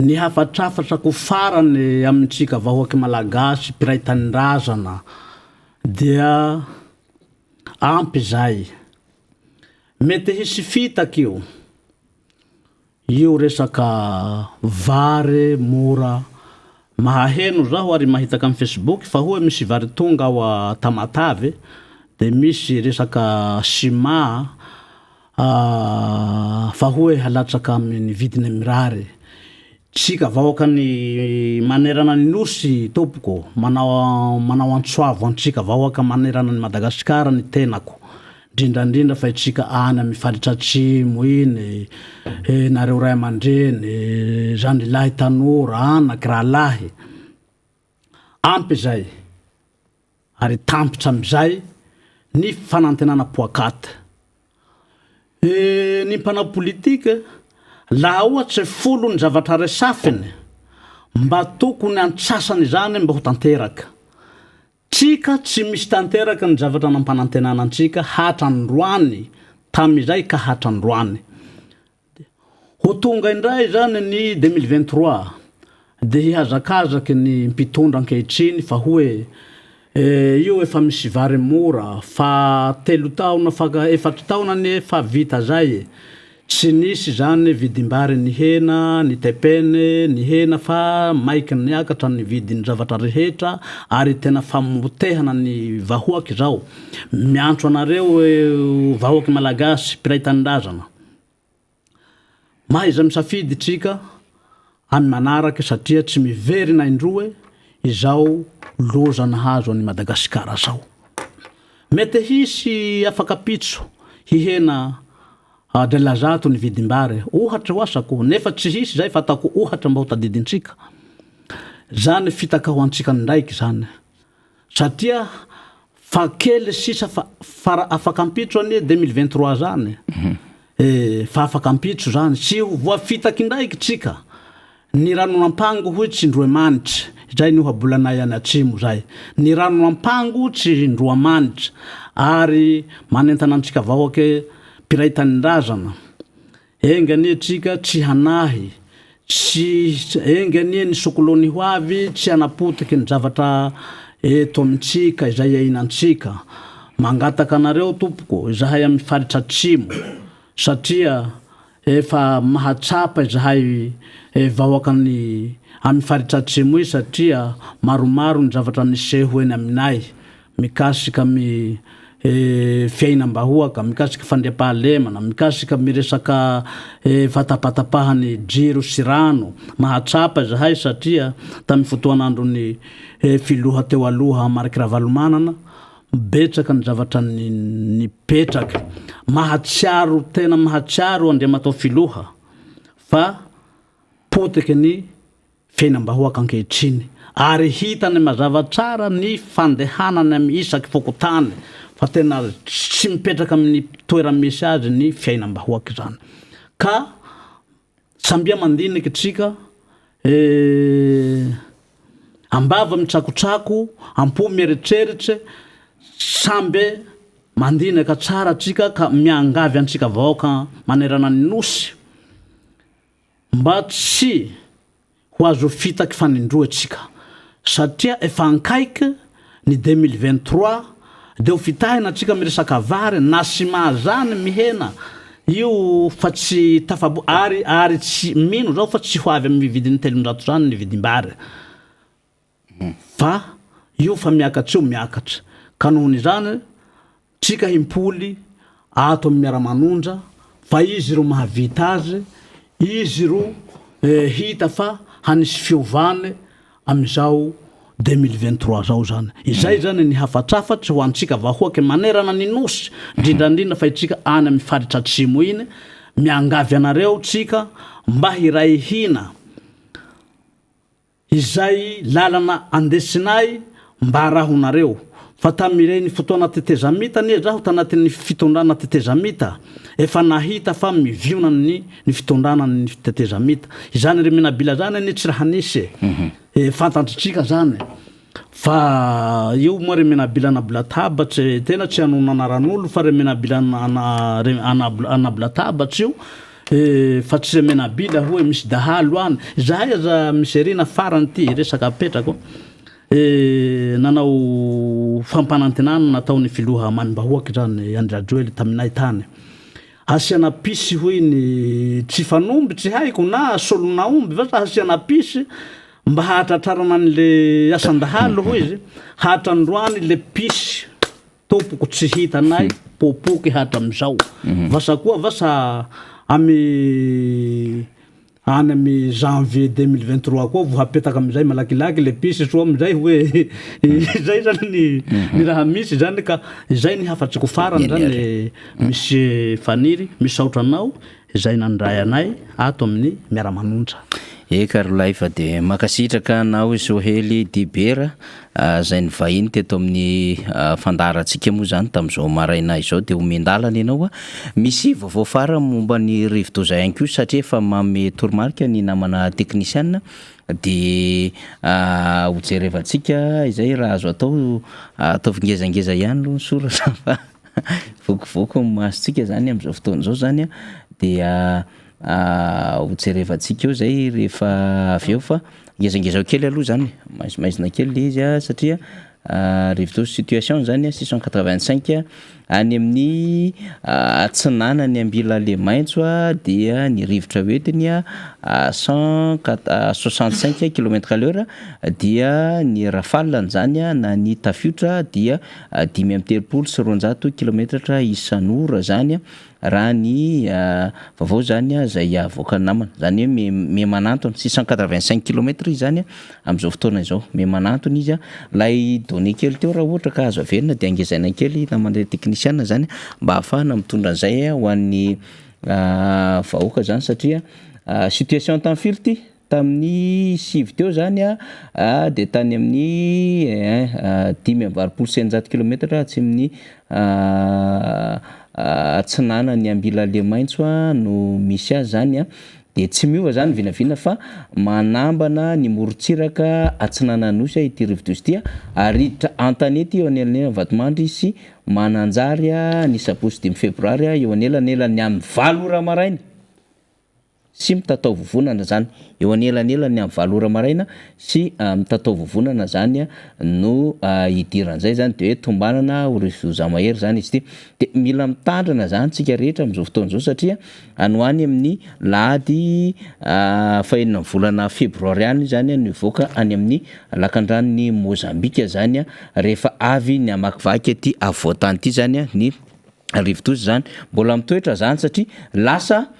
Ny hafatrafatrako farany amintsika vahoaky Malagasy mpiray tanindrazana dia ampy izay. Mety hisy fitaka io. Io resaka vary mora mahaheno zaho ary mahitaka am facebook fa hoe misy vary tonga ao a Tamatave de misy resaka ciment fa hoe halatsaka amin'ny vidiny mirary. Tsika vahoakan'ny manerana ny nosy tompoko manao manao antso avo antsika vahoaka manerana ny Madagasikara ny tenako. Indrindra indrindra fa itsika any amin'ny faritra atsimo iny, nareo ray aman-dreny, zandry lahy tanora, anaky, rahalahy. Ampy izay ary tampitra amin'izay ny fanantenana poakaty. Ny mpanao politika, laha ohatry folo ny zavatra resafiny, mba tokony antsasany izany mba ho tanteraka. Tsika tsy misy tanteraka ny zavatra nampanantenana antsika hatra androany tamin'izay ka hatra androany. Ho tonga indray izany ny 2023 dia hihazakazaky ny mpitondra ankehitriny fa hoe io efa misy vary mora fa telo taona fa efatry taona anie fa vita zay e. Tsy nisy izany vidim-bary nihena, ny TPN nihena fa maiky niakatra ny vidin'ny zavatra rehetra ary tena famotehana ny vahoaka izao. Miantso anareo vahoaky Malagasy mpiray tanindrazana. Mahaiza misafidy tsika any manaraka satria tsy miverina indroa izao loza nahazo an'i Madagasikara zao. Mety hisy afakapitso hihena drelazato ny vidim-bary, ohatra ho asako, nefa tsy hisy zay fa ataoko ohatra mba ho tadidintsika. Zany fitaka ho antsika ndraiky zany. Satria fa kely sisa fa fara afakampitso anie 2023 zany eh, fa afakampitso zany, tsy ho voafitaky indraiky tsika, ny ranon'ampango hoy tsy indroemanitra, izay ny ohabolanay any atsimo zay, ny ranon'ampango tsy indroamanitra, ary manentana antsika vahoake mpiray tanindrazana, Enga anie tsika tsy hanahy, tsy enga anie ny sokolony ho avy tsy hanapotiky ny zavatra eto amintsika izay iainantsika. Mangataka anareo tompoko izahay amin'ny faritra atsimo satria efa mahatsapa izahay vahoakan'ny amin'ny faritra atsimo io satria maromaro ny zavatra niseho eny aminay mikasika my fiainam-bahoaka, mikasika fandriampahalemana, mikasika my resaka fahatapatapahan'ny jiro sy rano. Mahatsapa izahay satria tamin'ny fotoan'andron'ny filoha teo aloha Marc Ravalomanana, betsaka ny zavatra nipetraka. Mahatsiaro tena mahatsiaro Andriamatoa Filoha fa potiky ny fiainam-bahoaka ankehitriny ary hitany mazava tsara ny fandehanany amin'ny isaky fokontany fa tena tsy mipetraka amin'ny toera-misy azy ny fiainam-bahoaka izany ka sambia mandinika tsika eh, ambava mitsakotsako am-po mieritreritse sambe mandinika tsara tsika ka miangavy antsika vahoaka manerana ny nosy Mba tsy ho azo fitaky fanindroa tsika satria efa ankaiky ny 2023 de ho fitahina tsika miresaka vary na ciment zany mihena io fa tsy tafabo ary ary tsy mino zaho fa tsy ho avy amin'ny vidiny 300 zany ny vidimbary fa io fa miakatra io miakatra ka nohon'izany Tsika himpoly ato amin'ny miara-manonja fa izy ro mahavita azy, izy ro hita fa hanisy fiovany amin'izao 2023 zao zany. Izay zany ny hafatsafatry ho antsika vahoaky manerana ny nosy, ndrindra ndrindra fa itsika any amin'ny faritra atsimo iny, miangavy anareo tsika mba hiray hina. Izay lalana andesinay mba arahonareo. Fa tamin'ireny fotoana tetezamita anie zaho tanatin'ny fitondrana tetezamita efa nahita fa miviona ny ny fitondrana ny tetezamita. Izany ry Menabila zany anie tsy raha nisy e. E fantantritsika zany. Fa io moa ry Menabila anabolatabatra e, tena tsy hanonona anaran'olo fa ry Menabila anabolatabatra io e, fa tsy ry Menabila hoe misy dahalo any. Izahay aza miserina farany ity resaka apetrako e, nanao fampanantenana nataon'ny filoha Mamimbahoaka izany Andry Rajoely taminay tany. Asiana pisy hoy ny tsifan'omby tsy haiko na solon'aomby va sa hasiana pisy Mba hahatratrarana an'le asan-dahalo hoy izy, hatrandroany le pisy tompoko tsy hitanay popoky hatramizao. Vasa koa va sa amy Any amin'ny janvier 2023 koa vao hapetaka amin'izay malakilaky le puce soa amin'izay hoe izay zany ny ny raha misy zany ka izay ny hafatriko farany zany Monsieur Faniry misaotra anao izay nandray anay ato amin'ny Miara-manonja. Eka ry lahy fa dia mankasitraka anao i Sohely Dibera izay nivahiny teto amin'ny fandaharantsika moa izany tamin'izao maraina izao dia omen-dalana ianao. Misy vaovao farany momba ny rivodoza ihany koa satria efa manome toromarika ny namana teknisiana dia hojerevantsika izay raha azo atao ataovy ngezangeza ihany aloha ny soratra fa vokovoko ny masontsika izany amin'izao fotoana izao izany dia Hojerevantsika eo zay rehefa avy eo fa ngezangezao kely aloha zany, maizimaizina kely le izy a satria rivodoza situation zany a 685 any amin'ny atsinanan'i Ambilalemaitso a dia ny rivotra hoentiny a 165 kilomètre à l'heure dia ny rafale-ny zany a na ny tafiotra dia 235 kilometatra isan'ora zany a. Raha ny vaovao izany izay avoakan'ny namana, izany hoe miha miha manantona, 685 kilomètre izy izany amin'izao fotoana izao, miha manantona izy, ilay donnée kely teo raha ohatra ka azo averina dia angezaina kely namana teknisiana izany mba ahafahana mitondra an'izay ho an'ny vahoaka izany satria situation tamin'ny firy ity? Tamin'ny sivy teo izany dia tany amin'ny 685 kilometatra atsimon'ny atsinanan'i Ambilalemaitso no misy azy izany. Dia tsy miova izany ny vinavina fa manambana ny morontsiraka atsinanan'ny Nosy ity rivodoza ity ary hiditra an-tanety eo anelanelan'i Vatomandry sy Mananjary ny sabotsy dimy febroary eo anelanelan'ny amin'ny valo ora maraina. sy mitatao vovonana zany, eo anelanelan'ny amin'ny valo ora maraina sy mitatao vovonana zany no hidiran'izay zany de hoe tombanana ho rivodoza mahery zany izy ity, de mila mitandrina zany tsika rehetra amin'izao fotoana izao satria any ho any amin'ny lahady fahenina ny volana febroary any zany no hivoaka any amin'ny lakandranon'i Mozambika zany rehefa avy ny hamakivaky aty afovoan-tany ity zany ny rivodoza zany, mbola mitoetra zany satria lasa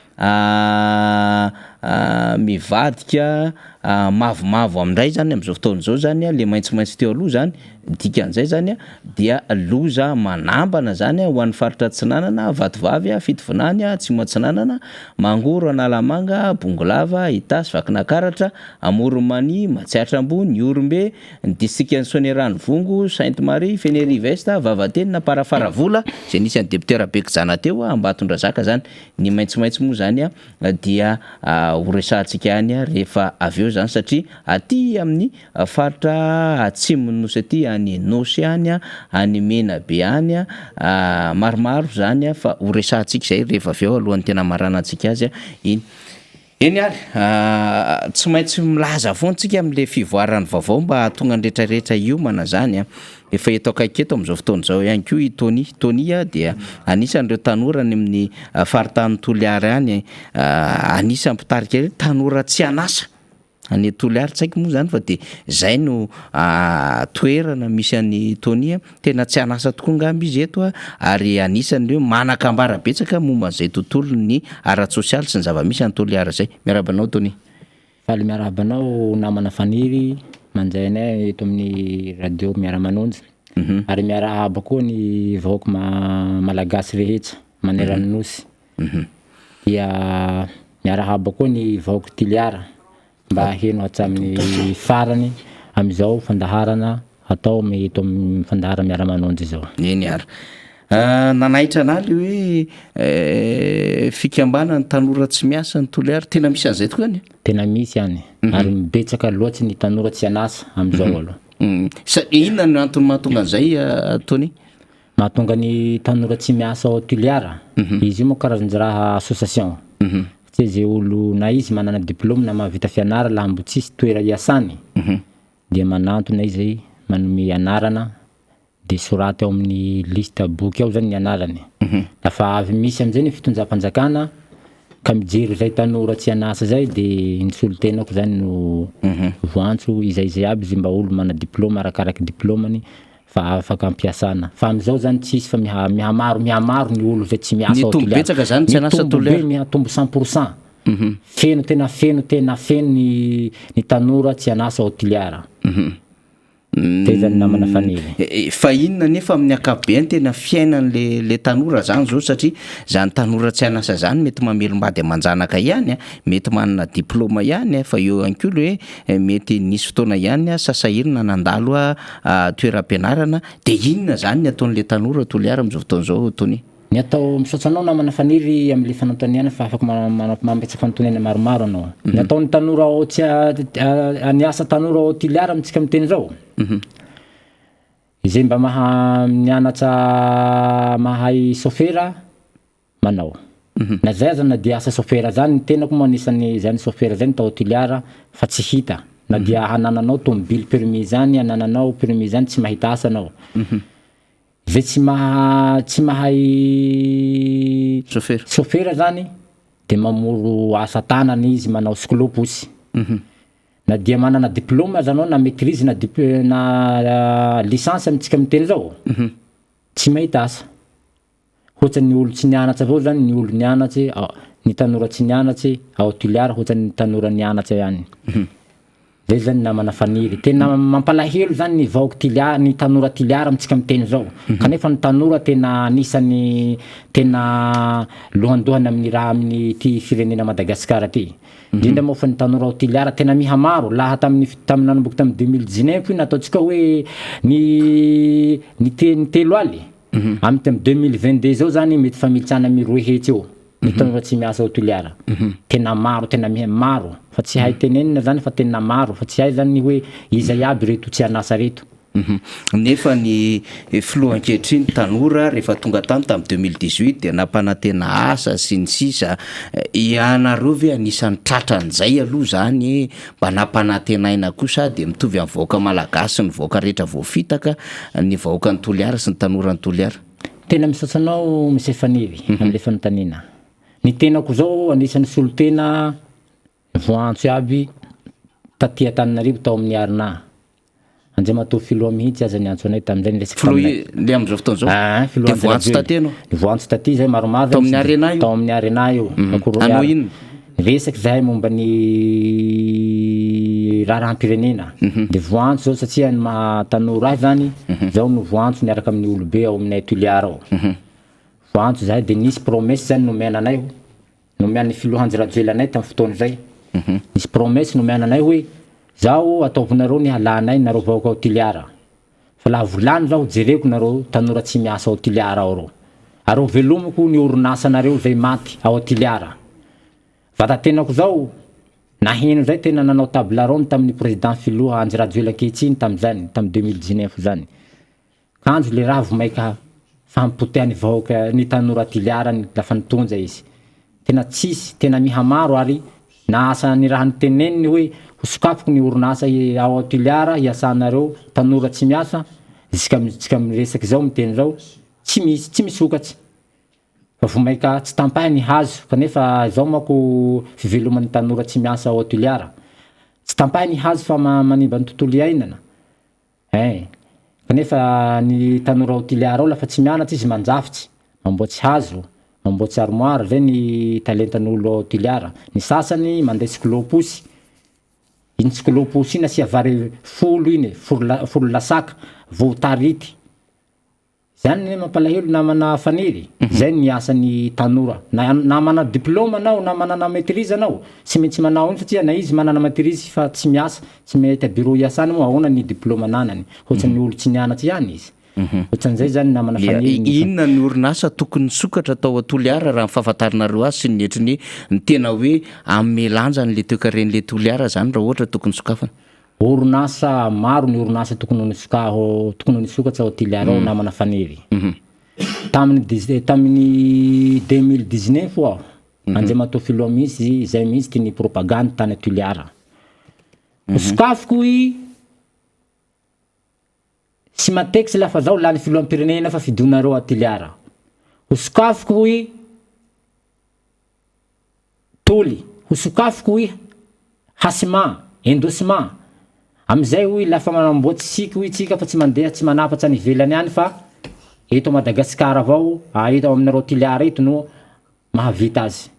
Mivadika mavomavo amindray zany am'zao fotoana zao zany le maitsomaitso teo aloha zany, dikan'izay zany dia loza manambana zany ho an'ny faritra Atsinanana, Vatovavy, Fitovinany, Atsimo Atsinanana, Mangoro, Analamanga, Bongolava, Itasy, Vakinakaratra, Amoron'i Mania, Matsiatra Ambony, Ihorombe, ny distrikan'i Soanierana Ivongo, Sainte Marie, Fenerive Est, Vavatenina, Amparafaravola, izay nisy an'i député Rabekojanah teo, Ambatondrazaka zany. Ny maitsomaitso moa izany dia ho resahantsika ihany rehefa avy eo izany satria aty amin'ny faritra atsimon'ny nosy aty, any Nosy any, any Menabe any, maromaro izany fa ho resahantsika izay rehefa avy eo alohan'ny tena hamaranantsika azy iny. Eny ary, tsy maintsy milaza foana tsika amin'ilay fivoaran'ny vaovao mba hahatonga ny rehetrarehetra hiomana izany an. Efa eto akaiky eto amin'izao fotoana izao ihany koa i Tony. Tony dia anisan'ireo tanora any amin'ny faritanin'i Toliary any, anisan'ny mpitarika ireo tanora tsy an'asa. Any Toliary tsy haiko moa zany fa de zay no toerana misy an'i Tony a, tena tsy an'asa tokoa angamba izy eto a, ary anisan'ny hoe manan-kambara betsaka momba an'izay tontolon'ny ara-tsosialy sy ny zava-misy any Toliara zay. Miarahaba anao Tony. Faly miarahaba anao namana Faniry mandray anay eto amin'ny radio Miara-manonja ary miarahaba koa ny vahoaka malagasy rehetra manerana ny nosy. Dia miarahaba koa ny vahoaka Toliara mba heno hatramin'ny farany amin'izao fandaharana atao amin'ny eto amin'ny fandaharana Miara-manonja izao. Eny ary. Nanaitra anah le hoe fikambanan'ny tanora tsy miasa ny Toliara, tena misy an'izay tokoa any? Tena misy any ary betsaka loatsy ny tanora tsy an'asa amin'izao aloha. Sa inona no antony mahatonga an'izay Tony? Mahatonga ny tanora tsy miasa ao Toliara, izy io manko karazan-draha association, satria ze olo na izy manana diplôme na mahavita fianara laha mbo tsisy toera iasany dia manantona izy manome anarana de soraty ao amin'ny liste boky ao zany ny anarany, lafa avy misy amizay ny fitondram-panjakana ka mijery zay tanora tsy an'asa zay de ny solontenako zany no voantso izay izay aby ze mba olo mana diplôme arakaraky diplômany fa afaka ampiasana fa amizao zany tsisy fa miha mihamaro mihamaro ny olo zay tsy miasa ao Nitombo Toliara betsaka zany tsy an'asa mitombo be Toliara. mihatombo 100 pour cent. Feno tena feno tena feno ny ny tanora tsy an'asa ao Toliara. Zay zany namana Faniry. Fa inona anefa amin'ny ankapobeny tena fiainan'le le tanora zany zao satria zany tanora tsy an'asa zany mety mamelom-bady aman-janaka ihany a, mety manana diplaoma ihany a, fa eo ihany koa le hoe mety nisy fotoana ihany a sasahirana nandalo toeram-pianarana de inona zany ny ataon'le tanora Toliara amin'izao fotoana izao Tony? Ny atao, misaotra anao namana Faniry amin'ilay fanontaniana fa afaka mametraka fanontaniana maromaro anao. Ny ataon'ny tanora ao tsy ny asa tanora ao Toliara amintsika miteny izao. Izay mba maha mianatra mahay sôfera manao. Na zay aza na dia asa sôfera zany, ny tenako moa anisan'ny zany sôfera zany tao Toliara fa tsy hita. Na dia hanananao tômôbily permis zany, hanananao permis zany tsy mahita asa anao. Zay tsy maha tsy mahay Chauffeur. chauffeur zany de mamoro asa tanana izy manao cyclo-pousse. Na dia manana diplôme aza anao na maitrise na dip- na licence amintsika miteny zao, tsy mahita asa. Hoatsan'ny olo tsy nianatra avao zany ny olo nianatry, ny tanora tsy nianatry ao Toliara hoatsan'ny tanora nianatra ihany. Zay zany namana Faniry. Tena mampalahelo zany ny vahoaka Toliara, ny tanora Toliara amintsika miteny zao. Kanefa ny tanora tena anisan'ny tena lohandohany amin'ny raha amin'ity firenena Madagasikara ty. Indrindra moa fa ny tanora ao Toliara tena mihamaro. Laha tamin'ny tamin'ny nanomboka tamin'ny 2019 io nataontsika hoe ny ny te- ny telo aly. Amin'ny tamin'ny 2022 zao zany mety fa militsana amin'ny roa hetsy eo. Ny tanora tsy miasa ao Toliara. Tena maro, tena miha maro. Fa tsy hay tenenina zany fa tena maro. Fa tsy hay zany ny hoe iza iaby reto tsy an'asa reto. Nefa ny filoha ankehitriny tanora rehefa tonga tany tamin'ny 2018 dia nampanantena asa sy ny sisa. Ianareo ve anisan'ny tratran'izay aloha zany mba nampanantenaina koa sa dia mitovy amin'ny vahoaka malagasy sy ny vahoaka rehetra voafitaka ny vahoakan'i Toliara sy ny tanoran'i Toliara? Tena misaotra anao Monsieur Faniry amin'ilay fanontaniana. Ny tenako zao anisan'ny solontena voaantso iaby taty Antananarivo tao amin'ny Arna. Andriamatoa Filoha mihitsy aza niantso anay tamin'izay niresaka Filoha taminay. le amin'izao fotoana izao? Ah, Filoha Dia Andry voaantso Rajoelina. taty ianao? Voaantso taty zay maromaro. Tao amin'ny Arena io? Tao amin'ny Arena io. Akory Hanao Arena. inona? Niresaka izahay momba ny raharaham-pirenena. Dia voaantso zao satria ny maha tanora ahy zany, zaho no voaantso miaraka amin'ny olobe ao aminay Toliara ao. Voaantso izahay dia nisy promesse zany nomena anay, nomen'ny filoha Andry Rajoelina anay tamin'ny fotoana izay. Nisy promesse nomena anay hoe, zaho ataovinareo ny halanay nareo vahoaka ao Toliara. Fa laha volany zaho jereko nareo tanora tsy miasa ao Toliara ao reo. Ary ho velomiko ny orinasanareo zay maty ao Toliara. Vatatenako zao naheno zay tena nanao table ronde tamin'ny président filoha Andry Rajoelina ankehitriny tamizany tam 2019 zany. Kanjo le raha vo maika fampotehany vahoaka ny tanora Toliara ny lafa nitonja izy. Tena tsisy, tena mihamaro ary na asa ny raha noteneniny hoe ho sokafiko ny orinasa ao Toliara hiasanareo tanora tsy miasa, jusqu'à miresaka izao miteny izao, tsy misy, tsy misokatsy. Fa vao maika tsy tampahy ny hazo kanefa izao manko fiveloman'ny tanora tsy miasa ao Toliara. Tsy tampahy ny hazo fa manimba ny tontolo iainana. Ein! Kanefa ny tanora ao Toliara ao lafa tsy mianatra izy mandrafitsy, mamboatsy hazo, mamboatsy armoire, zay ny talentan'olo ao Toliara. Ny sasany manday cyclo-pousse, iny cyclo-pousse iny asia vary folo iny e, folo la- folo lasaka vao tarity. Zany anie mampalahelo namana Faniry, zay ny asan'ny tanora, na na manana diplôme anao na manana maitrise anao, tsy maintsy manao iny satria na izy manana maitrise fa tsy miasa, tsy mahita bureau hiasany moa ahoana ny diplôme ananany, ohatran'ny olo tsy nianatra ihany izy, ohatran'izay zany namana Faniry ny Inona ny orinasa tokony nisokatra tao Toliara raha ny fahafantaranareo azy sy ny hetriny ny tena hoe hanome lanja an'le toekaren'le Toliara zany raha ohatra tokony sokafana? Orinasa, maro ny orinasa tokony ho nisokaho, tokony ho nisokatra ao Toliara ao namana Faniry. Tamin'ny dix, tamin'ny 2019 ho'a, Andriamatoa Filoha mihitsy, izay mihitsy ty ni-propagande tany Toliara. Hosokafiko i Simatex lafa zaho lany filoham-pirenena fa fidonareo a Toliara. Hosokafiko i Toly, ho sokafiko hoy Hasima, Indosima, amin'izay hoy lafa manamboatsy siky hoy tsika fa tsy mandeha tsy manafatsy any ivelany any fa eto Madagasikara avao, eto aminareo Toliara eto no mahavita azy.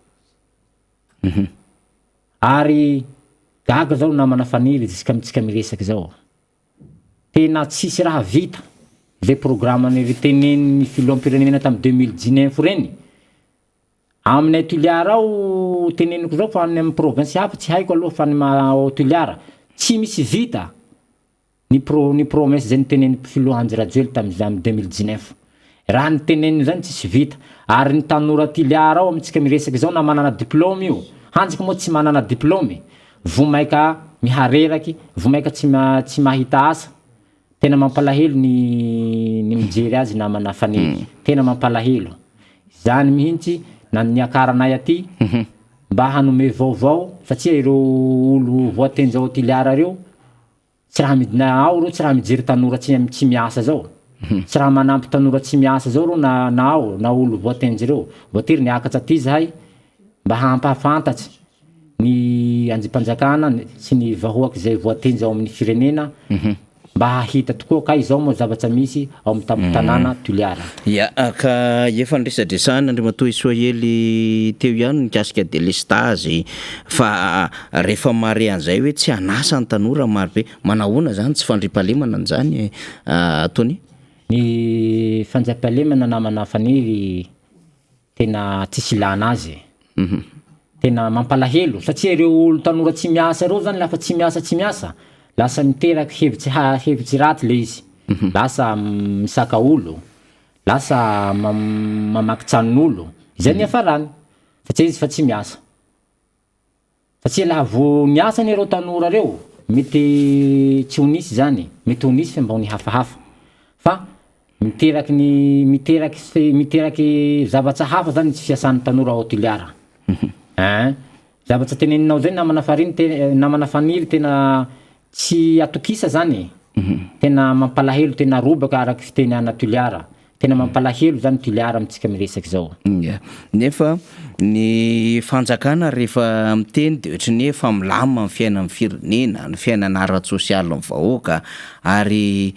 Ary gaga zao namana Faniry jusqu'amintsika miresaka izao. Tena tsisy raha vita zay programme niritenenin'ny filoham-pirenena tamin'ny 2019 ireny. Aminay Toliara ao teneniko zao fa any amin'ny province hafa tsy haiko aloha fa ny ao Toliara tsy misy vita ny pro ny promesse zay nitenenin'ny filoha Andry Rajoely tamin'izany 2019. Raha ny teneniny zany tsisy vita. Ary ny tanora Toliara ao amintsika miresaka izao na manana diplôme io, hanjaka moa tsy manana diplôme, voa maika mihareraky, voa maika tsy tsy mahita asa. Tena mampalahelo ny ny mijery azy namana Faniry. Tena mampalahelo. Izany mihintsy na niakaranay aty mba hanome vaovao satria ireo olo voatendry ao Toliara ireo Tsy raha midina ao reo tsy raha mijery tanora tsy tsy miasa zao. Tsy raha manampy tanora tsy miasa zao reo na na ao na olo voatenjy reo. Voatery niakatra aty zahay mba hampahafantatsy ny andrimpanjakana sy ny vahoaky zay voatenjy ao amin'ny firenena mba hahita tokoa kay izao moa zavatsa misy ao amin'ny tampon-tanàna Toliara. Ya, ka efa niresadresahana Andriamatoa Isoahely teo ihany mikasika delestazy fa rehefa mahare an'izay hoe tsy hanasa ny tanora marobe, manahoana izany tsy fandriampahalemana an'izany Tony? Ny fandriampahalemana namana Faniry tena tsisy ilana azy e. Tena mampalahelo satria ireo olo tanora tsy miasa ireo zany lafa tsy miasa tsy miasa lasa miteraky hevitsy ha hevitsy ratsy le izy, lasa misaka olo, lasa mamaky tranon'olo, izay ny hiafarany satria izy fa tsy miasa. Satria laha vao niasa anie reo tanora reo, mety tsy ho nisy zany, mety ho nisy fa mba ho nihafahafa, fa miteraky ny miteraky sy miteraky zavatsa hafa zany ny tsy fiasan'ny tanora ao Toliara. Ein, zavatsa teneninao zay namana Fariny te- namana Faniry tena tsy atokisa zany e, tena mampalahelo tena robaka araky fiteny ana Toliara. Tena mampalahelo zany Toliara amintsika miresaka izao. Ya. Nefa ny fanjakana rehefa miteny dia ohatran'ny hoe efa milamina ny fiainan'ny firenena, ny fiainana ara-tsosialin'ny vahoaka ary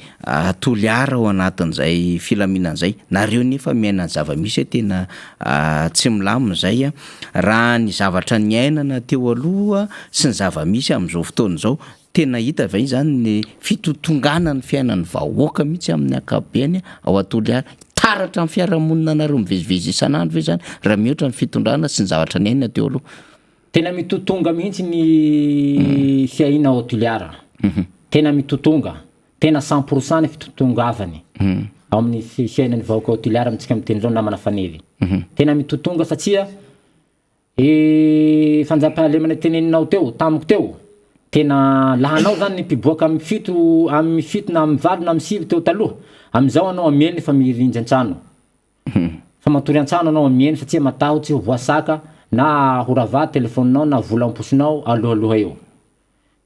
Toliara ao anatin'izay filaminana izay. Nareo nefa miaina ny zava-misy hoe tena tsy milamina izay. Raha ny zavatra niainana teo aloha sy ny zava-misy amin'izao fotoana izao Tena hita ve izany ny fitotonganan'ny fiainan'ny vahoaka mihitsy amin'ny ankapobeny ao Toliara? Taratra amin'ny fiarahamonina anareo mivezivezy isan'andro ve izany raha mihoatra ny fitondrana sy ny zavatra niainana teo aloha? Tena mitotonga mihitsy ny fiaina ao Toliara. Tena mitotonga. Tena 100 pour cent ny fitotongavany ao amin'ny fiainan'ny vahoaka ao Toliara amintsika miteny izao namana Fanely. Tena mitotonga satria E fanjampahalemana teneninao teo tamiko teo, tena lahanao zany ny mpiboaka amin'ny fito amin'ny fito na amin'ny valo na amin'ny sivy teo taloha, amin'izao anao amieny fa mirinjy an-trano, fa matory an-trano anao amieny satria matahotsy ho voasaka na ho rava telefaoninao na vola am-posinao alohaloha eo.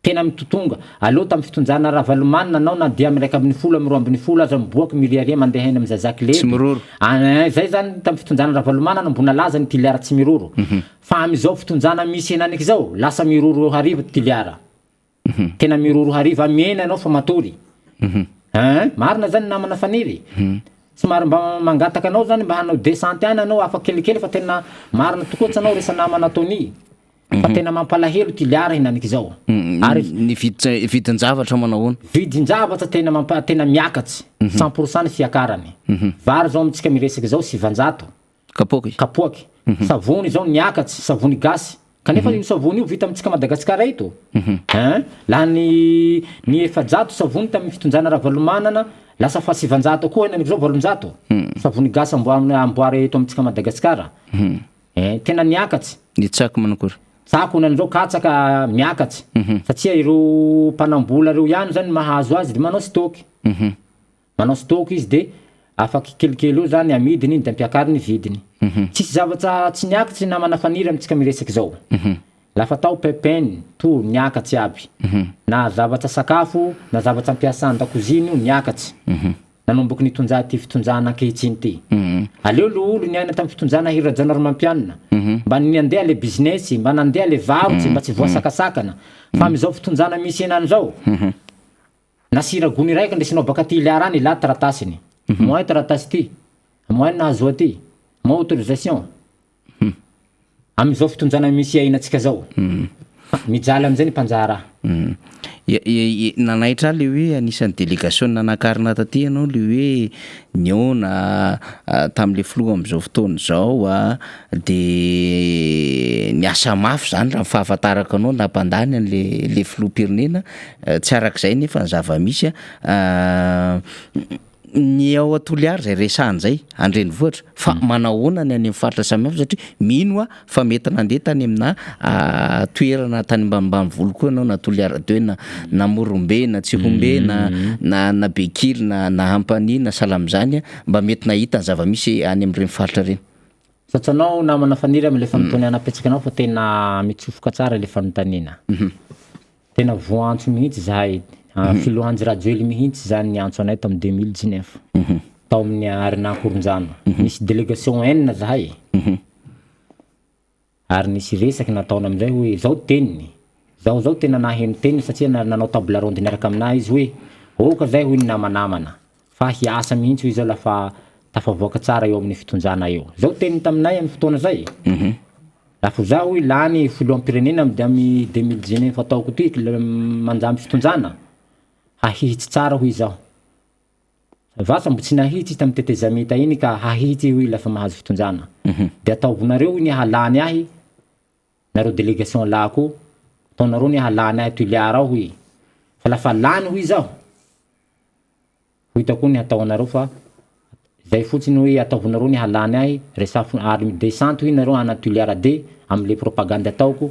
Tena mitotonga. Aleo tamin'ny fitondrana Ravalomanana anao na dia amin'ny 11 amin'ny 12 aza miboaka miriaria mandeha eny amin'ny zazakileby. Tsy miroro. An, zay zany tamin'ny fitondrana Ravalomanana mbo nalaza ny Toliara tsy miroro. Fa amin'izao fitondrana misy henaniky zao, lasa miroro hariva Toliara. Tena miroro hariva, mihena ianao fa matory. Ein, marina zany namana Faniry. Somary mba mangataka anao zany mba hanao descente any anao afaka kelikely fa tena marina tokoa tsy anao resa namana Tony. Fa tena mampalahelo Toliara henaniky zao. Ary ny vidin-javatra manao ahoana? Vidin-javatra tena mampa tena miakatsy, 100 pour cent ny fiakarany. Vary zao amintsika miresaka zao 900. Kapoaky. Kapoaky. Savony zao niakatsy, savony gasy. Kanefa io savony io vita amintsika Madagasikara eto. Hein? Laha ny ny 400 savony tamin'ny fitondrana Ravalomanana lasa fa 900 koa henaniky zao 800. Savony gasy amboarina amboary eto amintsika Madagasikara. Eh, tena niakatsy. Ny tsako manakory? Tsako nen'ireo katsaka miakatsy. Satria ireo mpanambola ireo ihany zany mahazo azy de manao stock. Manao stock izy de afaky kelikely eo zany amidiny iny de ampiakariny vidiny. Tsisy zavatra tsy niakatsy namana Faniry amintsika miresaky zao. Lafa tao pepin to niakatsy aby. Na zavatra sakafo na zavatra ampiasa andakozia io niakatsy. Nanomboky nitonja ty fitonjana ankehitriny ty. Aleo lo olo niaina tam fitonjana Hery Rajaonarimampianina. Mba nandeha le business, mba nandeha le varotsy, mba tsy voasakasakana. Fa amizao fitonjana misy henany zao, na sira gony raiky ndesinao baka Toliara any ilà taratasiny. Moin taratasy ty, moin nahazoa ty, moin autorisation. Amin'izao fitondrana misy iainantsika zao, mijaly amin'izay ny mpandraharaha. Nanaitra ahy le hoe anisan'ny delegasiona nakarina taty ianao le hoe nihaona tamin'le filoha amin'izao fotoana izao a, de niasa mafy zany raha ny fahafantarako anao nampandany an'le le filoham-pirenena, tsy arak'izay nefa ny zava-misy a. Ny ao Toliara izay resahana izay, an-drenivohitra, fa manahoana ny any amin'ny faritra samihafa satria mino aho fa mety nandeha tany aminà toerana tany ambanimbanivohitra koa ianao na Toliara deux na na Morombe na Tsihombe na na na Bekily na na Ampanihy na sahala amin'izany, mba mety nahita ny zava-misy any amin'ireny faritra ireny. Misaotra anao namana Faniry amin'ilay fanontaniana napetsaky anao fa tena mitsofoka tsara ilay fanontaniana. Tena voaantso mihitsy zahay, filoha Andry Rajoely mihitsy zany niantso anay tamin'ny 2019 tao amin'ny Arena Ankorondrano. Nisy délégation enina zahay ary nisy resaky nataony amin'izay hoe zao teniny, zaho zao tena naheno teniny satria nanao table ronde niaraka aminahy izy hoe ok zay hoy ny namanamana fa hiasa mihitsy hoy zaho lafa tafavoaka tsara eo amin'ny fitondrana eo. Zao teniny taminay amin'ny fotoana zay. Lafo za hoy lany filoham-pirenena amy 2019 ataoko ty manjamy fitondrana, hahitsy tsara hoy zaho. Vasa mbo tsy nahitsy izy tamy tetezamita iny ka hahitsy hoy lafa mahazo fitondrana. De ataovonareo hoy ny hahalany ahy, nareo délégation lako, ataonareo ny hahalany ahy Toliara ao hoy. Fa lafa lany hoy zaho, Ho hitako ny hataonareo fa zay fotsiny hoe ataovinareo ny halany ahy resafo ary mi-descente hoy nareo any Toliara de amle propagande ataoko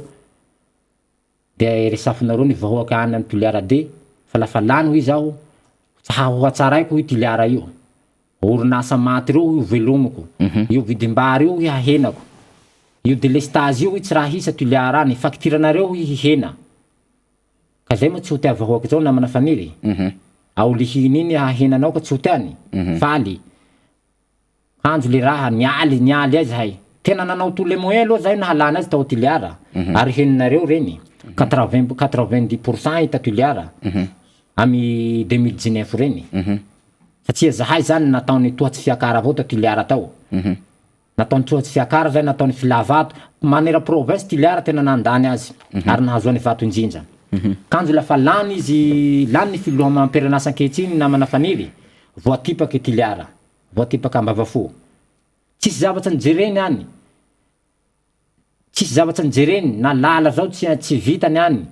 de resafinareo ny vahoaka any am Toliara de fa lafa lany hoy zaho ho hatsaraiko hoy Toliara io orinasa maty reo hoy ho velomiko io vidim-bary io hoy hahenako io delestazy io hoy tsy raha hisy a Toliara any facture nareo hoy hihena Ka zay moa tsy ho tia vahoaka zao namana Faniry? Ao lihiny iny hahenanao ka tsy ho tiany? Faly. Kanjo le raha nialy nialy ay zahay. Tena nanao tous les moyens aloha zahay nahalana azy tao Toliara. Ary henonareo reny, quatre-vingt 90 pour cent i ta Toliara amy 2019 reny. Satria zahay zany nataony toa tsy fiakara avao ta Toliara tao. Nataony tsoa tsy fiakara zay nataony filavato manera province Toliara tena nandany azy ary nahazoany vato injinja. Kanjo lafa lany izy lany ny filoha amperanasa ankehitriny namana Faniry voatipaky Toliara voatipaka ambavafo. Tsisy zavatra nijereny any Tsisy zavatra nojereny na lala zao tsy tsy vitany any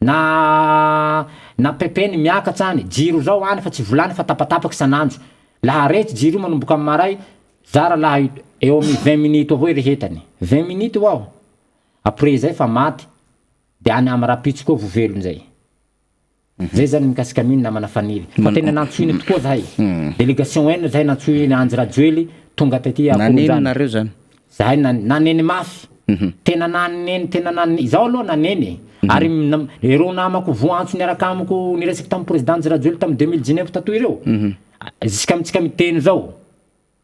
na na ppn miakatra any, jiro zao any fa tsy volany fa tapatapaka isan'andro, laha arehitsy jiro io manomboka am maray zara laha eo amin'ny vingt minutes eo avao irehetany, vingt minutes ho aho, après zay fa maty de any am rapitso koa vo velon zay. Zay zany mikasika an'iny namana Faniry. Fa tena nantsoina tokoa zahay. Délégation enina zahay nantsoina Andry Rajoely tonga taty Naneno Ankorondrano. nareo zany? Zahay nan- naneno mafy. Tena naneno, tena naneno. Izaho aloha naneno e. Ary nam- ireo namako voantso niaraka amiko niresaka tamin'ny président Andry Rajoely tamin'ny 2019 tatoy ireo. Jusqu'amintsika miteny zao.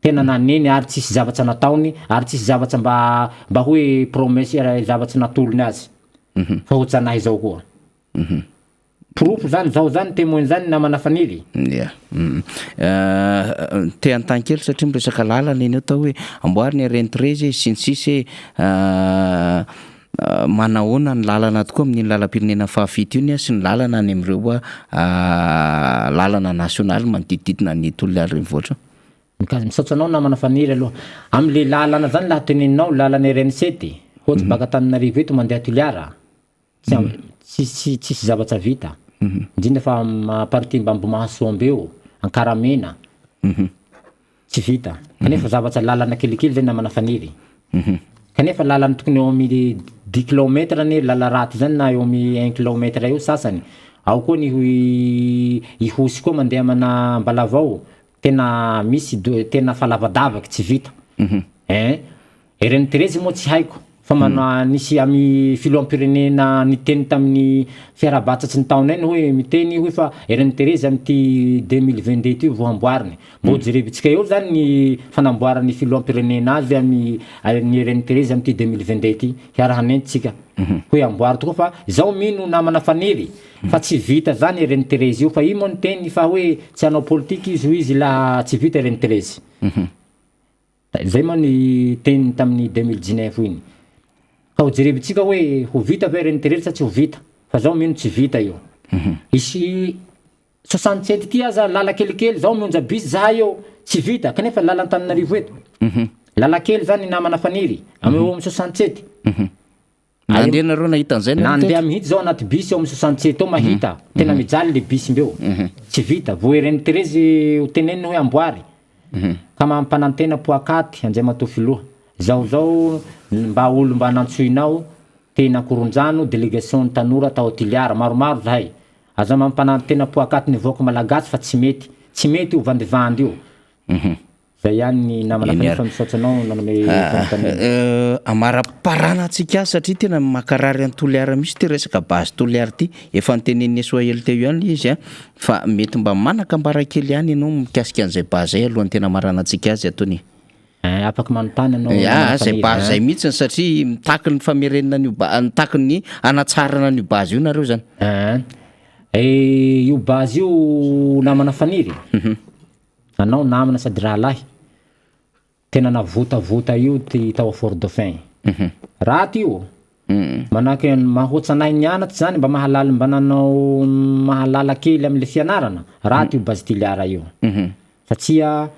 Tena naneny ary tsisy zavatra nataony ary tsisy zavatra mba mba hoe promesse zavatra natolony azy. Fa ohatranahy zao koa. Porofo zany zaho zany témoin zany namana Faniry. Ya. Te hanontany kely satria miresaka lalana eny atao hoe amboary ny RN 13 e sy ny sisa e manahoana ny lalana tokoa amin'iny lalam-pirenena fahafito iny sy ny lalana any amin'ireo lalana nasionaly manodidididina ny Toliara renivohitra. Misaotra anao namana Faniry aloha. Amin'le lalana zany laha teneninao lalana RN 7 ohatry baka Antananarivo eto mandeha Toliara. Tsy am- tsisy tsisy zavatra vita. Indrindra fa am partie mba Ambohimahasoambe eo, Ankaramena. Tsy vita. Kanefa zavatra lalana kelikely zay namana Faniry. Kanefa lalana tokony eo amin'ny dix kilomètre anie lala raty zany na eo amin'ny un kilomètre eo sasany. Ao koa ny Ihosy koa mandeha mana Ambalavao, tena misy do- tena fa lavadavaky tsy vita. Ein. Ireny Terezy moa tsy haiko fa mana nisy amy filoham-pirenena niteny tamin'ny fiarahabatsatry ny taona iny hoe miteny hoy fa Ireny Terezy amin'ity 2022 ity vao hamboariny. Mbô jerevintsika eo zany ny fanamboaran'ny filoham-pirenena azy amy ny Ireny Terezy amin'ity 2022 ity. Hiarahanentsika hoe amboary tokoa fa zaho mino namana Faniry fa tsy vita zany Ireny Terezy io fa i moa niteny fa hoe tsy hanao politika izy hoy izy laha tsy vita Ireny Terezy. Zay moa ny teniny tamin'ny 2019 iny. Ka ho jerevintsika hoe ho vita ve reny terery sa tsy ho vita. Fa zaho mino tsy vita io. Hisy 67 ty aza lala kelikely zao mionja bus zahay eo tsy vita kanefa lala Antananarivo eto. Lala kely zany namana Faniry amy eo amy 67. Nandeha nareo nahita an'izay nareo teto? Nandeha mihitsy zao anaty bus eo amy 67 eo mahita. Tena mijaly le bus mbeo. Tsy vita. Vao i Reine Thérèse ho teneniny hoe amboary. Ka mampanantena poakaty Andriamatoa Filoha. Zaho zao mba olo mba nantsoinao teny Ankorondrano delegation ny tanora tao Toliara maromaro zahay. Aza mampanantena poakaty ny vahoaka malagasy fa tsy mety. Tsy mety io vandivandy io. Zay ihany ny namana Eny fa ary. nefa misaotra anao nanome fanontaniana. Amaraparana antsika azy satria tena mankarary an'i Toliara mihitsy ity resaka base Toliara ity. Efa notenenin'i Soahely teo ihany ilay izy an, fa mety mba manan-kambara kely ihany ianao mikasika an'izay base izay alohan'ny tena hamaranantsika azy Tony. Eh, afaka manontany anao Ya, namana izay Faniry, base eh. izay mihitsy satria mitaky ny famerenana an'io ba- mitaky ny hanatsarana an'io base io nareo izany. Eh, eh, io base io namana Faniry, anao namana sady rahalahy, tena navotavota io ty tao Fort Dauphin. Raty io. Manahaky ny mahoatsa anay nianatra zany mba mahalala mba nanao mahalala kely amle fianarana, raty io base Toliara io. Satria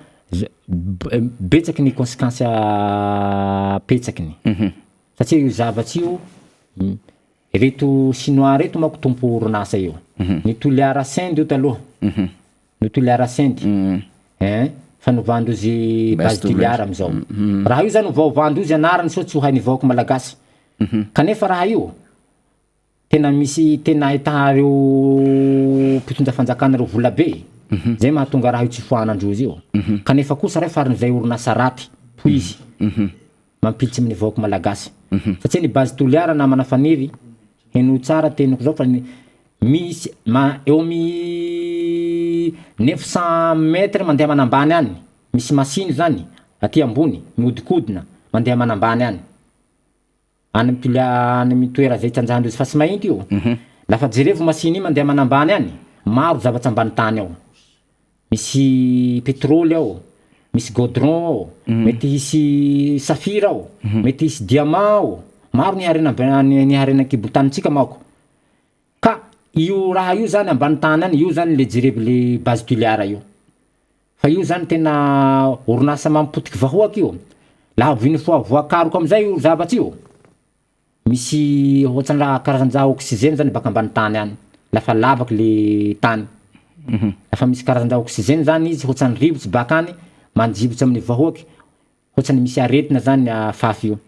betsaky ny consequence apetsakiny. Satria io zavatsy io, reto chinois reto manko tompo orinasa io. Ny Toliara Send io taloha. Ny Toliara Send. Ein, fa novandrozy base Toliara amizao. Raha io zany ovaovandrozy anarany soa tsy ho hain'ny vahoaka malagasy. Kanefa raha io, tena misy tena ahitahareo mpitondra fanjakana reo vola be. Zay mahatonga raha io tsy foanandrozy io. Kanefa kosa raha io faran'izay orinasa raty, poizy. Mampiditsy amin'ny vahoaka malagasy. Satria ny base Toliara namana Faniry, henoy tsara teniko zao fa ny misy ma eo amin'ny 900 mètres mandeha manambany any, misy machine zany aty ambony miodikodina mandeha manambany any. Any amin'ny Tolia any amin'ny toera zay itsanjahan-drozy Fasimainty io. Lafa jerevo machine iny mandeha manambany any, maro zavatra ambany tany ao. Misy petrôly ao, misy godron ao, mety hisy safira ao, mety hisy diamant ao, maro ny harena ny harena an-kibon-tanintsika manko. Ka io raha io zany ambany tany any, io zany le jerevy le base Toliara io. Fa io zany tena orinasa mampotiky vahoaka io. Laha vao une fois voakaroka amizay io zavatsy io, Misy ohatran'ny raha karazan-draha oxygène zany baka ambany tany any, lafa lavaky le tany, lafa misy karazan-draha oxygène zany izy ohatran'ny rivotsy baka any manjivotry amin'ny vahoaky, ohatran'ny misy aretina zany afafy io.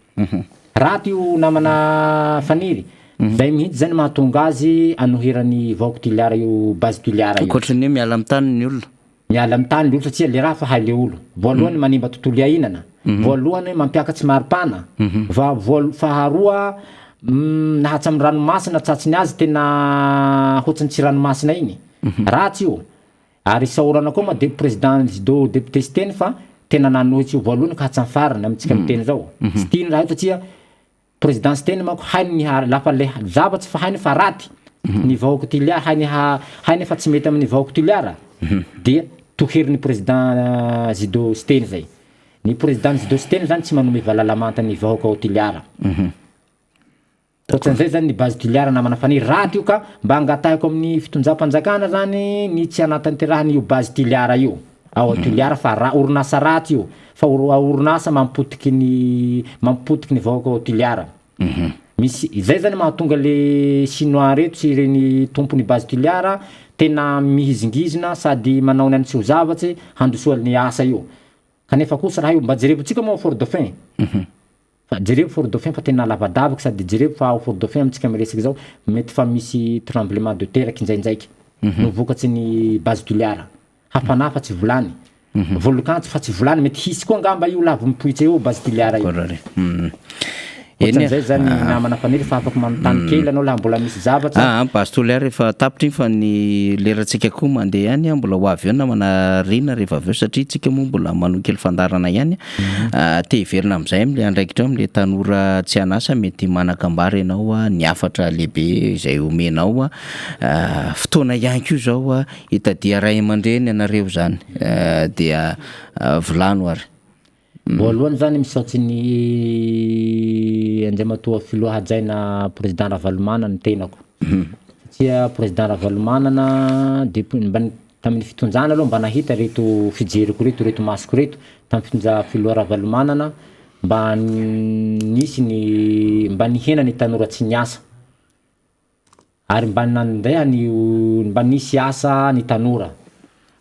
Raty io namana Faniry, zay mihitsy zany mahatonga azy anoheran'ny vahoaka Toliara io base Toliara io. Ankoatran'ny hoe miala amin'ny tany ny olona. Miala amin'ny tany le olo satria le raha fa hay le olo. Voalohany manimba tontolo iainana, voalohany mampiakatsy maripana, va voal- faharoa nahatsy amin'ny ranomasina tsatsy ny azy tena hoatsin'ny tsy ranomasina iny. Ratsy io. Ary isaorana koa ma de président Zido député Siteny fa tena nanohitsy io voalohany ka hatramin'ny farany amintsika miteny zao. Tsy tiany raha io satria Président Siteny manko hainy ny ha lafa le zavatsy fa hainy fa raty ny vahoaka Toliara hainy ha hainy fa tsy mety amin'ny vahoaka Toliara dia toherin'ny président Zido Siteny zay. Ny président Zido Siteny zany tsy manome valalamanta ny vahoaka ao Toliara. Ohatran'izay zany ny base Toliara namana Faniry raty io ka mba angatahiko amin'ny fitondram-panjakana zany ny tsy hanatanterahana io base Toliara io. Ao Toliara fa ra orinasa ratsy io fa orinasa mampotiky ny mampotiky ny vahoaka ao Toliara. Misy izay zany mahatonga le chinois reto sy ireny tompony base Toliara tena mihizingizina sady manao ny any tsy ho zavatsy handrosoany ny asa io. Kanefa kosa raha io mba jerevintsika moa Fort Dauphin. Fa jereo Fort Dauphin fa tena lavadavaka sady jereo fa ao Fort Dauphin amintsika miresaka izao mety fa misy tremblement de terre kinjainjaiky no vokatry ny base Toliara. Hafana fa tsy volany. Volcan fa tsy volany mety hisy koa angamba io laha vao mipoitra eo base Toliara io. Ohatran'izay zany namana Faniry fa afaka manontany kely anao laha mbola misy zavatra. Ah, base Toliara efa tapitra iny fa ny lerantsika koa mandeha ihany mbola ho avy eo namana Rina rehefa avy eo satria tsika moa mbola manohy kely fandaharana ihany. Te hiverina amin'izay amin'ilay andraikitra amin'ilay tanora tsy an'asa mety manan-kambara ianao ny hafatra lehibe izay omenao fotoana ihany koa izao hitadia ray aman-dreny ianareo izany dia vilano ary. Voalohany zany misaotsy ny Andriamatoa Filoha hajaina Président Ravalomanana ny tenako. Satria Président Ravalomanana depuis mba tamin'ny fitondrana aloha mba nahita reto fijeriko reto, reto masoko reto, tamin'ny fitondra Filoha Ravalomanana mba nisy ny mba nihena ny tanora tsy niasa. Ary mba nandeha ny mba nisy asa ny tanora.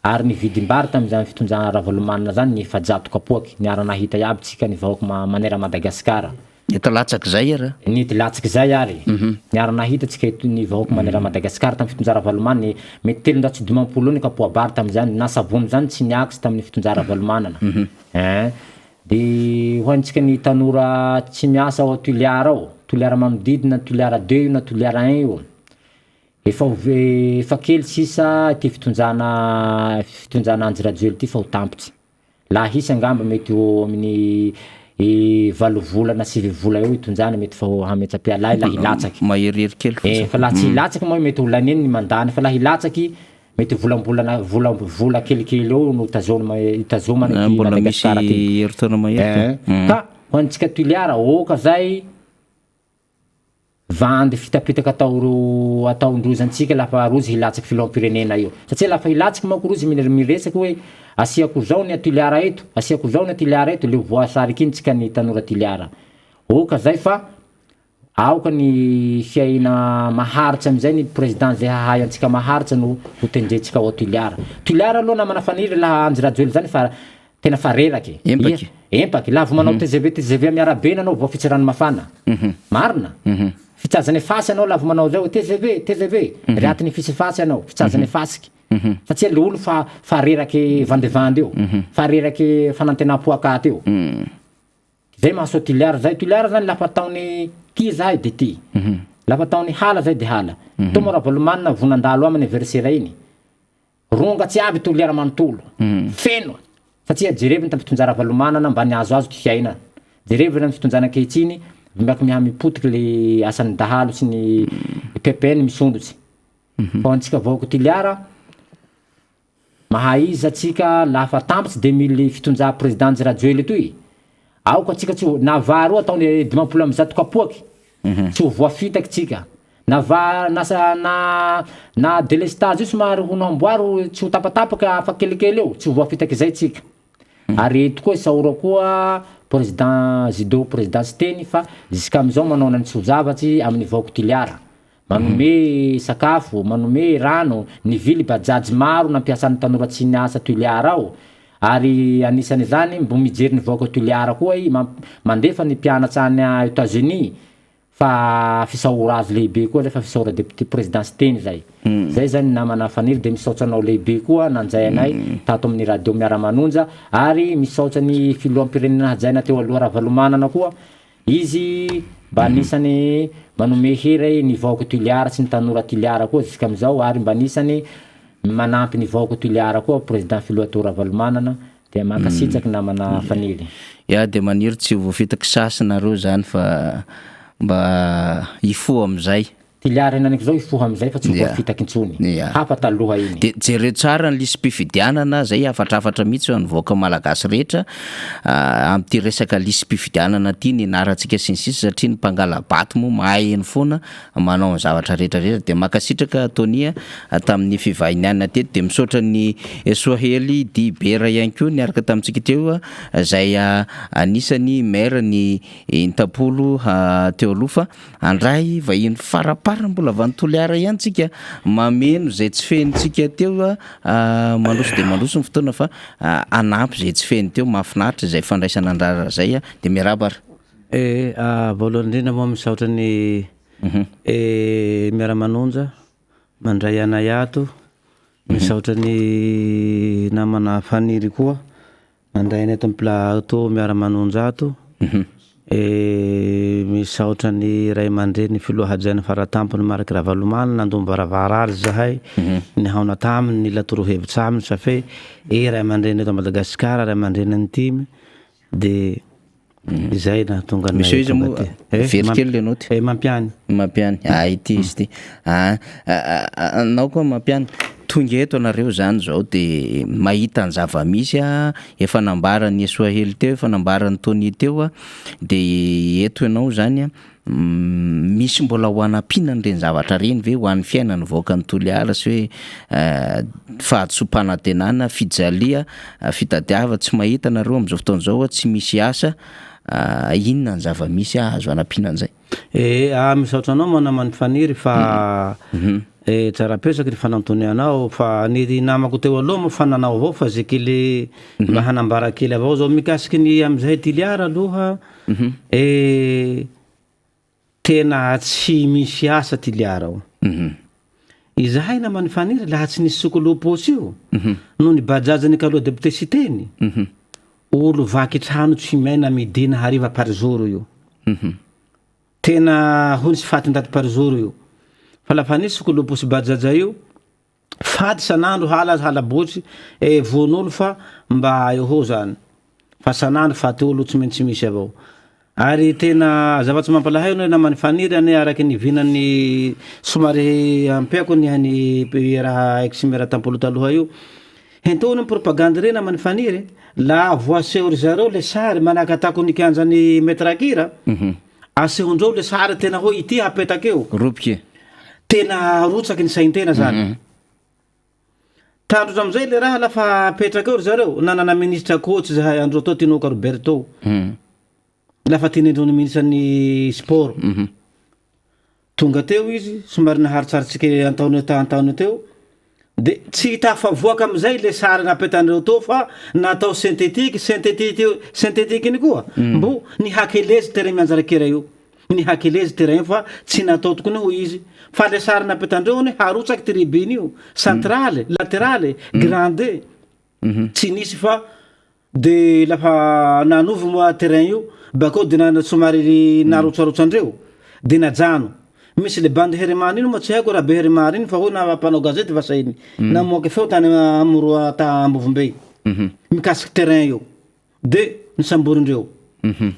Ary ny vidim-bary tamin'izany fitondrana Ravalomanana zany ny 400 kapoaky, niara-nahita iaby tsika ny vahoaka manerana Madagasikara. Nety latsak'izay ary. Nety latsak'izay ary. Niara-nahita tsika eto ny vahoaka manerana Madagasikara tamin'ny fitondra Ravalomanana, mety 350 eo ny kapoa-bary tamin'izany, na savony zany tsy niakatra tamin'ny fitondra Ravalomanana. Ein. De ho antsika ny tanora tsy miasa ao Toliara ao, Toliara manodidina, Toliara deux io na Toliara un io, efa ho ve- efa kely sisa ity fitondrana fitondrana Andry Rajoelina ity fa ho tampitsy. Laha hisy angamba mety ho eo amin'ny valo volana sivy vola eo hitondrana mety fa ho hametra-pialay laha hilatsaky. Maherihery kely fotsiny. Eh, fa laha tsy hilatsaky moa mety ho laniany ny mandany fa laha hilatsaky Mety volambolana vola vola kelikely eo no tazomina itazomana ity Mbola misy Madagasikara ty. herintaona mahery Eh, ka. ka ho antsika Toliara oka zay vandy fitapitaka atao ro ataondrozy antsika lafa rozy hilatsaky filoham-pirenena io. Satria lafa hilatsaky manko rozy miresaky hoe asiako zao ny a Toliara eto, asiako zao ny a Toliara eto, le ho voasariky iny tsika ny tanora Toliara. Oka zay fa Aoka ny fiaina maharitsy amizay ny président zay hahay antsika maharitsy no ho tendrentsika ao Toliara. Toliara aloha namana Faniry laha Andry Rajoely zany fa tena fa reraky. Empaky. Ia, empaky. Laha vao manao tgv tgv amy arabe eny anao vao fitsy rano mafana. Marina. Fitsazany fasy anao laha vao manao zay hoe tgv tgv. Riatiny fisy fasy anao, fitsazany fasiky. Satria le olo fa fa reraky vandivandy io. Fa reraky fanantenam-poakaty io. Zay mahasoa Toliara zay. Toliara zany lafa ataony tia zahay de tia. Lafa ataony hala zay de hala. Toma Ravalomanana vo nandalo aminy versaire iny. Rongatsy aby Toliara manontolo. Feno. Satria jereviny tam fitonja Ravalomanana mba niazoazo ty fiainana. Jereviny am fitonjana ankehitriny miaky miha mipotiky le asan'ny dahalo sy ny PPN misondrotsy. Fa ho antsika vahoaka Toliara, Maha iza tsika lafa tampitsy de mily fitonjà président Andry Rajoely toy? Aoka tsika tsy ho na vary io ataony 150 kapoaky tsy ho voafitaky tsika na va na sa na na délestage io somary ho namboary tsy ho tapatapaka afaky kelikely eo tsy ho voafitaky zay tsika ary eto koa isaora koa président Judo président Siteny fa jusqu'amizao manao ny tsy ho zavatsy amin'ny vahoaka Toliara Manome sakafo, manome rano, nivily bajaj maro nampiasan'ny tanora tsy niasa Toliara ao, ary anisan'izany mbo mijery ny vahoaka Toliara koa i mandefa ny mpianatsa any Etats Unis fa fisaora azy lehibe koa zay fa fisaora député président Siteny zay. Zay zany namana Faniry de misaotsa anao lehibe koa nanjay anay tato amin'ny radio Miara-manonja ary misaotsa ny filoham-pirenena hajaina teo aloha Ravalomanana koa Izy mba anisany manome hery ny vahoaka Toliara sy ny tanora Toliara koa jusqu'amin'izao ary mba anisany manampy ny vahoaka Toliara koa Président Filoha Toa Ravalomanana dia mankasitraky namana Faniry. Ya dia maniry tsy ho voafitaky sasy nareo zany fa mba hifoha amizay. Tiliara henaniky zao hifoha amizay fa tsy ho voafitaky intsony. Hafa taloha iny. Dia jereo tsara ny lisi-pifidianana, zay hafatrafatra mihitsy ho an'ny vahoaka malagasy rehetra amin'ity resaka lisi-pifidianana ity, ny anarantsika sy ny sisa satria ny mpangala-bato moa mahay eny foana manao ny zavatra rehetra rehetra. Dia mankasitraka Tony tamin'ny fivahinianana teto, dia misaotra an'i Soahely Dibera ihany koa niaraka tamintsika teo izay anisan'ny maire ny Entampolo teo aloha fa Handray vahiny faraparany mbola avy any Toliara ihany tsika mameno izay tsy fenontsika teo mandroso dia mandroso ny fotoana fa hanampy izay tsy feno teo mahafinaritra izay fandraisana andrara izay dia miarahaba ary. Eh, voalohany indrindra moa misaotra ny miara-manonja mandray anay ato, misaotra ny namana Faniry koa Nandray anay ato amin'ny plateau Miara-manonja ato. Misaotra ny ray aman-dreny filoha hajaina faratampony Marc Ravalomanana nandom-baravara azy zahay nihaona taminy nila torohevitra aminy sa fe e ray aman-dreny eto Madagasikara ray aman-dreny an'ny tim de izay nahatonga anay Monsieur iza tonga moa? aty. Eh, Very kely le naoty. Eh, Mampiany. Mampiany. Ah, ity izy ity. Ah, anao koa Mampiany. Tonga eto anareo zany zao de mahita ny zava-misy a, efa nambaran'i Esoahely teo, efa nambaran'i Tony teo a, de eto ianao zany a, misy mbola ho hanampiana an'ireny zavatra ireny ve ho an'ny fiainan'ny vahoakan'i Toliara sy hoe fahadisoam-panantenana, fijalia, fitadiava tsy mahita nareo amin'izao fotoana izao a, tsy misy asa, inona ny zava-misy azo hanampiana an'izay? Eh ah misaotra anao moa namany Faniry fa eh tsara petraky ny fanantonianao fa ny namako teo aloha moa fa nanao avao fa ze kely mba hanambara kely avao zao mikasiky ny amizay Toliara aloha eh tena tsy misy asa Toliara ao. Izahay naman'i Faniry laha tsy nisy sokoloposy io noho ny bajaj ny kaloha député Siteny olo vaky trano tsy miaina midina hariva par jour io. Tena hoy nisy faty ndaty par jour io. Fa lafa nisy sokoloposy bajaj io faty isan'andro hala hala-botry eh vono'olo fa mba eo ho zany. Fa sanandro faty olo tsy maintsy misy avao. Ary tena zavatsy mampalahelo anie namany Faniry anie araky ny vinany somary ampiako ny any raha ex maire Tampolo taloha io. Henteo ny propagandy rey namany Faniry, la voaseho ry zareo le sary manahaka ataoko ny kianjan'i Maître Akira, asehondreo le sary tena hoe ity hapetaka eo. Roboky. Tena rotsaky ny sain-tena zany. Tandrotra amizay le raha lafa apetraka eo ry zareo, nanana ministra coach zahay andro tao Tinoka Roberto, lafa tinendry ho ministra ny sport, tonga teo izy somary naharitsaritry antaona antaona teo, de tsy tafavoaka amizay le sary napetandreo teo fa natao synthétique, synthétique synthétique iny koa mbo nihakelezy terrain mianjarakera io. Ny hakelezy terrain fa tsy natao tokony ho izy fa le sary napetandreo anie harotsaky tribune io centrale laterale grande tsy nisy fa de lafa nanovy moa terrain io bakeo de na somary narotsarotsa-ndreo de najano misy le bandy herimana iny moa tsy haiko raha be herimana iny fa hoy na mpanao gazety vasainy namoaky feo tany amoro ta Ambovombe mikasiky terrain io. De nisamborindreo.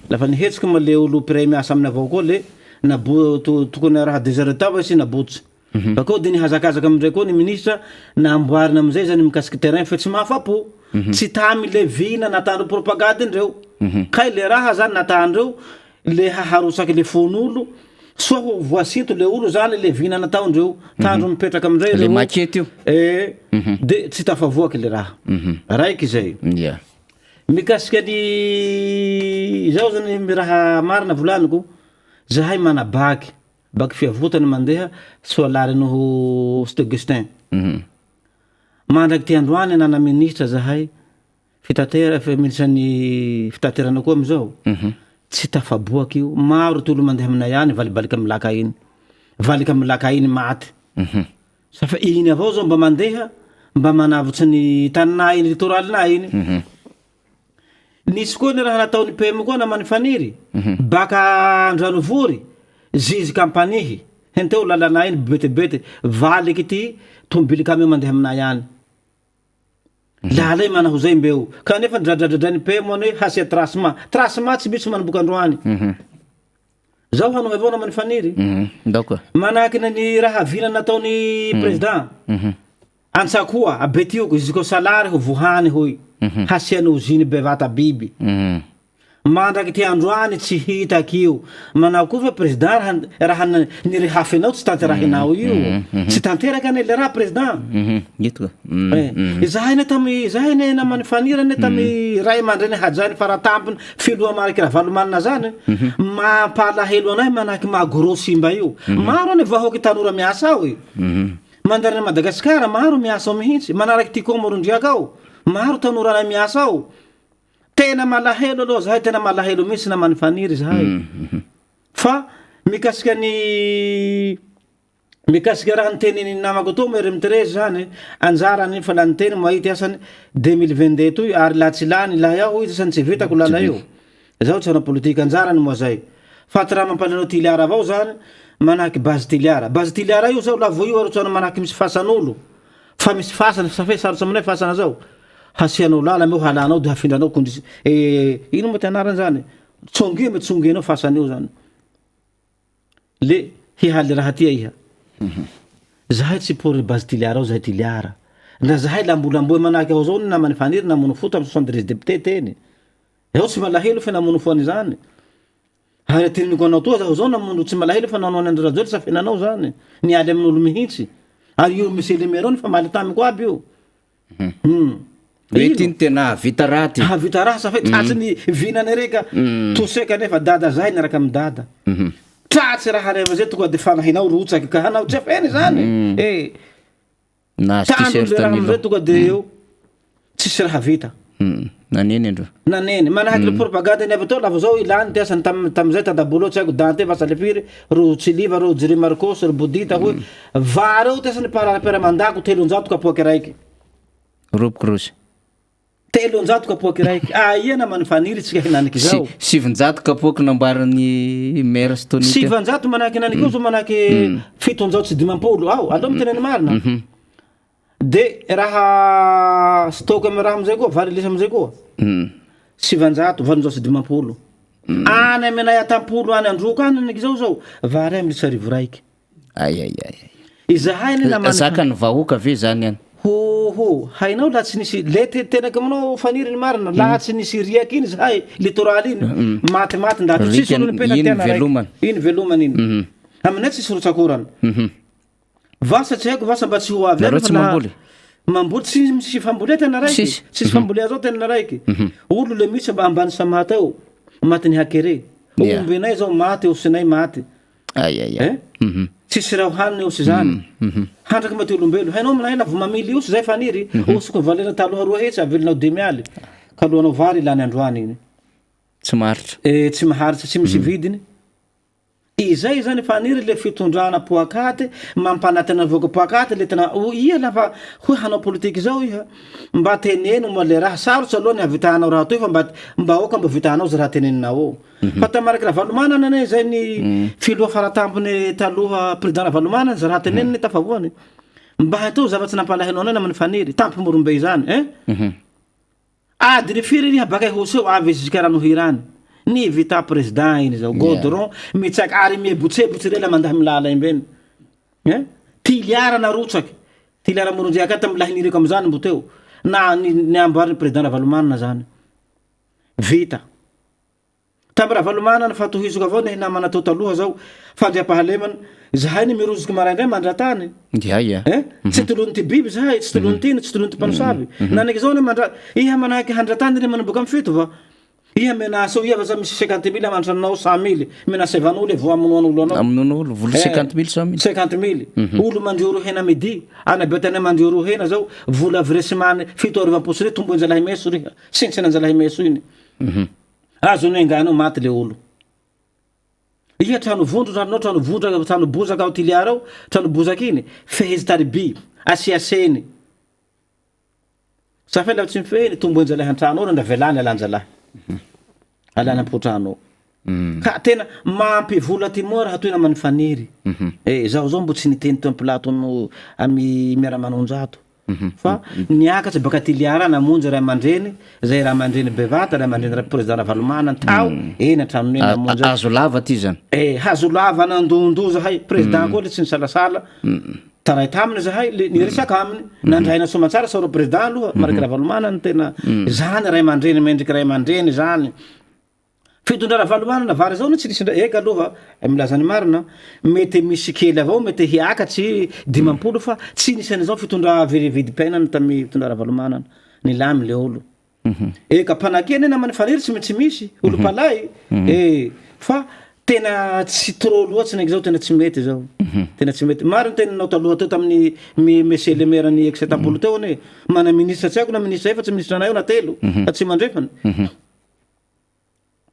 Lafa nihetsiky moa le olo mpiray miasa aminy avao koa le nabo tokony raha deux heures de temps izy nabotsy. Bakeo de nihazakazaka amindray koa ny ministra namboarina amizay zany mikasiky terrain fa tsy mahafapo. Tsy tamy le vina natandreo propagande ndreo. Kay le raha zany natandreo le haharotsaky le fon'olo soa ho voasinto le olo zany le vina nataondreo. Tandro mipetraka amindray Le reo. maquette io. Eh, de tsy tafavoaky le raha. Raiky zay. Ia. Mikasika ny izao zany ny raha marina volaniko, zahay mana bac, bac fiavotana mandeha soalary noho St Augustin. Mandraky ty androany nana ministra zahay fitatera ministra ny fitaterana koa amizao, tsy tafaboaky io, maro ty olo mandeha aminay any valibaliky amy laka iny, valika amy laka iny maty. Sa fa iny avao zao mba mandeha mba manavotsy ny taninay iny littoral-nay iny. Nisy koa ny raha nataon'ny PM koa naman'i Faniry, baka Andranovory ziska Ampanihy, henteo lalanay iny betebete, valiky ty tomobily camion mandeha aminay any. Lala manao zay mbeo. Kanefa dradradradrain'ny PM any hoe hasia tracement. Tracement tsy misy manomboka androany. Zaho hanohy avao naman'i Faniry. Ndao koa. Manahaky ny raha vina nataon'ny président. Antsakoa, Betioky, jusqu'au salary ho vohany hoy. Hasiany usine bevata biby. Mandraky ty androany tsy hitako io. Manao koa ve président raha raha nirehafinao tsy tanterahinao io. Tsy tanteraka anie le raha président. Eto ka. Eh, Izahay anie tamy izahay anie naman'i Faniry anie tamy ray aman-dreny hajainy faratampony filoha Marc Ravalomanana zany mampalahelo anay manahaky Magro simba io. Maro anie vahoaky tanora miasa ao e. Mandarin'i Madagasikara maro miasa ao mihitsy. Manaraky Tiko Morondriaka ao. Maro tanoranay miasa ao. Tena malahelo aloha zahay, tena malahelo mihitsy naman'i Faniry zahay. Fa mikasika ny mikasika raha nitenin'ny namako teo moa Remy Thérèse zany, anjarany iny fa la niteny mahita asany 2022 toy ary la tsy lany lahy aho izy asany tsy vitako lala io. Zaho tsy hanao politika, anjarany moa zay. Fa ty raha mampalahelo Toliara avao zany, manahaky base Toliara. Base Toliara io zao la vao io ary manahaky misy fasan'olo. Fa misy fasana, sa fe sarotsy aminay fasana zao. Hasianao lala meo halanao de hafindranao kondisy eh ino moa ty anarany zany? Tsonge mety tsongenao fasana io zany. Le hihaly raha ty iha. Zahay tsy pour base Toliara ao zahay Toliara. Ndra zahay la mbola mboe manahaky aho zao ny namany Faniry namono fo tam 73 député teny. Zaho tsy malahelo fe namono fo an'izany. Ary teneniko anao toa zaho zao namono tsy malahelo fa nanao an'i Andry Rajoelina sa fe nanao zany. Nialy amin'olo mihintsy. Ary io Monsieur le maire io nifamaly tamiko aby io. Hum. Hoe ty no tena hahavita raha ty. Hahavita raha sa fe tratry ny vinany re ka. Toseka nefa dada zahay niaraka amin'i dada. Tratry raha reva zay tonga de fanahinao rotsaky ka hanao tsy afeny zany. Eh. Nahazo Tandrony t-shirt le raha an'ilo. amizay tonga de eo tsisy raha vita. Naneny andreo. Naneny. Manahaky le propagande ny avy teo lava zao ilany ty asany tam tamizay tadabolo ao tsy haiko Dante Vasalifiri ro Tsiliva ro Jerry Marcos ro Bodita hoy vary eo ty asany parapera mandako 300 kapoaky raiky. Roboky rozy. 300 kapoaky raiky. Aia namany Faniry tsika hinaniky zao. 900 kapoaky nambaran'i maire sy Tony teo. 900 manahaky hinaniky io zao manahaky 750 ao. Aleo miteny ny marina. De raha stock amy raha amizay koa vary lisa amizay koa. 900 850. Any aminay Atampolo any Androka any hinaniky zao zao vary amy lisa arivo raiky. Ay ay ay. Izahay anie namany. Zakan'ny vahoaka ve zany an? Ho ho, hainao laha tsy nisy le te tenako aminao Faniry ny marina, laha tsy nisy riaka iny zahay, littoral iny, maty maty ndaty io, tsisy olo nipetraka Iny tena raiky. velomana. Iny velomana iny. Aminay tsisy rotsakorana. Vasa tsy haiko vasa mba tsy ho avy Nareo any tsy fa laha mamboly? Mamboly tsy misy fambolea tena raiky. Tsisy. Tsisy fambolea zao tena raiky. Olo le misy ambany Samata eo, matin'ny hakere. Yeah. Omby anay zao maty, osinay maty. Ay ay ay. Eh? Tsisy raha hohanina osy zany. Handraky mba ty olombelo. Hainao aminay la vao mamily osy zay faniry. Osy ko valena taloha 200 avelonao dimy aly. Kalohanao vary lany androany igny. Tsy maharitra. Eh, tsy maharitra, tsy misy vidiny. Izay zany faniry le fitondrana poakaty, mampanantena vahoaka poakaty le tena o iha lafa hoe hanao politiky zao iha, mba teneno moa le raha sarotsy aloha ny havitanao raha toy fa mba mba aoka mba vitanao ze raha teneninao eo. Fa tamy mariky Ravalomanana anie zay ny filoha faratampony taloha président Ravalomanana ze raha teneniny tafavoany. Mba hatao zavatsy nampalahelo anay namany Faniry, tampy Morombe izany eh. Adiny firy riha baka Ihosy eo avy jusqu'à Ranohira any. Ny vita président iny zao, godron mitsaky ary miebotsebotsy re la mandaha milala imbeny. Eh. Tiliara narotsaky, Tiliara Moronjiaka tamy lahiniriko amizany mbo teo. Na ny namboarin'ny président Ravalomanana zany. Vita. Tamy Ravalomanana fa tohiziko avao ny namana teo taloha zao fandriampahalemana zahay ny mirozoky maraindray mandratany Ya ya. eh tsy tolony ty biby zahay tsy tolony ty ino tsy tolony ty mpanosavy nanaky zao ny mandra iha manahaky handratany ry manomboka amy fito va iha menace eo iha va za misy cinquante mille amantranonao cent mille menace van'olo e vo amonoan'olo anao Amonoan'olo vola eh cinquante mille cent mille. cinquante mille olo mandrioro hena midi any Betania mandrioro hena zao vola versement 7000 amposiny tomboin-jalahy meso riha sentsenanjalahy meso iny Azony enganao maty le olo. Iha trano vondro tranonao trano vondra trano bozaka ao Toliara ao trano bozaka iny fehezy tariby asia seny sa fe la tsy mifehy ny tomboin-jalahy an-trano ao ndra velany alan-jalahy alany am-potrano ao ka tena mampivola ty moa raha toy namany Faniry eh zaho zao mbo tsy niteny teo am-pilato amy miara-manonjato Fa niakatra baka Toliara namonjy ray aman-dreny, zay ray aman-dreny bevata, ray aman-dreny ra président Ravalomanana tao, eny an-tranony eny namonjy azy. Hazo lava ty zany. Eh, hazo lava nandondoa zahay, président koa le tsy nisalasala, taray taminy zahay, le niresaka aminy, nandray soamantsara sao président aloha, Marc Ravalomanana tena, zany ray aman-dreny mendriky ray aman-dreny zany. Fitondra Ravalomanana vary zao no tsy nisy ndray eka aloha milaza ny marina mety misy kely avao mety hiakatsy 50 fa tsy nisy an'izao fitondra very vidim-piainana tamin'ny fitondra Ravalomanana nilamy le olo eka mpanakia anie namany Faniry tsy maintsy misy olo mpalay eh fa tena tsy trop loatsy ndraiky zao tena tsy mety zao tena tsy mety maro ny teninao taloha teo tamin'ny monsieur le maire ny ex Tampolo teo anie mana ministre tsy haiko na ministre efatsy ministre anay io na telo atsimo andrefana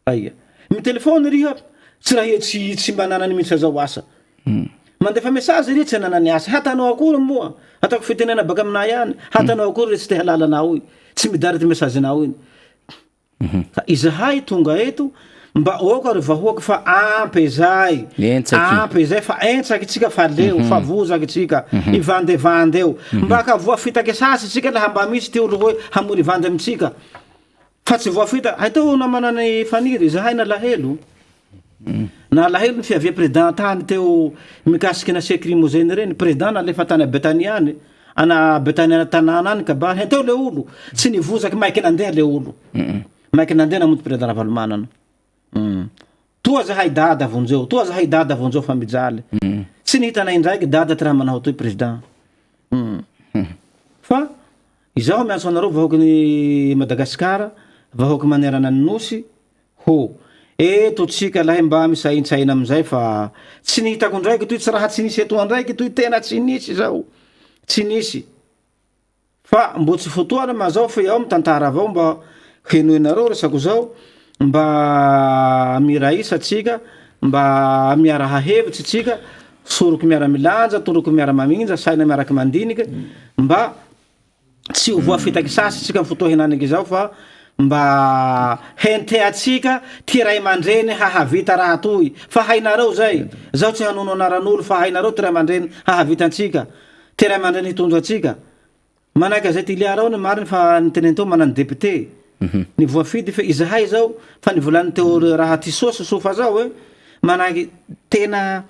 Aia. Mitelefaony riha tsy raha tsy tsy mba ananany mihitsy zao asa. Mandefa message riha tsy ananany asa. Hatanao akory moa? Ataoko fitenena baka aminah ihany. Hatanao akory re tsy te halala anao iny. Tsy midary ty message nao iny. Ka izahay tonga eto mba oka ry vahoaka fa ampy zay. Entsaky. Ampy zay fa entsaky tsika fa leo fa vozaky tsika. Ivandevande eo. Mba ka voafitaky sasy tsika laha mba misy ty olo hoe hamory vandy amitsika. Fa tsy voafita, hay teo namana ny Faniry, izahay nalahelo, nalahelo ny fiavia président tany teo mikasiky nasia crimogène ireny, président nalefa tany Betania any, Ana Betania tanàna any kabary henteo le olo tsy nivozaky maiky nandeha le olo maiky nandeha namonjy président Ravalomanana toa zahay dada vonjeo toa zahay dada vonjeo fa mijaly tsy nihitanay indraiky dada ty raha manao toy président fa izaho miantso anareo vahoaky ny Madagasikara vahoaky manerana ny nosy Ho. Eto tsika lahy mba misaintsaina amizay fa tsy ny hitako ndraiky toy tsy raha tsy nisy etoa ndraiky toy tena tsy nisy zao tsy nisy fa mbo tsy fotoana ma zao fe ao mitantara avao mba henoinareo resako zao mba miraisa tsika mba miaraha hevitsy tsika soroky miara milanja toroky miara maminja saina miaraky mandiniky mba Tsy ho voafitaky sasy tsika am fotoa henaniky izao fa mba henteatsika ty ray aman-dreny hahavita raha toy fa hainareo zay, zaho tsy hanono anaran'olo fa hainareo ty ray aman-dreny hahavita antsika, ty ray aman-dreny hitondra antsika. Manaiky azay Tiliara ao ny mariny fa niteneny teo manany député ny voafidy fe izahay zao fa nivolany teo raha ty soa sy soa fa zao e manaiky tena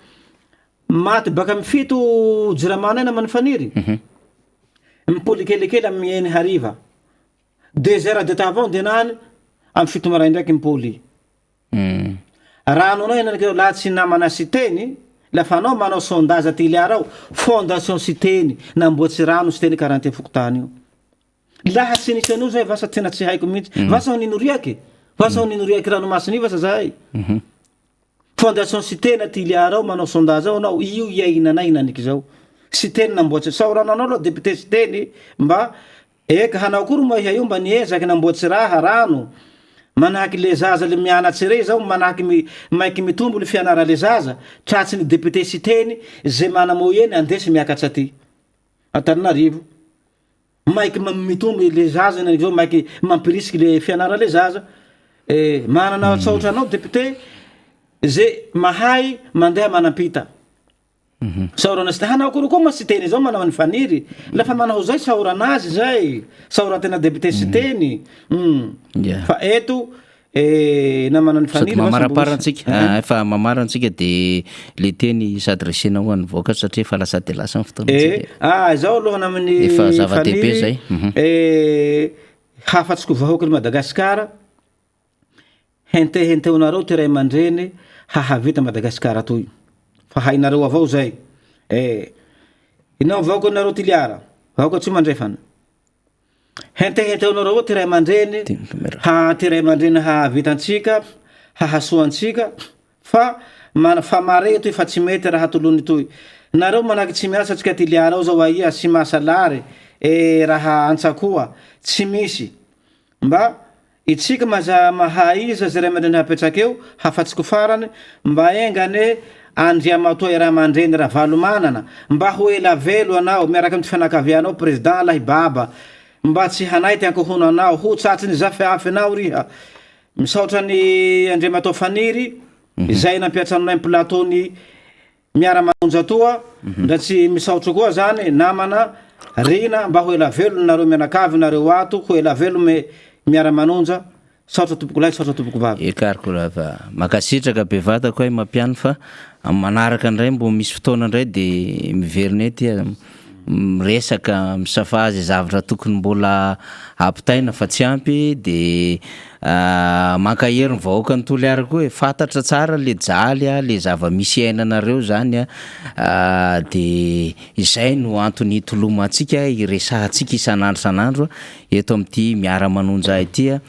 Maty baka amy fito jirama anay namany Faniry, mipoly kelikely amy eny hariva, deux heures de temps avao andenany, amy fito maraindraiky mipoly. Rano anao henaniky zao laha tsy namana Siteny, lafa anao manao sondage aty Toliara ao, fondation Siteny, namboatsy rano Siteny quarante fokontany io. Laha tsy nisy an'io zay vasa tena tsy haiko mihitsy. Vasa ho nino riaky, vasa ho nino riaky ranomasina io vasa zahay. Fondation Siteny aty Toliara ao manao sondage ao anao, io iainanay henaniky zao. Siteny namboatsy, saorana anao aloha député Siteny mba eka hanao akory moa iha io mba niezaky namboatsy raha, rano, manahaky le zaza le mianatsy rey zao manahaky mi maiky mitombo le fianara le zaza, tratry ny député Siteny ze mana moyenne andesy miakatsy aty Antananarivo. Maiky mitombo le zaza henaniky zao maiky mampirisiky le fianara le zaza eh, manana tsaotra anao député ze mahay mandeha manampita saorana sy hanao akory koa ma Siteny zao manao ny faniry lafa manao zay saorana azy zay saoratena député Siteny fa eto Eh, namana ny Sady Fanilo va mamaraparana sa mbola antsika, ah, efa mamarana antsika de le teny s'adresser-nao ho an'ny vahoaka satria efa lasa de lasa ny fotoanantsika. Eh, ah, izao aloha naman'ny Efa zava-dehibe Faniry, zay. Mhm. eh, hafatsiko vahoakan'i Madagasikara, hentehenteonareo ty ray aman-dreny hahavita Madagasikara toy. Fa hainareo avao zay. Eh, inao vahoakanareo Toliara, vahoaka Atsimo Andrefana. Hentehenteonareo ty ray aman-dreny ha ty ray aman-dreny hahavita antsika, hahasoa antsika fa man fa mare toy fa tsy mety raha tolony toy. Nareo manahaky tsy miasa antsika Toliara ao zao aia sy masalary e raha antsakoa tsy misy mba Itsika maza mahaiza ze ray aman-dreny hapetraka eo, hafatsiko farany, mba enga anie Andriamatoa i ray aman-dreny Ravalomanana mba ho ela velo anao miaraka amty fianakavianao président lahy baba mba tsy hanay ty ankohonanao ho tratry ny zafiafinao riha misaotra an'i Andriamatoa Faniry izay nampiatranonay ny plateau ny Miara manonja toa ndra tsy misaotro koa zany namana Rina mba ho ela velona nareo mianakavy nareo ato ho ela velome miara manonja saotra tompoko lahy saotra tompoko vavy. Ekariko lava. Mankasitraka be vatako hay mampiano fa amin'ny manaraka indray mbo misy fotoana indray de miverina ety miresaka misafa ze zavatra tokony mbola ampitaina fa tsy ampy de Mankahery ny vahoakan'i Toliara koa e, fantatra tsara le jaly a, le zava-misy iainanareo zany a, de izay no antony hitolomantsika, hiresahantsika isan'andro isan'andro eto amin'ity Miara-manonja ity a,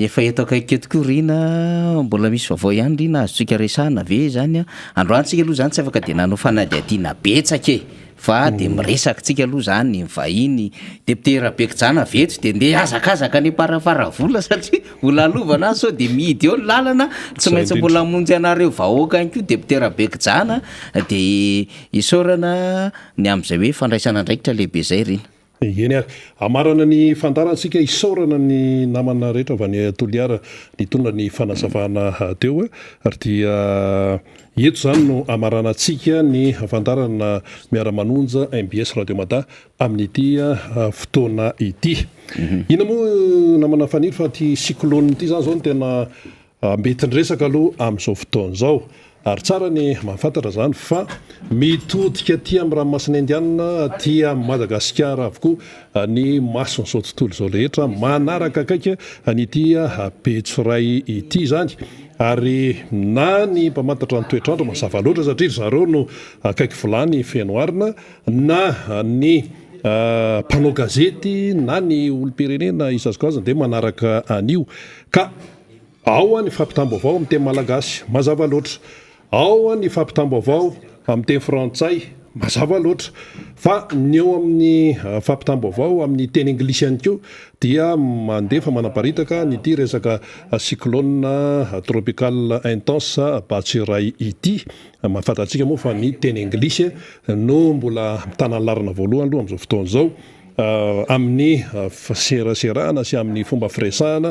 efa eto akaiky eto koa Rina, mbola misy vaovao ihany Rina azontsika resahana ve zany a, androany tsika aloha zany tsy afaka de nanao fanadihadiana betsaka e. Fa de miresaka tsika aloha zany vahiny député Rabekijana avy eto de ndeha hihazakazaka any Amparafaravola satria ho lalovana any sao de mihidy eo ny lalana, tsy maintsy mbola hamonjy anareo vahoaka any koa député Rabekijana de isaorana ny amin'izay hoe fandraisana andraikitra lehibe zay Rina. Eny ary. Hamarana ny fandaharantsika isaorana ny namana rehetra avy any Toliara nitondra ny fanazavana teo ary dia eto izany no hamaranantsika ny fandaharana Miara-manonja mbs Radio Mada amin'ity fotoana ity. Inona moa namana Faniry fa ity cyclone ity izany izao no tena ambentin-dresaka aloha amin'izao fotoana izao. Ary tsara ny mahafantatra izany fa mitodika aty amin'ny ranomasina Indianina, aty Madagasikara avokoa ny mason'izao tontolo izao rehetra manaraka akaiky an'ity Betsoray ity izany. Ary na ny mpamantatra ny toetr'andro mazava loatra satria ry zareo no akaiky vilany feno arina, na ny mpanao gazety na ny olom-pirenena isan-tsokajiny dia manaraka an'io. Ka Ao ny fampitam-baovao amin'ny teny malagasy, mazava loatra. Ao ny fampitam-baovao amin'ny teny frantsay, mazava loatra. Fa ny eo amin'ny fampitam-baovao amin'ny teny anglisy ihany koa dia mandefa manaparitaka an'ity resaka cyclone tropical intense Batsirai ity. Fantatsika moa fa ny teny anglisy no mbola mitana ny laharana voalohany aloha amin'izao fotoana izao. amin'ny fiseraserana sy amin'ny fomba firesahana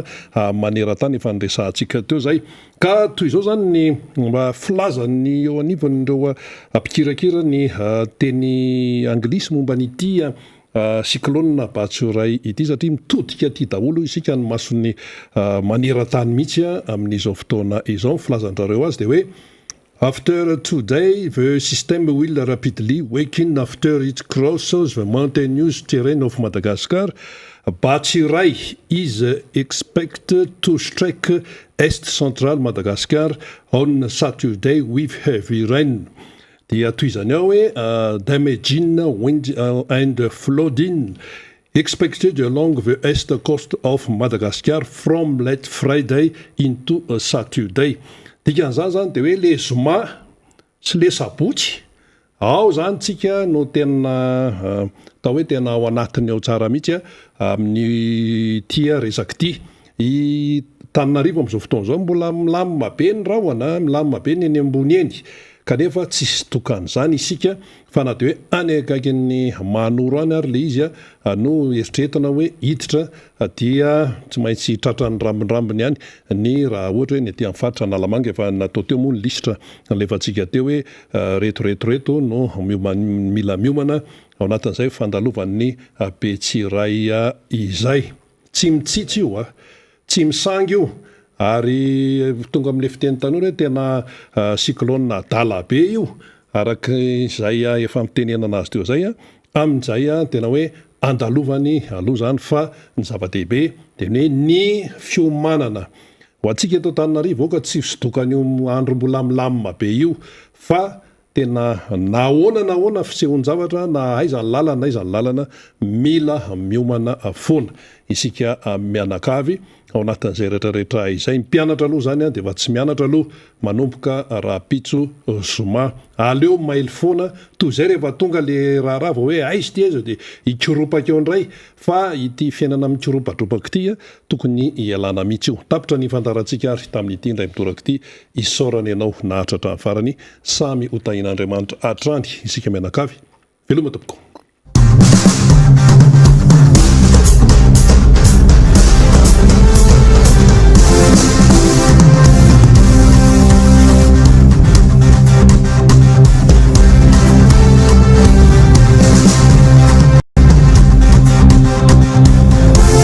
maneran-tany efa niresahantsika teo izay. Ka toy izao izany ny mba filazan'ny eo anivon'ireo mpikirakira ny teny anglisy momba an'ity cyclone Batsirai ity satria mitodika aty daholo isika ny mason'ny maneran-tany mihitsy amin'izao fotoana izao. Ny filazan-dRareo azy dia hoe After today, the system will rapidly weaken after it crosses the mountainous terrain of Madagascar. Batsirai is expected to strike east central Madagascar on Saturday with heavy rain. Dia tohizany ao hoe damaging wind and flooding Expected along the east coast of Madagascar from late Friday into Saturday. Dikan'izany zany dia hoe le zoma sy le sabotsy ao zany tsika no tena atao hoe tena ao anatiny ao tsara mihitsy amin'ity resaka ity. I Tananarivo amin'izao fotoana izao mbola milamina be ny rahona, milamina be ny eny ambony eny kanefa tsisy tokan'izany isika Fa na dia hoe any akaikin'ny Mahanoro any ary ilay izy no eritreretina hoe hiditra dia tsy maintsy tratran'ny rambondrambony ihany ny raha ohatra hoe ny aty amin'ny faritra Analamanga efa natao teo moa ny lisitra nalefantsika teo hoe reto reto reto no mila miomana ao anatin'izay fandalovan'ny Betsiray izay. Tsy mitsitsy io a! Tsy misangy io ary tonga amin'ilay fiteny tanora hoe tena cyclone adala be io araka izay efa nitenenana azy teo izay, amin'izay tena hoe andalovany aloha izany fa ny zava-dehibe dia ny hoe ny fiomanana ho antsika eto Antananarivo aoka tsy ho sodokan'io andro mbola milamina be io fa Tena na ahoana na ahoana fisehoan-javatra na aiza ny lalana na aiza ny lalana, mila miomana foana isika mianakavy ao anatin'izay rehetra rehetra izay. Ny mpianatra aloha izany dia efa tsy mianatra aloha manomboka rahampitso zoma. Aleo mailo foana toy izay rehefa tonga le raharaha vao hoe aiza ity aiza dia hikoropaka eo indray fa ity fiainana mikoropadropaka ity tokony hialana mihitsy io. Tapitra ny fandaharantsika ary tamin'ity indray mitoraka ity. Isaorana ianao naharitra hatramin'ny farany. Samy ho tahian'Andriamanitra hatrany isika mianakavy. Veloma tompoko.